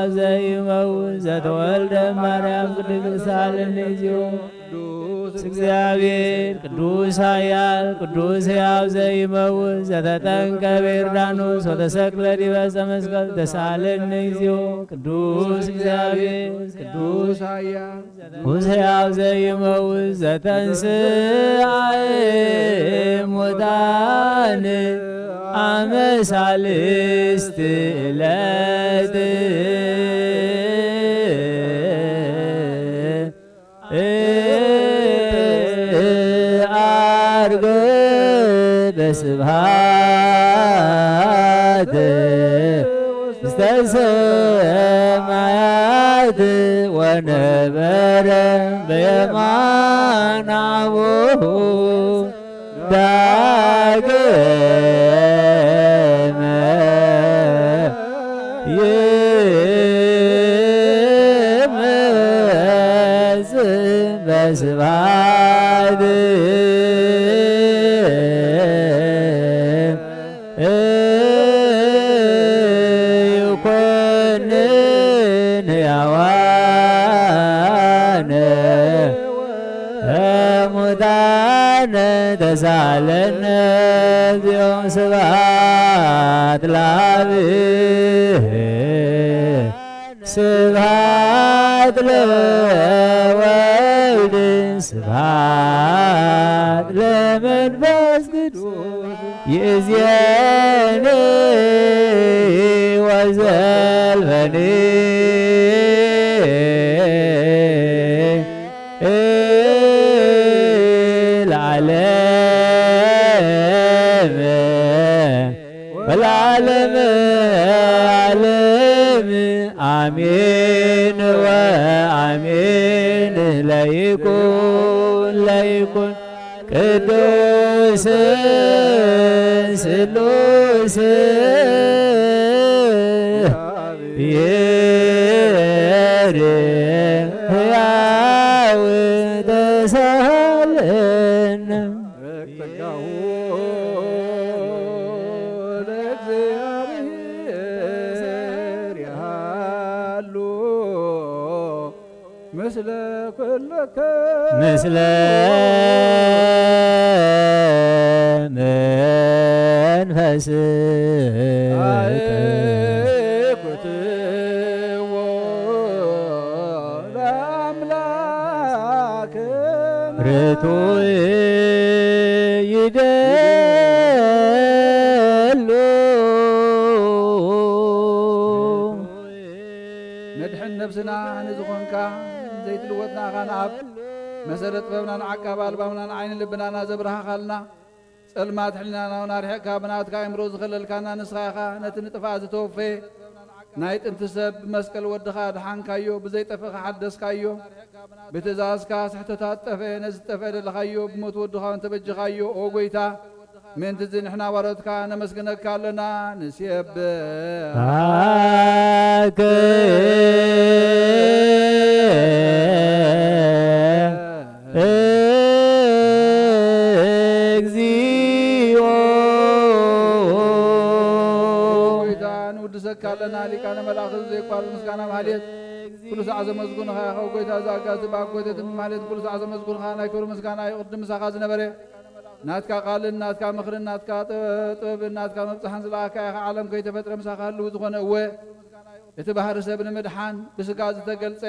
ዘይመውት ዘተወልደ ማርያም ቅድስት ተሳለኒ እግዚኦ። ቅዱስ እግዚአብሔር ቅዱስ ኃያል ቅዱስ ሕያው ዘይመውት ዘተጠምቀ በዮርዳኖስ ወተሰቅለ ዲበ ዕፀ መስቀል ተሳለኒ እግዚኦ። ቅዱስ እግዚአብሔር ቅዱስ ኃያል ቅዱስ ሕያው ዘይመውት ዘተንሥአ እሙታን አመ ሣልስት ዕለት ዐርገ በስብሐት ውስተ ሰማያት ወነበረ በየማነ አቡሁ። ዳግመ ይመጽእ በስብሐት ይኮንን ሕያዋን ሙታን ተሳለነ እግዚኦ። ስብሐት ለአብ ስብሐት ለወልድ ስብሐት ለመንፈስ ቅዱስ ይእዜኒ ወዘልፈኒ ለዓለም ወለዓለመ ዓለም አሜን ወአሜን። ለይኩን ለይኩን ቅዱስ ስሉስ ብሔር ሕያው ተሳለነ። ጸጋሁ ለእግዚአብሔር ያሉ ምስለ ኩልከ ምስለ መንፈስ አእኩትዎ ለአምላክ ርቱዕ ይደሉ። መድሕን ነብስና ንዝኾንካ ዘይትልወጥ ንኣኻ ንኣብ መሰረት ጥበብናን ዓቃብ ኣልባብናን ዓይኒ ልብናና ዘብርሃኻልና ጸልማት ሕሊናና እውን ኣርሒቕካ ብናትካ ኣእምሮ ዝኸለልካና ንስኻ ኢኻ። ነቲ ንጥፍኣት ዝተወፈየ ናይ ጥንቲ ሰብ ብመስቀል ወድኻ ኣድሓንካዮ፣ ብዘይጠፍእ ሓደስካዮ። ብትእዛዝካ ስሕተታት ጠፍአ፣ ነዚ ዝጠፍአ ደለኻዮ፣ ብሞት ወድኻ እውን ተበጀኻዮ። ኦ ጐይታ፣ ምእንቲ እዚ ንሕና ባሮትካ ነመስግነካ ኣለና፣ ንሴብሕ ኣከ እግዚኦ። ጎይታ ንውድሰካ ኣለና፣ ሊቃነ መላእኽቲ ዘይቋርጽ ምስጋና ማህሌት ኩሉ ሳዕ ዘመስግኑኻ ኢኻ። ጎይታ እዚ ኣጋዚ ብኣጎቴትን ብማህሌትን ኩሉ ሳዕ ዘመስግኑኻ፣ ናይ ክብሪ ምስጋና እዩ ቅድም ምሳኻ ዝነበረ። ናትካ ቃልን ናትካ ምኽርን ናትካ ጥበብን ናትካ መብጽሓን ዝለኣካ ኢኻ። ዓለም ከይተፈጥረ ምሳኻ ህልው ዝኾነ እወ፣ እቲ ባህሪ ሰብ ንምድሓን ብስጋ ዝተገልጸ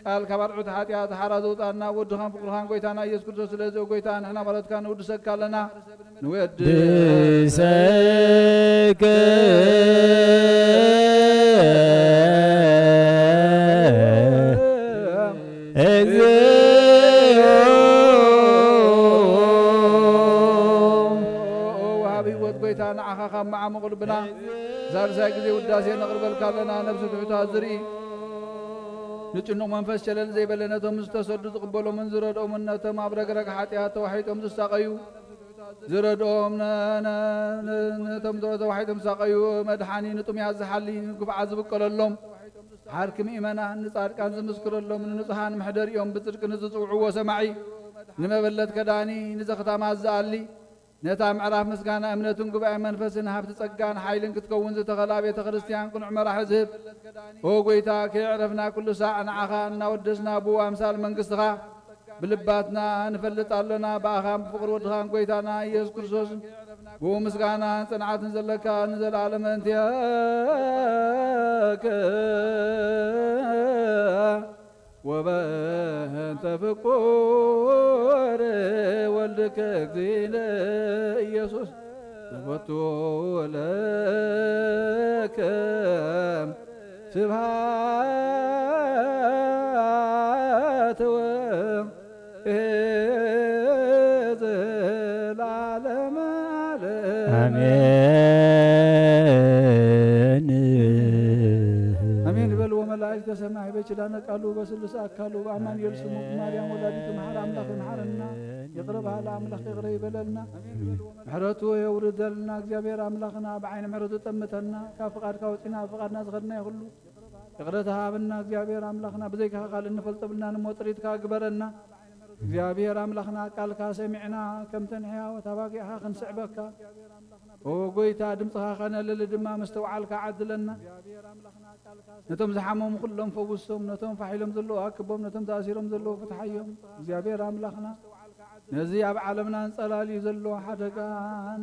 ቃል ካብ ኣርዑት ሓጢኣት ሓራ ዘውጻና ወድኻን ፍቁርኻን ጎይታና ኢየሱስ ክርስቶስ። ስለዚ ኦ ጎይታ ንሕና ባሮትካ ንውድሰካ ኣለና። ንወድሰከ ድሰከ እግዚኦ። ወሃቢ ህይወት ጎይታ ንዓኻ ካብ መዓሙቕ ልብና ሳልሳይ ግዜ ውዳሴ ነቕርበልካ ኣለና። ነብሲ ትሑታት ዝርኢ ንጭኑቕ መንፈስ ሸለል ዘይበለ ነቶም ዝተሰዱ ዝቕበሎምን ዝረድኦምን ነቶም ኣብ ረግረግ ሓጢኣት ተዋሒጦም ዝሳቐዩ ዝረድኦም ነ- ነ- ነ- ነቶም ተዋሒጦም ዝሳቐዩ መድሓኒ ንጥሙያት ዝሓሊ ንግፉዓት ዝብቀለሎም ዓርኪ ምእመናን ንጻድቃን ዝምስክረሎም ንንጹሃን መሕደሪኦም ብጽድቂ ንዝጽውዕዎ ሰማዒ ንመበለት ከዳኒ ንዘኽታማት ዝኣሊ ነታ ምዕራፍ ምስጋና እምነትን ጉባኤ መንፈስን ሃብቲ ጸጋን ሓይልን ክትከውን ዝተኸላ ቤተ ክርስቲያን ቅኑዕ መራሒ ዝህብ ኦ ጎይታ ከየዕረፍና ኩሉ ሳዕ ንዓኻ እናወደስና ብኡ ኣምሳል መንግስትኻ ብልባትና ንፈልጥ ኣሎና። ብኣኻን ብፍቕሪ ወድኻን ጎይታና ኢየሱስ ክርስቶስ ብኡ ምስጋናን ጽንዓትን ዘለካ ንዘለኣለመ እንቲኣከ ወበእንተ ፍቁር ወልድከ እግዚእነ ኢየሱስ ዘቦቱ ለከ ስብሐት ወ- ዘለዓለመ ዓለም። ኣሜን። ኣሜን በልዎ መላእክተ ሰማይ በኪዳነ ቃሉ በስሉስ ኣካሉ በኣማኑኤል ስሙ ብማርያም ወላዲቱ መሓር ኣምላኽ ይምሓረና። ይቕረ በሃሊ ኣምላኽ ይቕረ ይበለልና። ምሕረቱ የውርደልና እግዚኣብሔር ኣምላኽና ብዓይኒ ምሕረቱ ጠምተና። ካብ ፍቓድካ ወፂና ኣብ ፍቓድና ዝኸድናዮ ኩሉ ይቕረታ ሃበና እግዚኣብሔር ኣምላኽና። ብዘይካኻ ካልእ እንፈልጦ ብልናን እሞ ጥሪትካ ግበረና። እግዚኣብሔር ኣምላኽና ቃልካ ሰሚዕና ከምተን ሕያወት ኣባጊዕኻ ክንስዕበካ ኦ ጎይታ ድምፅኻ ከነልሊ ድማ ምስትውዓልካ ዓድለና። ነቶም ዝሓመሙ ኩሎም ፈውሶም፣ ነቶም ፋሕ ኢሎም ዘለዉ ኣክቦም፣ ነቶም ተኣሲሮም ዘለዉ ፍትሓዮም። እግዚኣብሔር ኣምላኽና ነዚ ኣብ ዓለምና ኣንጸላልዩ ዘሎ ሓደጋ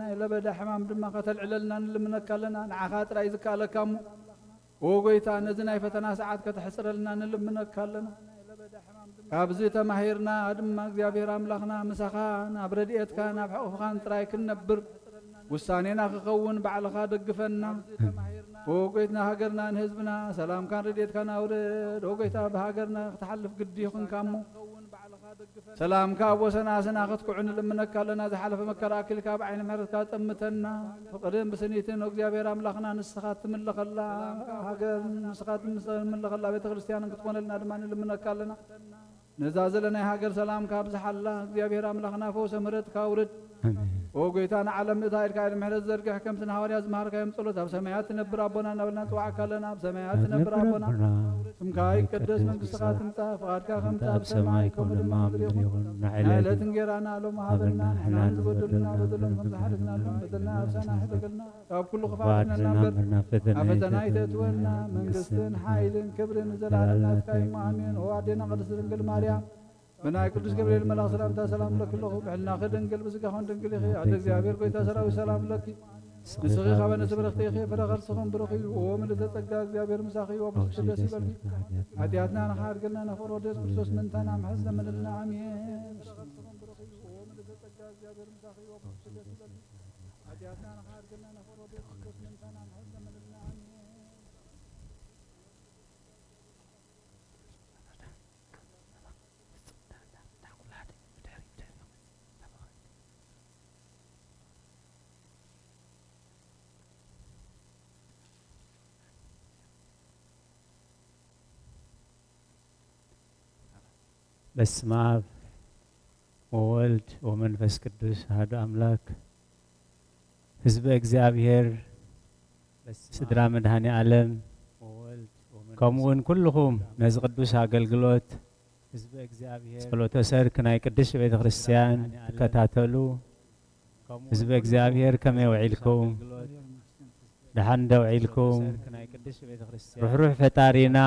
ናይ ለበዳ ሕማም ድማ ከተልዕለልና ንልምነካ ኣለና። ንዓኻ ጥራይ ዝከኣለካ እሞ ኦ ጎይታ ነዚ ናይ ፈተና ሰዓት ከተሕጽረልና ንልምነካ ኣለና። ካብዚ ተማሂርና ድማ እግዚኣብሔር ኣምላኽና ምሳኻን ኣብ ረድኤትካን ኣብ ሕቑፍኻን ጥራይ ክንነብር ውሳኔና ክኸውን ባዕልኻ ደግፈና። ኦ ጎይትና ሃገርናን ህዝብና ሰላምካን ረድኤትካን ኣውርድ። ኦ ጎይታ ብሃገርና ክትሓልፍ ግዲ ይኹንካ እሞ ሰላምካ ኣብ ወሰን ኣስና ክትኩዑ ንልምነካ ኣለና። ዝሓለፈ መከራ ኣኪልካ ብዓይኒ ምሕረትካ ጠምተና። ፍቕርን ብስኒትን እግዚኣብሔር ኣምላኽና ንስኻ ትምለኸላ ሃገር ንስኻ ትምለኸላ ቤተ ክርስቲያን ክትኮነልና ድማ ንልምነካ ኣለና። ነዛ ዘለናይ ሃገር ሰላምካ ኣብዝሓላ እግዚኣብሔር ኣምላኽና ፈውሰ ምሕረትካ ኣውርድ። ኣሜን። ኦ ጎይታ ንዓለም ምእታ ኢልካ ኢድ ምሕረት ዘርግሕ ከምቲ ንሃዋርያ ዝመሃርካዮም ጸሎት ኣብ ሰማያት ትነብር ኣቦና እናበልና ንጽዋዕካ ኣለና። ኣብ ሰማያት ትነብር ኣቦና ስምካ ይቀደስ መንግስትኻ ትምጻእ ፍቓድካ ከምቲ ኣብ ሰማይ ከምኡ ድማ ኣብ ምድሪ ይኹን። ናይ ዕለት እንጌራና ሎም ሃበና። ንሕና ንዝበደሉና በደሎም ከም ዝሓደግናሎም በደልና ኣብሳና ሕደገልና ካብ ኩሉ ክፋት ኣድሕነና እምበር ኣብ ፈተና ኣይተእትወና። መንግስትን ሓይልን ክብርን ንዘለዓለም ናትካ እዩ። ኣሜን። ኦ ኣዴና ቅድስት ድንግል ማርያም ብናይ ቅዱስ ገብርኤል መልኣኽ ሰላምታ ሰላም እብለኪ ኣለኹ። ብሕልናኺ ድንግል ብስጋኽን ድንግል ኢኺ። ኣደ እግዚኣብሔር ጎይታ ሰራዊት ሰላም እብለኪ። ንስኺ ካብ ኣንስቲ ብርኽቲ ኢኺ፣ ፍረ ከርስኽን ብሩኽ እዩ። ኦ ምልዕተ ጸጋ እግዚኣብሔር ምሳኺ እዩ። ኣብ ርእስኪ ደስ ይበልኪ። ሓጢኣትና ንኽሓድገልና ንፍቕሪ ወዲ የሱስ ክርስቶስ ምእንታና ምሕረት ለምንልና። ኣሜን። በስመ አብ ወወልድ ወመንፈስ ቅዱስ አሐዱ አምላክ። ህዝበ እግዚኣብሔር፣ ስድራ መድኃኔ ዓለም፣ ከምኡውን ኩልኹም ነዚ ቅዱስ ኣገልግሎት ጸሎተ ሰርክ ናይ ቅድስት ቤተ ክርስቲያን ትከታተሉ ህዝበ እግዚኣብሔር ከመይ ውዒልኩም? ደሓን ዶ ውዒልኩም? ርሕሩሕ ፈጣሪና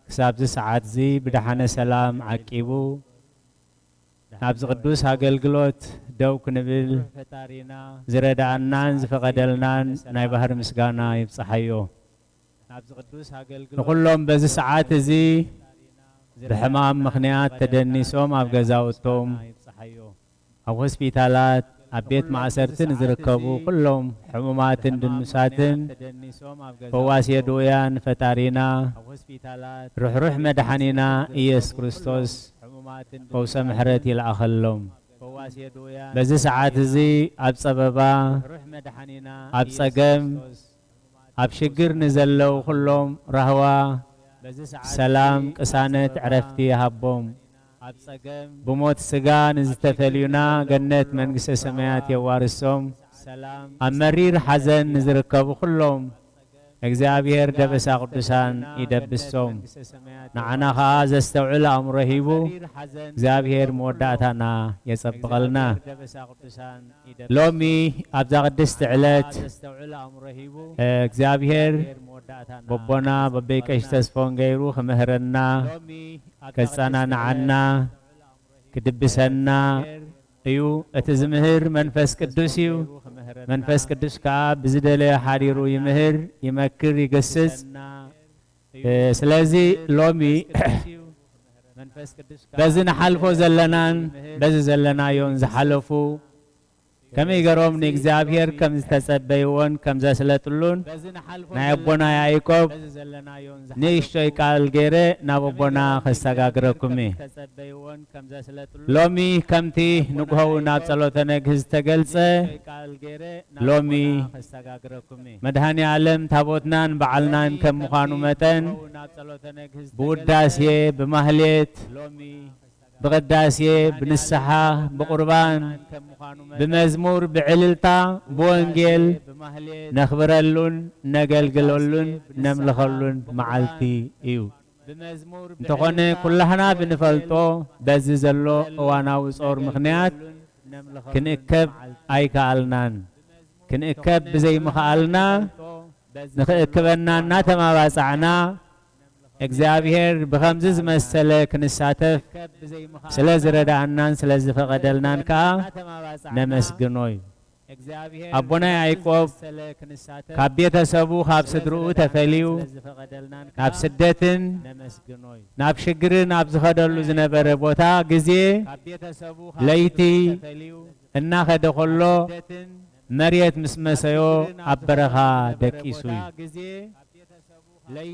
ክሳብዚ ሰዓትዚ ብደሓነ ሰላም ዓቂቡ ናብዚ ቅዱስ ኣገልግሎት ደው ክንብል ዝረድኣናን ዝፈቐደልናን ናይ ባህሪ ምስጋና ይብጽሓዮ። ንኹሎም በዚ ሰዓት እዚ ብሕማም ምኽንያት ተደኒሶም ኣብ ገዛውቶም፣ ኣብ ሆስፒታላት፣ ኣብ ቤት ማእሰርቲ ንዝርከቡ ኩሎም ሕሙማትን ድኑሳትን ፈዋሲ የድውያን ፈጣሪና ርሕሩሕ መድሓኒና ኢየሱስ ክርስቶስ ፈውሰ ምሕረት ይልኣኸሎም። በዚ ሰዓት እዚ ኣብ ጸበባ፣ ኣብ ጸገም፣ ኣብ ሽግር ንዘለዉ ኩሎም ራህዋ፣ ሰላም፣ ቅሳነት፣ ዕረፍቲ ይሃቦም። ብሞት ስጋ ንዝተፈልዩና ገነት መንግስተ ሰማያት የዋርሶም። ኣብ መሪር ሓዘን ንዝርከቡ ኩሎም እግዚኣብሔር ደበሳ ቅዱሳን ይደብሶም። ንዓና ኸኣ ዘስተውዕል ኣእምሮ ሂቡ እግዚኣብሔር መወዳእታና የጸብቐልና። ሎሚ ኣብዛ ቅድስቲ ዕለት፣ እ፣ እግዚኣብሔር በቦና በበይ ቀሺ ተስፎን ገይሩ ክምህረና፣ ከጸናንዓና፣ ክድብሰና እዩ። እቲ ዝምህር መንፈስ ቅዱስ እዩ። መንፈስ ቅዱስ ከኣ ብዝደለዮ ሓዲሩ ይምህር፣ ይመክር፣ ይገስጽ። እ፣ ስለዚ ሎሚ በዚ ንሓልፎ ዘለናን በዚ ዘለናዮን ዝሓለፉ ከመይ ገሮም ንእግዚኣብሔር ከም ዝተጸበይዎን ከም ዘስለጥሉን ናይ ኣቦና ያዕቆብ ንእሽቶይ ቃል ገይረ ናብ ኣቦና ከሰጋግረኩም እየ። ሎሚ ከምቲ ንግሆው ናብ ጸሎተ ነግህ ዝተገልጸ፣ ሎሚ መድኃኔ ዓለም ታቦትናን በዓልናን ከም ምዃኑ መጠን፣ ብውዳሴ፣ ብማህሌት፣ ብቕዳሴ፣ ብንስሓ፣ ብቑርባን፣ ብመዝሙር፣ ብዕልልታ፣ ብወንጌል ነኽብረሉን ነገልግለሉን ነምልኸሉን መዓልቲ እዩ። እንተኾነ፣ ኩላህና ብንፈልጦ በዚ ዘሎ እዋናዊ ጾር ምኽንያት ክንእከብ ኣይከኣልናን። ክንእከብ ብዘይምኽኣልና፣ ንኽእክበና እናተማባጻዕና፣ እግዚኣብሔር ብኸምዚ ዝመሰለ ክንሳተፍ ስለ ዝረድኣናን ስለ ዝፈቐደልናን ከኣ ነመስግኖ እዩ። ኣቦና ያዕቆብ ካብ ቤተሰቡ፣ ካብ ስድርኡ ተፈልዩ ናብ ስደትን ናብ ሽግርን ኣብ ዝኸደሉ ዝነበረ ቦታ፣ ግዜ፣ ለይቲ እናኸደ ከሎ፣ መሬት ምስ መሰዮ ኣብ በረኻ ደቂሱ እዩ።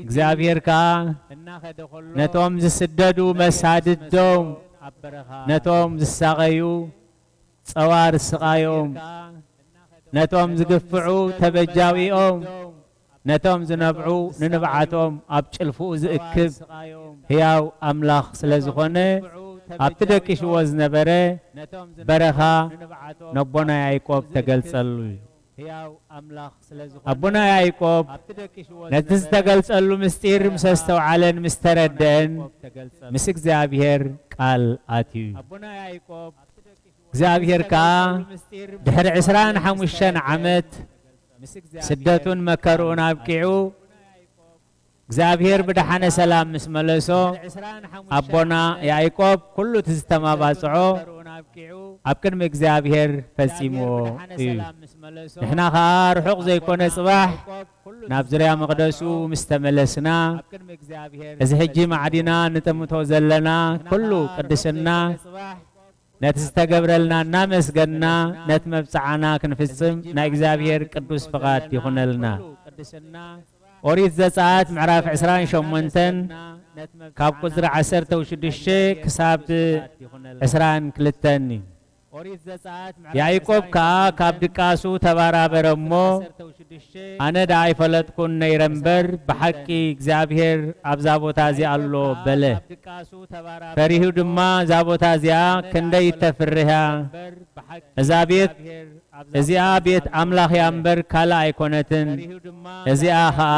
እግዚኣብሔር ከኣ ነቶም ዝስደዱ መሳድዶም፣ ነቶም ዝሳቐዩ ጸዋር ስቓዮም፣ ነቶም ዝግፍዑ ተበጃዊኦም፣ ነቶም ዝነብዑ ንንብዓቶም ኣብ ጭልፍኡ ዝእክብ ህያው ኣምላኽ ስለ ዝኾነ፣ ኣብቲ ደቂሽዎ ዝነበረ በረኻ ነቦና ያዕቆብ ተገልጸሉ እዩ። ኣቦና ያዕቆብ ነቲ ዝተገልጸሉ ምስጢር ምስ ኣስተውዓለን ምስ ተረድአን፣ ምስ እግዚኣብሔር ቃል ኣትዩ እዩ። እግዚኣብሔር ከኣ ድሕሪ ዕስራን ሓሙሽተን ዓመት ስደቱን መከርኡን ኣብቂዑ፣ እግዚኣብሔር ብደሓነ ሰላም ምስ መለሶ፣ ኣቦና ያዕቆብ ኩሉ እቲ ዝተማባጽዖ ኣብ ቅድሚ እግዚኣብሔር ፈጺምዎ እዩ። ንሕና ኸኣ ርሑቕ ዘይኮነ ጽባሕ ናብ ዙርያ መቕደሱ ምስ ተመለስና፣ እዚ ሕጂ ማዕዲና ንጥምቶ ዘለና ኩሉ ቅድስና፣ ነቲ ዝተገብረልና እናመስገንና፣ ነቲ መብጽዓና ክንፍጽም ናይ እግዚኣብሔር ቅዱስ ፍቓድ ይኹነልና። ኦሪት ዘጸኣት ምዕራፍ ዕስራን ሸሞንተን ካብ ቁጽሪ ዓሰርተ ሽዱሽተ ክሳብ ዕስራን ክልተን እዩ። ያዕቆብ ከኣ ካብ ድቃሱ ተባራበረ እሞ፣ ኣነ ደኣ ኣይፈለጥኩን ነይረ እምበር፣ ብሓቂ እግዚኣብሔር ኣብዛ ቦታ እዚኣ ኣሎ በለ። ፈሪሁ ድማ፣ እዛ ቦታ እዚኣ ክንደይ እተፍርህ እያ! እዛ ቤት እዚኣ ቤት ኣምላኽ እያ እምበር ካልእ ኣይኮነትን፣ እዚኣ ኸኣ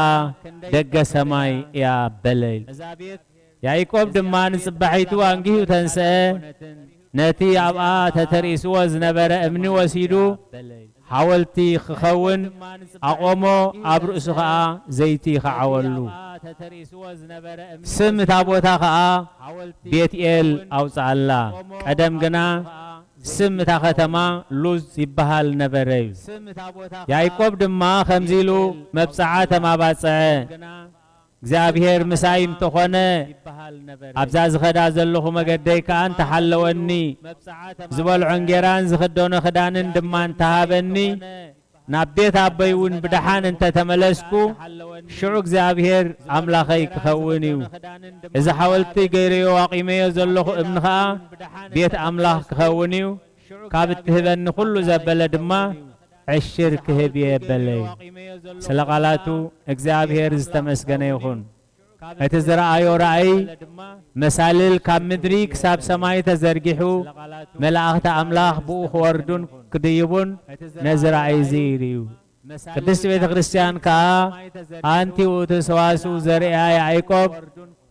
ደገ ሰማይ እያ በለ። ያዕቆብ ድማ ንጽባሒቱ ኣንጊሁ ተንስአ፣ ነቲ ኣብኣ ተተርኢስዎ ዝነበረ እምኒ ወሲዱ፣ ሓወልቲ ክኸውን ኣቖሞ፣ ኣብ ርእሱ ኸኣ ዘይቲ ኸዓወሉ። ስም እታ ቦታ ኸኣ ቤትኤል ኣውጽኣላ። ቀደም ግና ስም እታ ኸተማ ሉዝ ይበሃል ነበረ እዩ። ያዕቆብ ድማ ከምዚ ኢሉ መብጽዓ ተማባጽዐ፣ እግዚኣብሔር ምሳይ እንተኾነ፣ ኣብዛ ዝኸዳ ዘለኹ መገደይ ከኣ እንተሓለወኒ፣ ዝበልዖ እንጌራን ዝኽደኖ ክዳንን ድማ እንተሃበኒ፣ ናብ ቤት ኣቦይ እውን ብደሓን እንተተመለስኩ፣ ሽዑ እግዚኣብሔር ኣምላኸይ ክኸውን እዩ። እዚ ሓወልቲ ገይረዮ ኣቑመዮ ዘለኹ እምኒ ኸኣ ቤት ኣምላኽ ክኸውን እዩ። ካብ እትህበኒ ኹሉ ዘበለ ድማ ዕሽር ክህብ እየ በለ እዩ። ስለ ቃላቱ እግዚኣብሔር ዝተመስገነ ይኹን። እቲ ዝረኣዮ ራእይ መሳልል ካብ ምድሪ ክሳብ ሰማይ ተዘርጊሑ፣ መላእኽቲ ኣምላኽ ብኡ ክወርዱን ክድይቡን ነዚ ራእይ እዚ ይርእዩ። ቅድስቲ ቤተ ክርስቲያን ከኣ ኣንቲ ውእቱ ሰዋስው ዘርእያ ያዕቆብ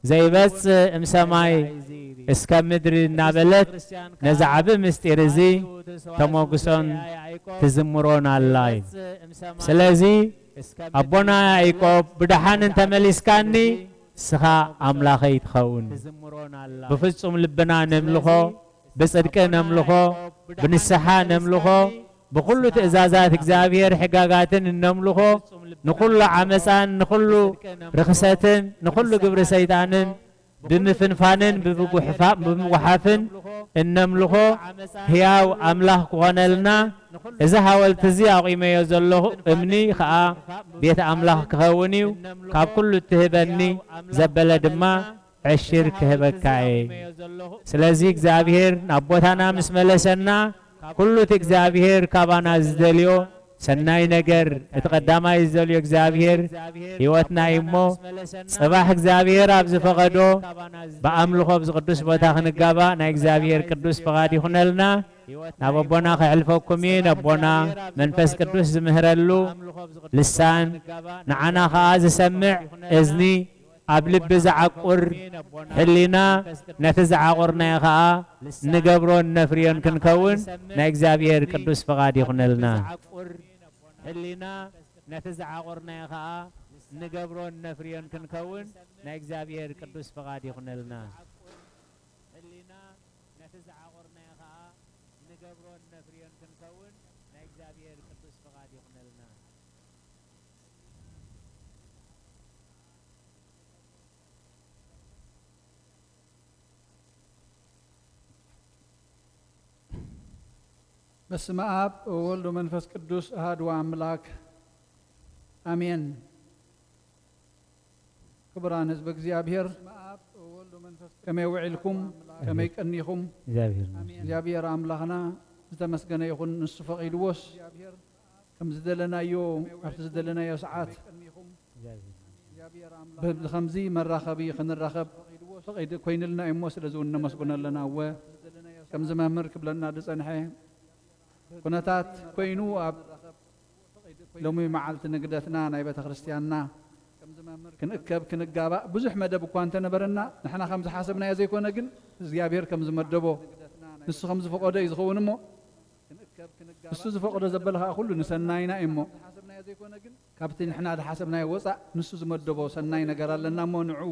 ዘይበጽእ እምሰማይ እስከ ምድሪ እናበለት ነዚ ዓቢ ምስጢር እዚ ተመጉሶን ትዝምሮን ኣላ እዩ። ስለዚ ኣቦና ያዕቆብ ብደሓን እንተመሊስካኒ ንስኻ ኣምላኸይ ትኸውን። ብፍጹም ልብና ነምልኾ፣ ብጽድቂ ነምልኾ፣ ብንስሓ ነምልኾ፣ ብኹሉ ትእዛዛት እግዚኣብሔር ሕጋጋትን እነምልኾ፣ ንኹሉ ዓመፃን ንኹሉ ርኽሰትን ንኹሉ ግብሪ ሰይጣንን ብምፍንፋንን ብምጉሕፋ-፣ ብምጉሓፍን እነምልኾ ህያው ኣምላኽ ክኾነልና፣ እዚ ሓወልቲ እዚ ኣቑመዮ ዘለኹ እምኒ ኸኣ ቤት ኣምላኽ ክኸውን እዩ። ካብ ኩሉ እትህበኒ ዘበለ ድማ ዕሽር ክህበካ እየ። ስለዚ እግዚኣብሔር ናብ ቦታና ምስ መለሰና፣ ኩሉ እቲ እግዚኣብሔር ካባና ዝደልዮ ሰናይ ነገር፣ እቲ ቀዳማይ ዝደልዮ እግዚኣብሔር ህይወትና እዩ እሞ፣ ጽባሕ እግዚኣብሔር ኣብ ዝፈቐዶ ብኣምልኾ ኣብዚ ቅዱስ ቦታ ክንጋባእ ናይ እግዚኣብሔር ቅዱስ ፍቓድ ይኹነልና። ናብ ኣቦና ከሕልፈኩም እየ። ነቦና መንፈስ ቅዱስ ዝምህረሉ ልሳን፣ ንዓና ኸኣ ዝሰምዕ እዝኒ፣ ኣብ ልቢ ዝዓቁር ሕሊና፣ ነቲ ዝዓቑርናዮ ኸኣ ንገብሮን ነፍርዮን ክንከውን ናይ እግዚኣብሔር ቅዱስ ፍቓድ ይኹነልና። ሕሊና፣ ነቲ ዝዓቑርናዮ ኸኣ ንገብሮን ነፍርዮን ክንከውን ናይ እግዚኣብሔር ቅዱስ ፍቓድ ይኹነልና። ሕሊና፣ ነቲ ዝዓቑርናዮ ኸኣ ንገብሮን ነፍርዮን ክንከውን ናይ እግዚኣብሔር ቅዱስ ፍቓድ ይኹነልና። በስመ አብ ወወልድ ወመንፈስ ቅዱስ አሐዱ አምላክ አሜን። ክቡራን ህዝበ እግዚኣብሔር፣ ከመይ ውዒልኩም? ከመይ ቀኒኹም? እግዚኣብሔር ይመስገን። እግዚኣብሔር ኣምላኽና ዝተመስገነ ይኹን። ንሱ ፈቒድዎስ ከም ዝደለናዮ፣ ኣብቲ ዝደለናዮ ሰዓት እግዚኣብሔር ይመስገን። ብከምዚ መራኸቢ ክንራኸብ ፈቒድ ኮይንልና እዩ እሞ፣ ስለዚ እውን ነመስግኖ ኣለና። እወ፣ ከምዚ መምህር ክብለና ዝጸንሐ ኩነታት ኮይኑ፣ ኣብ ሎሚ መዓልቲ ንግደትና ናይ ቤተ ክርስቲያንና ክንእከብ ክንጋባእ ብዙሕ መደብ እኳ እንተነበረና፣ ንሕና ከም ዝሓሰብናዮ ዘይኮነ፣ ግን እግዚኣብሔር ከም ዝመደቦ፣ ንሱ ከም ዝፈቐዶ እዩ ዝኸውን እሞ፣ ንሱ ዝፈቕዶ ዘበለ ኸዓ ኩሉ ንሰናይና እዩ እሞ፣ ካብቲ ንሕና ዝሓሰብናዮ ወፃእ ንሱ ዝመደቦ ሰናይ ነገር ኣለና እሞ፣ ንዕኡ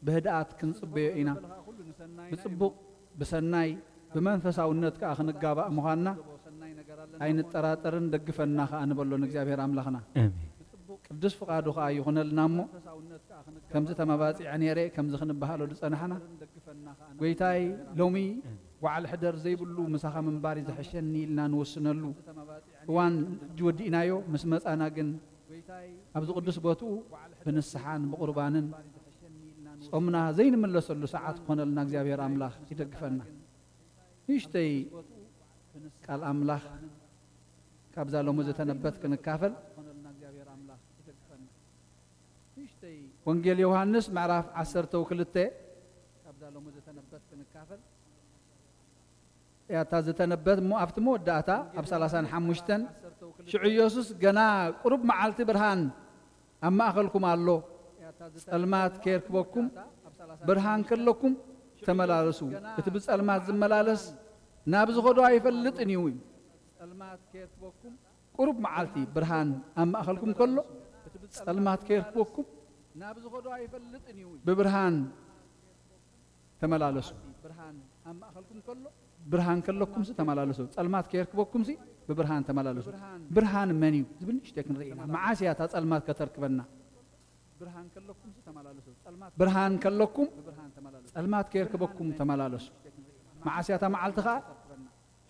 ብህድኣት ክንጽበዮ ኢና። ብጽቡቕ፣ ብሰናይ፣ ብመንፈሳውነት ከኣ ክንጋባእ ምዃንና ኣይንጠራጠርን፣ ደግፈና ከኣ ንበሎ ንእግዚኣብሔር ኣምላኽና። ኣሜን። ቅዱስ ፍቓዱ ከኣ ይኹነልና እሞ፣ ከምዚ ተመባጺዐ ነይረ፣ ከምዚ ክንበሃሎ ዝጸናሕና፣ ጐይታይ፣ ሎሚ ወዓል ሕደር ዘይብሉ ምሳኻ ምንባር እዩ ዝሕሸኒ ኢልና ንውስነሉ እዋን ሕጂ ወዲእናዮ። ምስ መጻና ግን ኣብዚ ቅዱስ ቦትኡ ብንስሓን ብቑርባንን ጾምና ዘይንምለሰሉ ሰዓት ክኾነልና እግዚኣብሔር ኣምላኽ ይደግፈና። ንእሽተይ ቃል ኣምላኽ ካብዛ ሎሚ ዝተነበብት ክንካፈል። ወንጌል ዮሃንስ ምዕራፍ ዓሰርተ ክልተ እያ እታ ዝተነበብት እሞ ኣብቲ መወዳእታ ኣብ ሰላሳን ሓሙሽተን ሽዑ ኢየሱስ ገና ቁሩብ መዓልቲ ብርሃን ኣብ ማእኸልኩም ኣሎ፣ ጸልማት ከየርክበኩም ብርሃን ከለኩም ተመላለሱ። እቲ ብጸልማት ዝመላለስ ናብ ዝኸዶ ኣይፈልጥን እዩ። ቁሩብ መዓልቲ ብርሃን ኣብ ማእኸልኩም ከሎ ጸልማት ከየርክበኩም ብብርሃን ተመላለሱ። ብርሃን ከለኩምሲ ተመላለሱ፣ ጸልማት ከየርክበኩምሲ ብብርሃን ተመላለሱ። ብርሃን መን እዩ ዝብል ንእሽተይ ክንርኢ ኢና። መዓስ እያ እታ ጸልማት ከተርክበና? ብርሃን ከለኩም ጸልማት ከየርክበኩም ተመላለሱ። መዓስ እያ እታ መዓልቲ ኸኣ?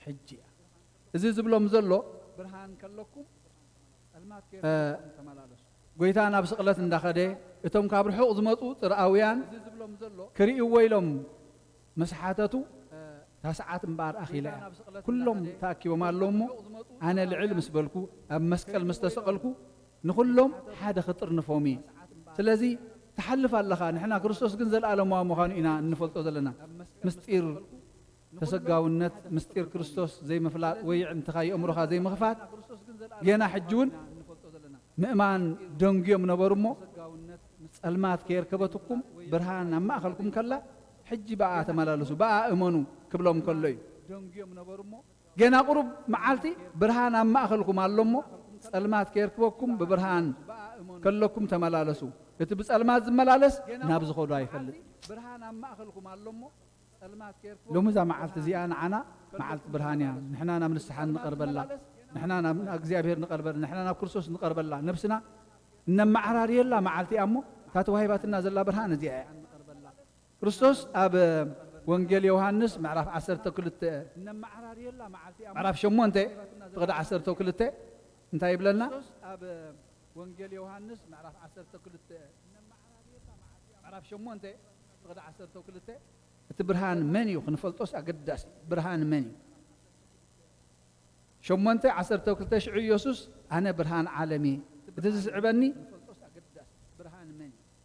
ሕጂ እያ። እዚ ዝብሎም ዘሎ እ፣ ጎይታ ናብ ስቕለት እንዳኸደ እቶም ካብ ርሑቕ ዝመጹ ጽርኣውያን ክርእይዎ ኢሎም ምስ ሓተቱ እታ ሰዓት እምበኣር ኣኺላ እያ። ኩሎም ተኣኪቦም ኣለዉ እሞ ኣነ ልዕል ምስ በልኩ ኣብ መስቀል ምስ ተሰቐልኩ ንኹሎም ሓደ ክጥርንፎም እየ። ስለዚ ትሓልፍ ኣለኻ። ንሕና ክርስቶስ ግን ዘለኣለማዊ ምዃኑ ኢና እንፈልጦ ዘለና። ምስጢር ተሰጋውነት ምስጢር ክርስቶስ ዘይምፍላጥ ወይ ኣዕንትኻ የእምሮኻ ዘይምኽፋት ጌና ሕጂ እውን ምእማን ደንጉዮም ነበሩ እሞ ጸልማት ከየርከበትኩም ብርሃን ኣብ ማእኸልኩም ከላ ሕጂ ብኣ ተመላለሱ ብኣ እመኑ ክብሎም ከሎ እዩ። ጌና ቁሩብ መዓልቲ ብርሃን ኣብ ማእኸልኩም ኣሎ እሞ ጸልማት ከየርክበኩም ብብርሃን ከለኩም ተመላለሱ። እቲ ብጸልማት ዝመላለስ ናብ ዝኸዶ ኣይፈልጥ። ሎሚ እዛ መዓልቲ እዚኣ ንዓና መዓልቲ ብርሃን እያ። ንሕና ናብ ንስሓ እንቐርበላ፣ ንሕና ናብ እግዚኣብሔር ንቐርበላ፣ ንሕና ናብ ክርስቶስ እንቐርበላ፣ ነብስና እነመዓራርየላ መዓልቲ እያ እሞ እታ ተዋሂባትና ዘላ ብርሃን እዚኣ እያ። ክርስቶስ ኣብ ወንጌል ዮሃንስ ምዕራፍ ዓሰርተ ክልተ ምዕራፍ ሸሞንተ ፍቕዲ ዓሰርተ ክልተ እንታይ ይብለና? ወንጌል ዮሃንስ ምዕራፍ ዓሰርተ ክልተ ምዕራፍ ሸሞንተ ፍቕዲ ዓሰርተ ክልተ እቲ ብርሃን መን እዩ ክንፈልጦስ ኣገዳሲ። ብርሃን መን እዩ? ሸሞንተ ዓሰርተ ክልተ ሽዑ ኢየሱስ ኣነ ብርሃን ዓለም እየ፣ እቲ ዝስዕበኒ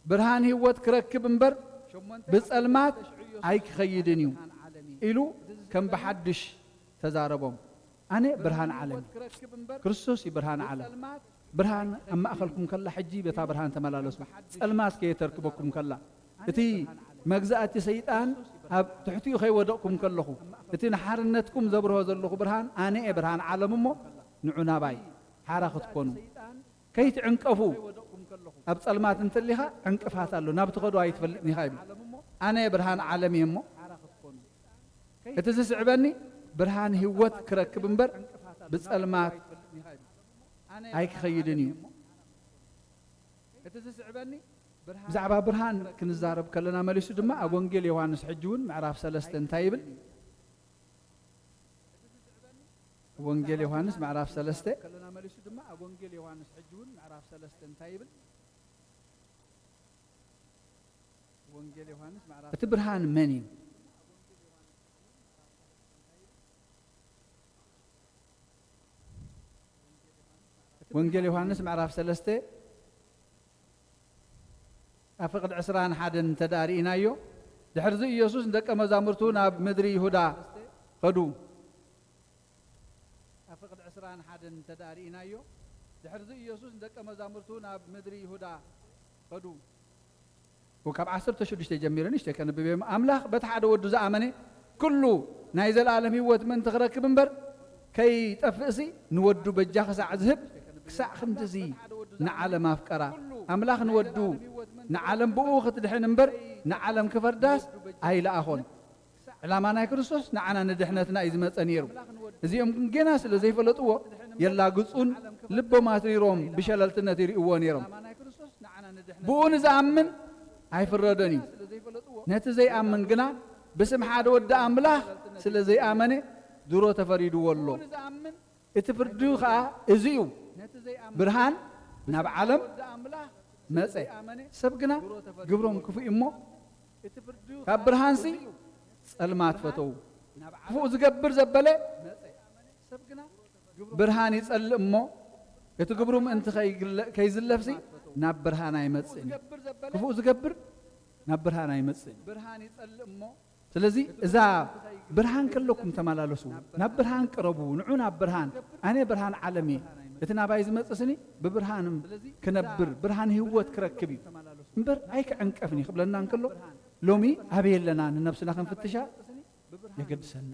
ብርሃን ህይወት ክረክብ እምበር ብጸልማት ኣይክኸይድን እዩ ኢሉ ከም ብሓድሽ ተዛረቦም። ኣነ ብርሃን ዓለም እየ። ክርስቶስ እዩ ብርሃን ዓለም። ብርሃን ኣብ ማእኸልኩም ከላ ሕጂ በታ ብርሃን ተመላለሱ። ጸልማት ከየተርክበኩም ከላ እቲ መግዛእቲ ሰይጣን ኣብ ትሕቲኡ ከይወደቕኩም ከለኹ እቲ ንሓርነትኩም ዘብርሆ ዘለኹ ብርሃን ኣነ እየ ብርሃን ዓለም እሞ ንዑ ናባይ ሓራ ክትኮኑ ከይትዕንቀፉ ኣብ ጸልማት እንተሊኻ ዕንቅፋት ኣሎ ናብ ትኸዶ ኣይትፈልጥን ኢኻ ይብል። ኣነ እየ ብርሃን ዓለም እየ እሞ እቲ ዝስዕበኒ ብርሃን ህይወት ክረክብ እምበር ብጸልማት ኣይክኸይድን እዩ። ብዛዕባ ብርሃን ክንዛረብ ከለና መሊሱ ድማ ኣብ ወንጌል ዮሃንስ ሕጂ እውን ምዕራፍ ሰለስተ እንታይ ይብል? ወንጌል ዮሃንስ ምዕራፍ ሰለስተ እቲ ብርሃን መን እዩ? ወንጌል ዮሃንስ ምዕራፍ ሰለስተ ኣብ ፍቕዲ ዕስራን ሓደን እንተ ደኣ ርኢናዮ፣ ድሕርዚ ኢየሱስ ንደቀ መዛሙርቱ ናብ ምድሪ ይሁዳ ኸዱ። ኣብ ፍቕዲ ዕስራን ሓደን እንተ ደኣ ርኢናዮ፣ ድሕርዚ ኢየሱስ ንደቀ መዛሙርቱ ናብ ምድሪ ይሁዳ ኸዱ። ወካብ ዓሰርተ ሽዱሽተ ጀሚረ ንእሽተይ ከንብብ እየ። ኣምላኽ በቲ ሓደ ወዱ ዝኣመነ ኩሉ ናይ ዘለኣለም ህይወት ምእንቲ ክረክብ እምበር ከይጠፍእሲ ንወዱ በጃ ክሳዕ ዝህብ ክሳዕ ክንድዚ ንዓለም ኣፍቀራ። ኣምላኽ ንወዱ ንዓለም ብኡ ክትድሕን እምበር ንዓለም ክፈርዳስ ኣይለኣኾን። ዕላማ ናይ ክርስቶስ ንዓና ንድሕነትና እዩ ዝመጸ ነይሩ። እዚኦም ግን ጌና ስለ ዘይፈለጥዎ የላግጹን ልቦም ኣትሪሮም ብሸለልትነት ይርእይዎ ነይሮም። ብኡ ንዝኣምን ኣይፍረዶን እዩ። ነቲ ዘይኣምን ግና ብስም ሓደ ወዲ ኣምላኽ ስለ ዘይኣመነ ድሮ ተፈሪድዎ ኣሎ። እቲ ፍርዲ ኸኣ እዚ እዩ። ብርሃን ናብ ዓለም መጸ። ሰብ ግና ግብሮም ክፉእ እዩ እሞ ካብ ብርሃንሲ ጸልማት ፈተዉ። ክፉእ ዝገብር ዘበለ ብርሃን ይጸልእ እሞ፣ እቲ ግብሩ ምእንቲ ከይግለ-፣ ከይዝለፍሲ ናብ ብርሃን ኣይመጽእን እዩ። ክፉእ ዝገብር ናብ ብርሃን ኣይመጽእን እዩ። ስለዚ እዛ ብርሃን ከለኩም ተመላለሱ፣ ናብ ብርሃን ቅረቡ፣ ንዑ ናብ ብርሃን፣ ኣነ ብርሃን ዓለም እየ፣ እቲ ናባይ ዝመጽእ ስኒ ብብርሃን ክነብር፣ ብርሃን ህይወት ክረክብ እዩ እምበር ኣይክዕንቀፍን እዩ ክብለና እንከሎ፣ ሎሚ ኣበይ ኣለና ንነብስና ክንፍትሻ የገድሰና።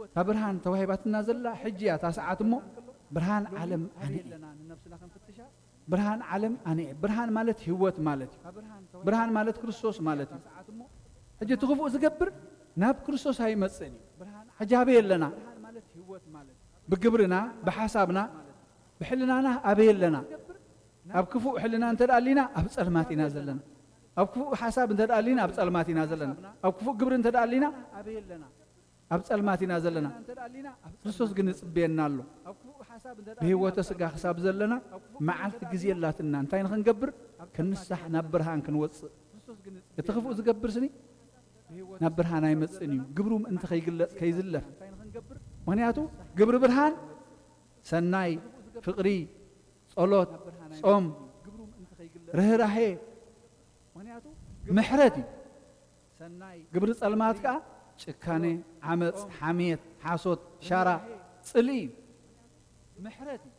እታ ብርሃን ተዋሂባትና ዘላ ሕጂ እያ እታ ሰዓት እሞ፣ ብርሃን ዓለም ኣነ እየ። ብርሃን ዓለም ኣነ እየ። ብርሃን ማለት ህይወት ማለት እዩ። ብርሃን ማለት ክርስቶስ ማለት እዩ። ሕጂ እቲ ክፉእ ዝገብር ናብ ክርስቶስ ኣይመጽእን እዩ። ሕጂ ኣበይ ኣለና? ብግብርና፣ ብሓሳብና፣ ብሕልናና ኣበይ ኣለና? ኣብ ክፉእ ሕልና እንተ ደኣ ኣሊና ኣብ ጸልማት ኢና ዘለና። ኣብ ክፉእ ሓሳብ እንተ ደኣ ኣሊና ኣብ ጸልማት ኢና ዘለና። ኣብ ክፉእ ግብሪ እንተ ደኣ ኣሊና ኣብ ጸልማት ኢና ዘለና። ክርስቶስ ግን ይጽበየና ኣሎ። ብህይወተ ስጋ ክሳብ ዘለና መዓልቲ ግዜ ኣላትና። እንታይ ንኽንገብር? ክንሳሕ፣ ናብ ብርሃን ክንወጽእ። እቲ ክፉእ ዝገብር ስኒ ናብ ብርሃን ኣይመጽእን እዩ፣ ግብሩ ምእንቲ ከይግለጽ፣ ከይዝለፍ። ምኽንያቱ ግብሪ ብርሃን ሰናይ፣ ፍቕሪ፣ ጸሎት፣ ጾም፣ ርህራሄ፣ ምሕረት እዩ። ግብሪ ጸልማት ከኣ ጭካኔ፣ ዓመጽ፣ ሓሜት፣ ሓሶት፣ ሻራ፣ ጽልኢ እዩ።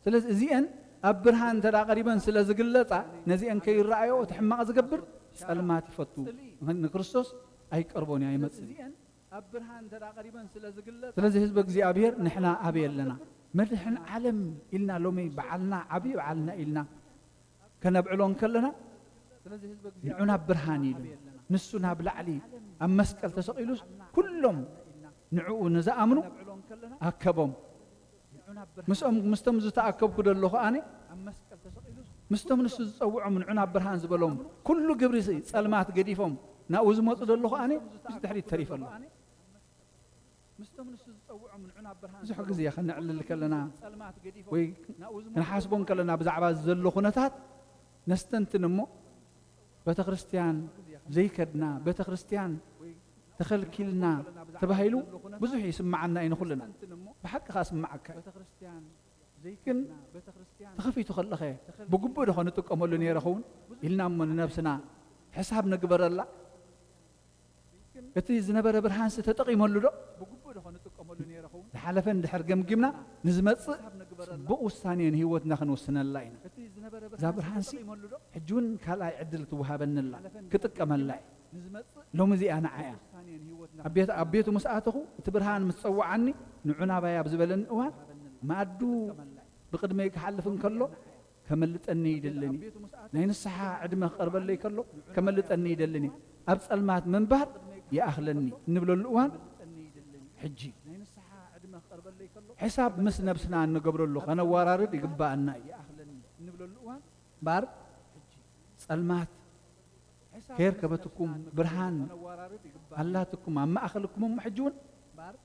ስለዚ እዚኤን ኣብ ብርሃን እንተ ደኣ ቀሪበን ስለ ዝግለጻ፣ ነዚኤን ከይረኣዮ እቲ ሕማቕ ዝገብር ጸልማት ይፈቱ፣ ንክርስቶስ ኣይቀርቦን እዩ፣ ኣይመጽእን እዩ። ስለዚ ህዝቢ እግዚኣብሔር ንሕና ኣበይ ኣለና? መድሕን ዓለም ኢልና ሎሚ በዓልና ዓብዪ በዓልና ኢልና ከነብዕሎ እንከለና፣ ንዑ ናብ ብርሃን ኢሉ፣ ንሱ ናብ ላዕሊ ኣብ መስቀል ተሰቒሉስ ኩሎም ንዕኡ ንዝኣምኑ ኣከቦም። ምስኦም፣ ምስቶም ዝተኣከብኩ ዘለኹ ኣነ፣ ምስቶም ንሱ ዝጸውዖም ንዑ ናብ ብርሃን ዝበሎም ኩሉ ግብሪ ጸልማት ገዲፎም ናብኡ ዝመጹ ዘለኹ ኣነ ምስ ድሕሪት ተሪፈ ኣለኹ። ብዙሕ ግዜ ከነዕልል ከለና ወይ ክንሓስቦ ከለና ብዛዕባ ዘሎ ኩነታት ነስተንትን እሞ፣ ቤተ ክርስቲያን ዘይከድና፣ ቤተ ክርስቲያን ተኸልኪልና ተባሂሉ ብዙሕ ይስምዓና እዩ ንኹልና። ብሓቂ ከኣ ስምዓካ እዩ። ግን ተኸፊቱ ከለኸ ብግቡእ ዶ ከንጥቀመሉ ነይረ ኸውን ኢልና እሞ ንነብስና ሕሳብ ንግበረላ። እቲ ዝነበረ ብርሃንሲ ተጠቒመሉ ዶ? ዝሓለፈ እንድሕር ገምጊምና፣ ንዝመጽእ ጽቡቕ ውሳኔ ንህይወትና ክንውስነላ ኢና። እዛ ብርሃንሲ ሕጂ እውን ካልኣይ ዕድል ትወሃበኒ ኣላ፣ ክጥቀመላ እየ። ሎሚ እዚኣ ንዓ እያ። ኣብ ቤት፣ ኣብ ቤቱ ምስ ኣተኹ፣ እቲ ብርሃን ምስ ጸውዓኒ፣ ንዑ ናባይ ኣብ ዝበለኒ እዋን፣ መኣዱ ብቕድመይ ክሓልፍ እንከሎ፣ ከመልጠኒ ይደልን እዩ። ናይ ንስሓ ዕድመ ክቐርበለይ ከሎ፣ ከመልጠኒ ይደልን እዩ። ኣብ ጸልማት ምንባር ይኣኽለኒ እንብለሉ እዋን ሕጂ። ሕሳብ ምስ ነብስና እንገብረሉ ከነወራርድ ይግባኣና እዩ። እምበር ጸልማት ከየርከበትኩም ብርሃን ኣላትኩም ኣብ ማእከልኩም እሞ ሕጂ እውን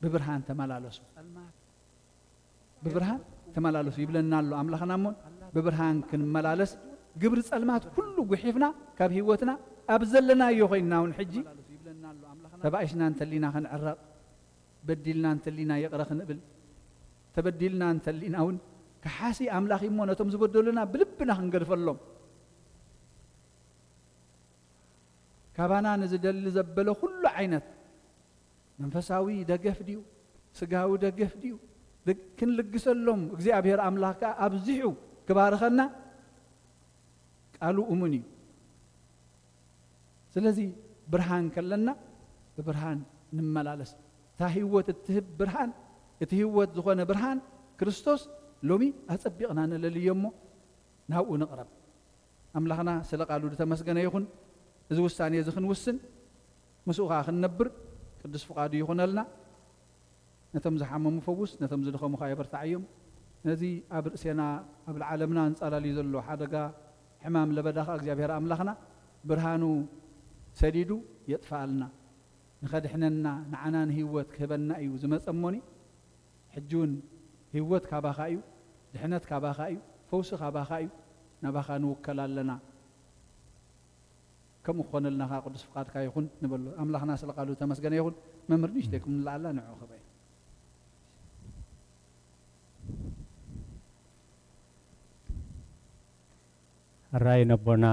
ብብርሃን ተመላለሱ። ብብርሃን ተመላለሱ ይብለና ኣሎ ኣምላኽና። እሞ ብብርሃን ክንመላለስ ግብሪ ጸልማት ኩሉ ጉሒፍና ካብ ህይወትና ኣብ ዘለናዮ ኮይንና እውን ሕጂ ተባኢስና እንተሊና ክንዕረቕ፣ በዲልና እንተሊና ይቕረ ክንብል፣ ተበዲልና እንተሊና እውን ከሓሲ ኣምላኽ እሞ ነቶም ዝበደሉና ብልብና ክንገድፈሎም። ካባና ንዝደሊ ዘበለ ኩሉ ዓይነት መንፈሳዊ ደገፍ ድዩ? ስጋዊ ደገፍ ድዩ? ል-፣ ክንልግሰሎም እግዚኣብሔር ኣምላኽ ከኣ ኣብዚሑ ክባርኸና ቃሉ እሙን እዩ። ስለዚ ብርሃን ከለና ብብርሃን ንመላለስ። እታ ህይወት እትህብ ብርሃን፣ እቲ ህይወት ዝኾነ ብርሃን ክርስቶስ ሎሚ ኣጸቢቕና ንለልዮ እሞ ናብኡ ንቕረብ። ኣምላኽና ስለ ቃሉ ዝተመስገነ ይኹን። እዚ ውሳኔ እዚ ክንውስን ምስኡ ኸዓ ክንነብር ቅዱስ ፍቓዱ ይኹነልና። ነቶም ዝሓመሙ ፈውስ፣ ነቶም ዝደኸሙ ኸዓ የበርትዓዮም። ነዚ ኣብ ርእሴና ኣብ ዓለምና ኣንጻላልዩ ዘሎ ሓደጋ ሕማም ለበዳ ኸዓ እግዚኣብሔር ኣምላኽና ብርሃኑ ሰዲዱ የጥፍኣልና። ንኸድሕነና ንዓና ንህይወት ክህበና እዩ ዝመጸ እሞኒ። ሕጂ እውን ህይወት ካባኻ እዩ፣ ድሕነት ካባኻ እዩ፣ ፈውሲ ካባኻ እዩ። ናባኻ ንውከል ኣለና። ከምኡ ክኾነልና ኸዓ ቅዱስ ፍቓድካ ይኹን ንበሎ። ኣምላኽና ስለ ቃሉ ተመስገነ ይኹን። መምህር ንእሽተይ ክም ንለዓላ ንዑ ክበይ። ሕራይ ነቦና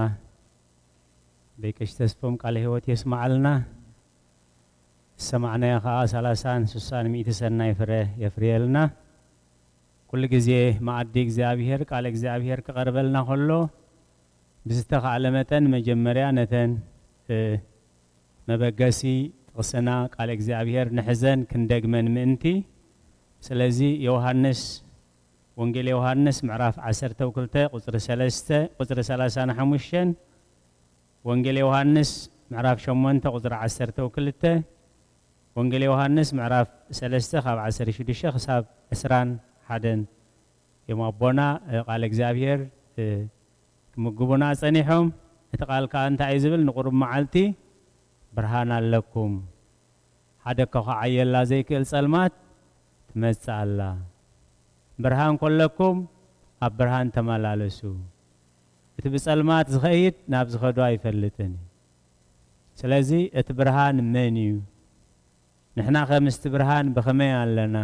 ደቂ ተስፎም ቃለ ህይወት የስምዓልና። ዝሰማዕናዮ ኸዓ ሰላሳን ስሳን ሚእቲ ሰናይ ፍረ የፍርየልና። ኩሉ ግዜ መኣዲ እግዚኣብሔር፣ ቃል እግዚኣብሔር ክቐርበልና ከሎ ብዝተኻእለ መጠን መጀመርያ ነተን፣ እ፣ መበገሲ ጥቕስና ቃል እግዚኣብሔር ንሕዘን ክንደግመን ምእንቲ። ስለዚ ዮሃንስ፣ ወንጌል ዮሃንስ ምዕራፍ ዓሰርተ ክልተ ቁጽሪ ሰለስተ፣ ቁጽሪ ሰላሳን ሓሙሽተን፣ ወንጌል ዮሃንስ ምዕራፍ ሸሞንተ ቁጽሪ ዓሰርተ ክልተ፣ ወንጌል ዮሃንስ ምዕራፍ ሰለስተ ካብ ዓሰርተ ሽዱሽተ ክሳብ ዕስራን ሓደን እዮም ኣቦና፣ እ፣ ቃል እግዚኣብሔር፣ እ፣ ክምግቡና ጸኒሖም። እቲ ቃል ከኣ እንታይ እዩ ዝብል? ንቁሩብ መዓልቲ ብርሃን ኣለኩም፣ ሓደ እኳ ክዓየላ ዘይክእል ጸልማት ትመጽእ ኣላ። ብርሃን ከለኩም ኣብ ብርሃን ተመላለሱ። እቲ ብጸልማት ዝኸይድ ናብ ዝኸዶ ኣይፈልጥን እዩ። ስለዚ እቲ ብርሃን መን እዩ? ንሕናኸ ምስቲ ብርሃን ብኸመይ ኣለና?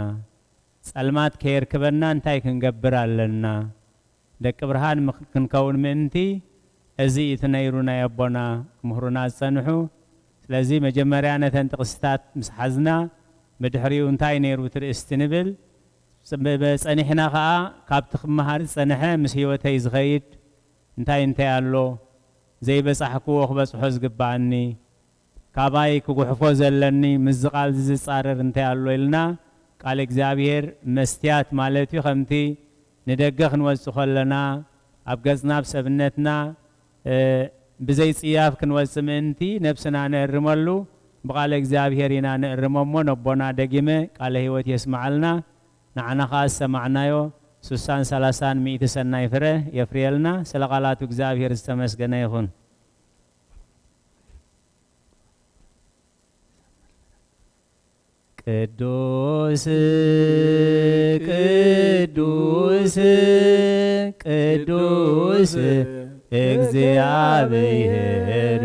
ጸልማት ከየርክበና እንታይ ክንገብር ኣለና? ደቂ ብርሃን ምኽ-፣ ክንከውን ምእንቲ፣ እዚ እቲ ነይሩ ናይ ኣቦና ክምህሩና ዝጸንሑ። ስለዚ መጀመርያ ነተን ጥቕስታት ምስ ሓዝና፣ ብድሕሪኡ እንታይ ነይሩ እቲ ርእስቲ ንብል። ጽ-፣ ብ-፣ ብ-፣ ጸኒሕና ኸኣ ካብቲ ክመሃር ዝጸንሐ ምስ ህይወተይ ዝኸይድ እንታይ እንታይ ኣሎ? ዘይበጻሕክዎ ክበጽሖ ዝግብኣኒ፣ ካባይ ክጉሕፎ ዘለኒ፣ ምስዚ ቃል እዚ ዝጻረር እንታይ ኣሎ ኢልና፣ ቃል እግዚኣብሔር መስትያት ማለት እዩ። ከምቲ ንደገ ክንወጽእ ከለና፣ ኣብ ገጽና፣ ኣብ ሰብነትና፣ እ፣ ብዘይ ጽያፍ ክንወጽእ ምእንቲ፣ ነብስና ነእርመሉ፣ ብቃለ እግዚኣብሔር ኢና ነእርሞ እሞ፣ ነቦና ደጊመ ቃለ ህይወት የስምዓልና። ንዓና ኸኣ ዝሰማዕናዮ ሱሳን ሰላሳን ሚእቲ ሰናይ ፍረ የፍርየልና። ስለ ቃላቱ እግዚኣብሔር ዝተመስገነ ይኹን። ቅዱስ፣ ቅዱስ፣ ቅዱስ እግዚኣብሔር፣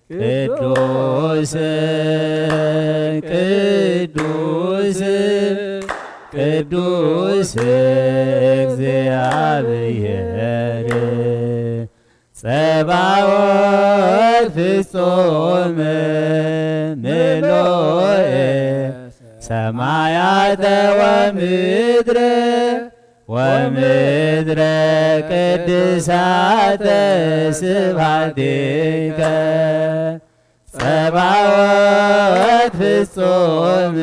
ቅዱስ፣ ቅዱስ፣ ቅዱስ እግዚኣብሔር፣ ጸባኦት ፍጹም ምሉእ ሰማያተ ወምድር፣ ወምድረ ቅድሳተ ስብሐቲከ። ጸባኦት ፍጹም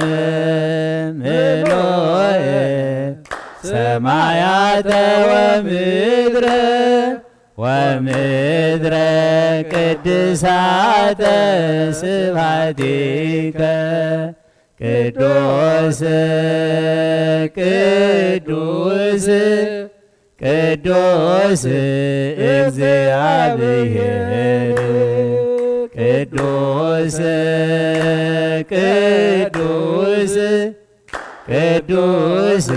ምሉእ ሰማያተ ወምድር፣ ወምድረ ቅድሳተ ስብሐቲከ። ቅዱስ፣ ቅዱስ፣ ቅዱስ እግዚኣብሔር፣ ቅዱስ፣ ቅዱስ፣ ቅዱስ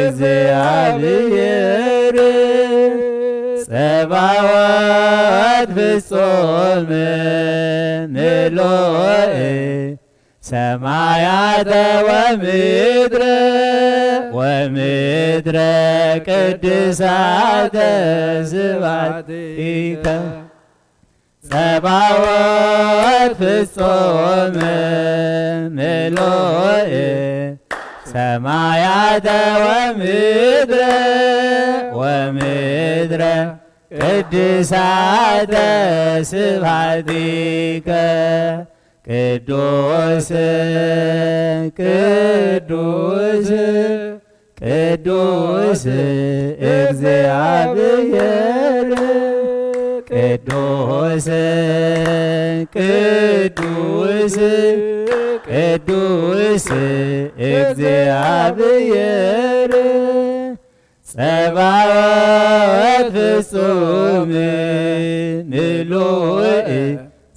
እግዚኣብሔር፣ ጸባኦት ፍጹም ምሉእ ሰማያተ ወምድረ፣ ወምድረ ቅድሳተ ስብሐቲከ። ጸባኦት ፍጹም ምሉእ ሰማያተ ወምድረ፣ ወምድረ ቅድሳተ ስብሐቲከ። ቅዱስ፣ ቅዱስ፣ ቅዱስ እግዚኣብሔር፣ ቅዱስ፣ ቅዱስ፣ ቅዱስ እግዚኣብሔር፣ ጸባኦት ፍጹም ምሉእ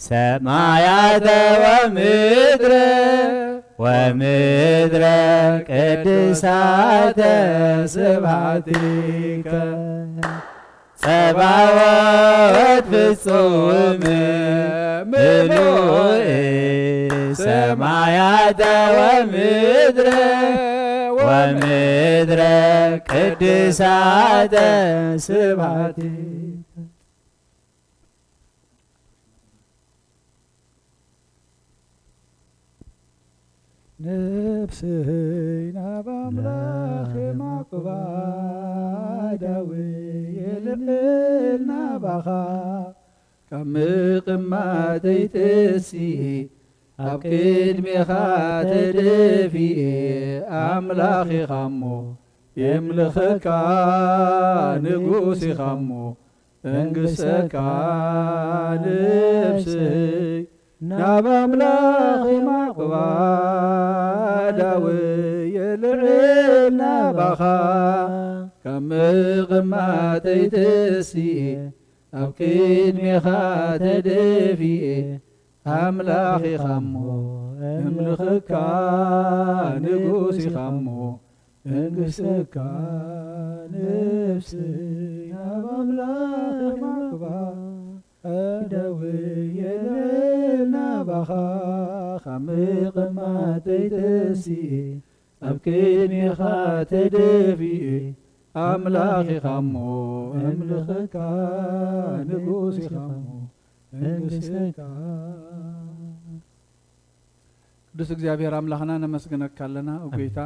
ሰማያተ ወምድረ፣ ወምድረ ቅድሳተ ስብሐቲከ። ጸባኦት ፍጹም ምሉእ ሰማያተ ወምድረ፣ ወምድረ ቅድሳተ ስብሐቲከ። ነፍሰይ ናብ ኣምላኽ የማቕባ፣ ዳዊት የልዕል ናባኻ። ካብ ምቕማጠይ ተሲኤ ኣብ ቅድሜኻ ተደፊኤ፣ ኣምላኽ ኢኻ እሞ የምልኸካ፣ ንጉስ ኢኻ እሞ መንግስተካ። ነፍሰይ ናብ ኣምላኽ የማቕባ፣ ዳዊት የልዕል ናባኻ። ካብ ምቕማጠይ ተሲኤ ኣብ ቅድሜኻ ተደፊኤ፣ ኣምላኽ ኢኻ እሞ እምልኸካ፣ ንጉስ ኢኻ እሞ መንግስተካ። ነፍሰይ ናብ ኣምላኽ የማቕባ፣ ዳዊት የልዕል ናባኻ። ካብ ምቕማጠይ ተሲኤ ኣብ ቅድሜኻ ተደፊኤ፣ ኣምላኽ ኢኻ እሞ እምልኸካ፣ ንጉስ ኢኻ እሞ መንግስተካ። ቅዱስ እግዚኣብሔር ኣምላኽና ነመስግነካ ኣለና። ኦ ኣሜን። ጎይታ፣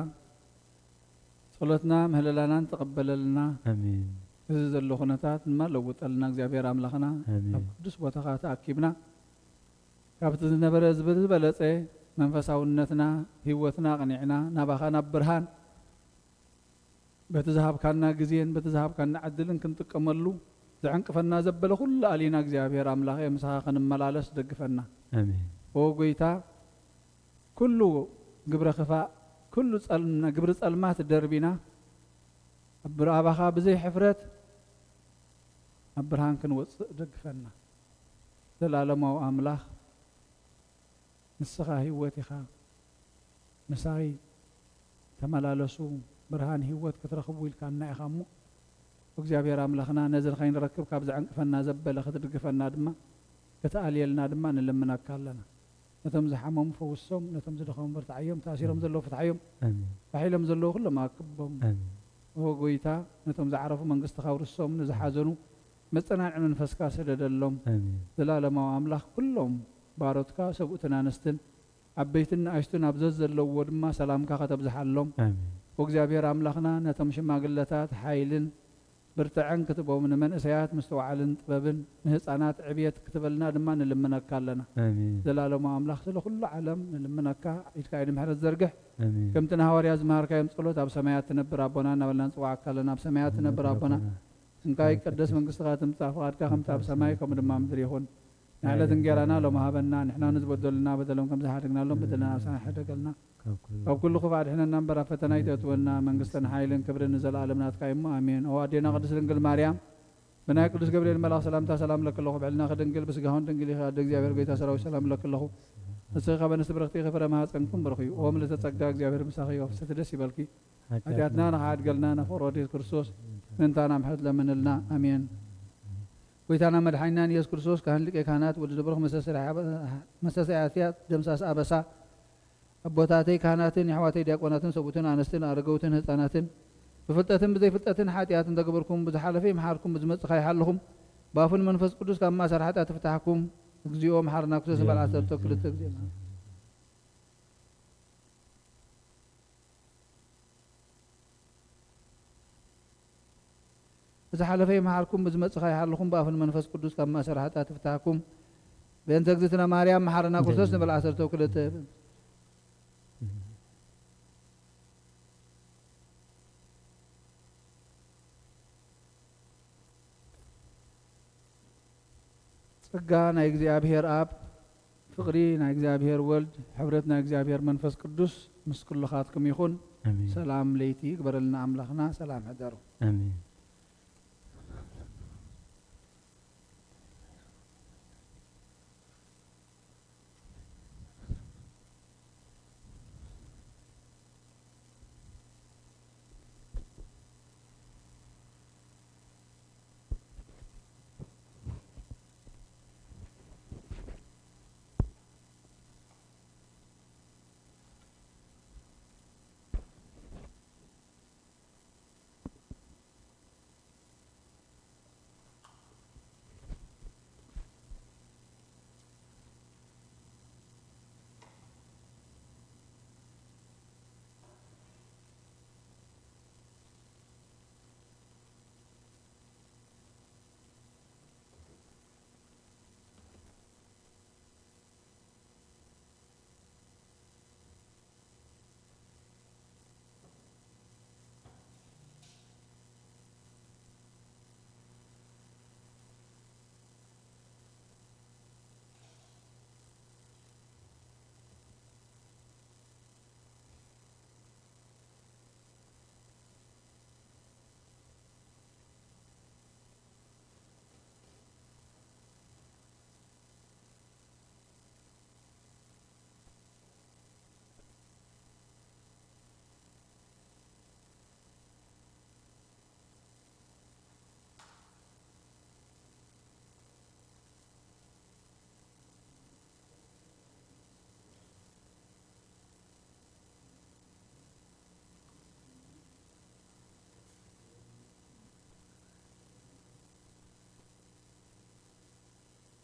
ጸሎትና ምህለላናን ተቐበለልና። ኣሜን። እዚ ዘሎ ኩነታት ድማ ለውጠልና እግዚኣብሔር ኣምላኽና። ኣሜን። ኣብ ቅዱስ ቦታኻ ተኣኪብና፣ ካብቲ ዝነበረ ዝብል ዝበለጸ መንፈሳውነትና፣ ህይወትና ኣቕኒዕና ናባኻ ናብ ብርሃን በቲ ዝሃብካና ግዜን በቲ ዝሃብካና ዕድልን ክንጥቀመሉ፣ ዘዕንቅፈና ዘበለ ኩሉ ኣሊና እግዚኣብሔር ኣምላኸ ምሳኻ ክንመላለስ ደግፈና። ኣሜን። ኦ ጎይታ፣ ኩሉ ግብረ ክፋእ፣ ኩሉ ጸልምና፣ ግብሪ ጸልማት ደርቢና፣ ኣብ ብር-፣ ኣባኻ ብዘይ ሕፍረት ኣብ ብርሃን ክንወጽእ ደግፈና። ዘላለማዊ ኣምላኽ፣ ንስኻ ህይወት ኢኻ፣ ምሳይ ተመላለሱ፣ ብርሃን ህይወት ክትረኽቡ ኢልካና ኢኻ እሞ፣ እግዚኣብሔር ኣምላኽና፣ ነዚ ንኸይንረክብ ካብ ዘዕንቅፈና ዘበለ ክትድግፈና ድማ፣ ክትኣልየልና ድማ ንልምነካ ኣለና። ነቶም ዝሓመሙ ፈውሶም፣ ነቶም ዝደኸሙ በርትዓዮም፣ ተኣሲሮም ዘለዉ ፍትሓዮም፣ ኣሜን። ባሕ ኢሎም ዘለዉ ኩሎም ኣክቦም። ኣሜን። ኦ ጎይታ፣ ነቶም ዝዓረፉ መንግስትኻ ኣውርሶም፣ ንዝሓዘኑ መጸናንዒ መንፈስካ ስደደሎም። ኣሜን። ዘላለማዊ ኣምላኽ፣ ኩሎም ባሮትካ ሰብኡትን ኣንስትን፣ ዓበይትን ንኣሽቱን ኣብ ዘዘለውዎ ድማ ሰላምካ ከተብዝሓሎም። ኣሜን። ኦ እግዚኣብሔር ኣምላኽና፣ ነቶም ሽማግለታት ሓይልን ብርትዐን ክትቦም፣ ንመንእሰያት ምስትውዓልን ጥበብን፣ ንህፃናት ዕብየት ክትበልና ድማ ንልምነካ ኣለና። ኣሜን። ዘላለማዊ ኣምላኽ፣ ስለ ኩሉ ዓለም ንልምነካ፣ ኢድካ ኢድ ምሕረት ዘርግሕ። ኣሜን። ከምቲ ንሃዋርያ ዝመሃርካዮም ጸሎት፣ ኣብ ሰማያት ትነብር ኣቦና እናበልና ንጽውዓካ ኣለና። ኣብ ሰማያት ትነብር ኣቦና፣ ስምካ ይቀደስ፣ መንግስትኻ ትምጻእ፣ ፍቓድካ ከምቲ ኣብ ሰማይ ከምኡ ድማ ኣብ ምድሪ ይኹን። ንዕለት እንጌራና ሎም ሃበና፣ ንሕና ንዝበደሉና በደሎም ከም ዝሓደግናሎም በደልና ንስኻ ሕደገልና። ካብ ኩሉ ክፉእ ኣድሕነና እምበር፣ ኣብ ፈተና ኣይተእትወና። መንግስትን ሓይልን ክብርን ንዘለኣለም ናትካ እዩ እሞ፣ ኣሜን። ኦ ኣዴና ቅድስት ድንግል ማርያም፣ ብናይ ቅዱስ ገብርኤል መልኣኽ ሰላምታ ሰላም ለኪ ኣለኹ። ብሕልናኺ ድንግል፣ ብስጋኽን ድንግል ኢኺ። ኣደ እግዚኣብሔር፣ ጎይታ ሰራዊት፣ ሰላም ለኪ ኣለኹ። ንስኺ ካብ ኣንስቲ ብርኽቲ ኢኺ፣ ፍረ ማህፀንኩም ብሩኽ እዩ። ኦ ምልዕተ ጸጋ፣ እግዚኣብሔር ምሳኺ እዩ። ኣብ ፍስሕቲ ደስ ይበልኪ። ሓጢኣትና ንኽሓድገልና፣ ንፍቕሮ ወዲ ክርስቶስ ምእንታና ምሕረት ለምንልና። ኣሜን። ጎይታና መድሓኒናን ኢየሱስ ክርስቶስ፣ ካህን ሊቀ ካህናት፣ ወዲ ብሩኽ መስተስርያ-፣ መስተስርያትያ ደምሳስ ኣበሳ፣ ኣቦታተይ ካህናትን የሕዋተይ ዲያቆናትን ሰብኡትን ኣንስትን ኣረገውትን ህፃናትን ብፍልጠትን ብዘይፍልጠትን ሓጢኣት እንተገበርኩም ብዝሓለፈ ይምሓርኩም፣ ብዝመፅእ ይሓልኹም፣ ብኣፉን መንፈስ ቅዱስ ካብ ማእሰር ሓጢኣት ይፍታሕኩም። እግዚኦ መሓረና ክርስቶስ በል ዓሰርተ ክልተ ግዜ። ብዝሓለፈ ይምሓርኩም፣ ብዝመጽእ ይሓልኹም፣ ብኣፍን መንፈስ ቅዱስ ካብ ማእሰር ሓጢኣት ይፍታሕኩም። በእንተ እግዝእትነ ማርያም መሓረና ክርስቶስ ንበል ዓሰርተ ክልተ። ጸጋ ናይ እግዚኣብሔር ኣብ፣ ፍቕሪ ናይ እግዚኣብሔር ወልድ፣ ሕብረት ናይ እግዚኣብሔር መንፈስ ቅዱስ ምስ ኩልኻትኩም ይኹን። ኣሜን። ሰላም ለይቲ ይግበረልና ኣምላኽና። ሰላም ሕደሩ። ኣሜን።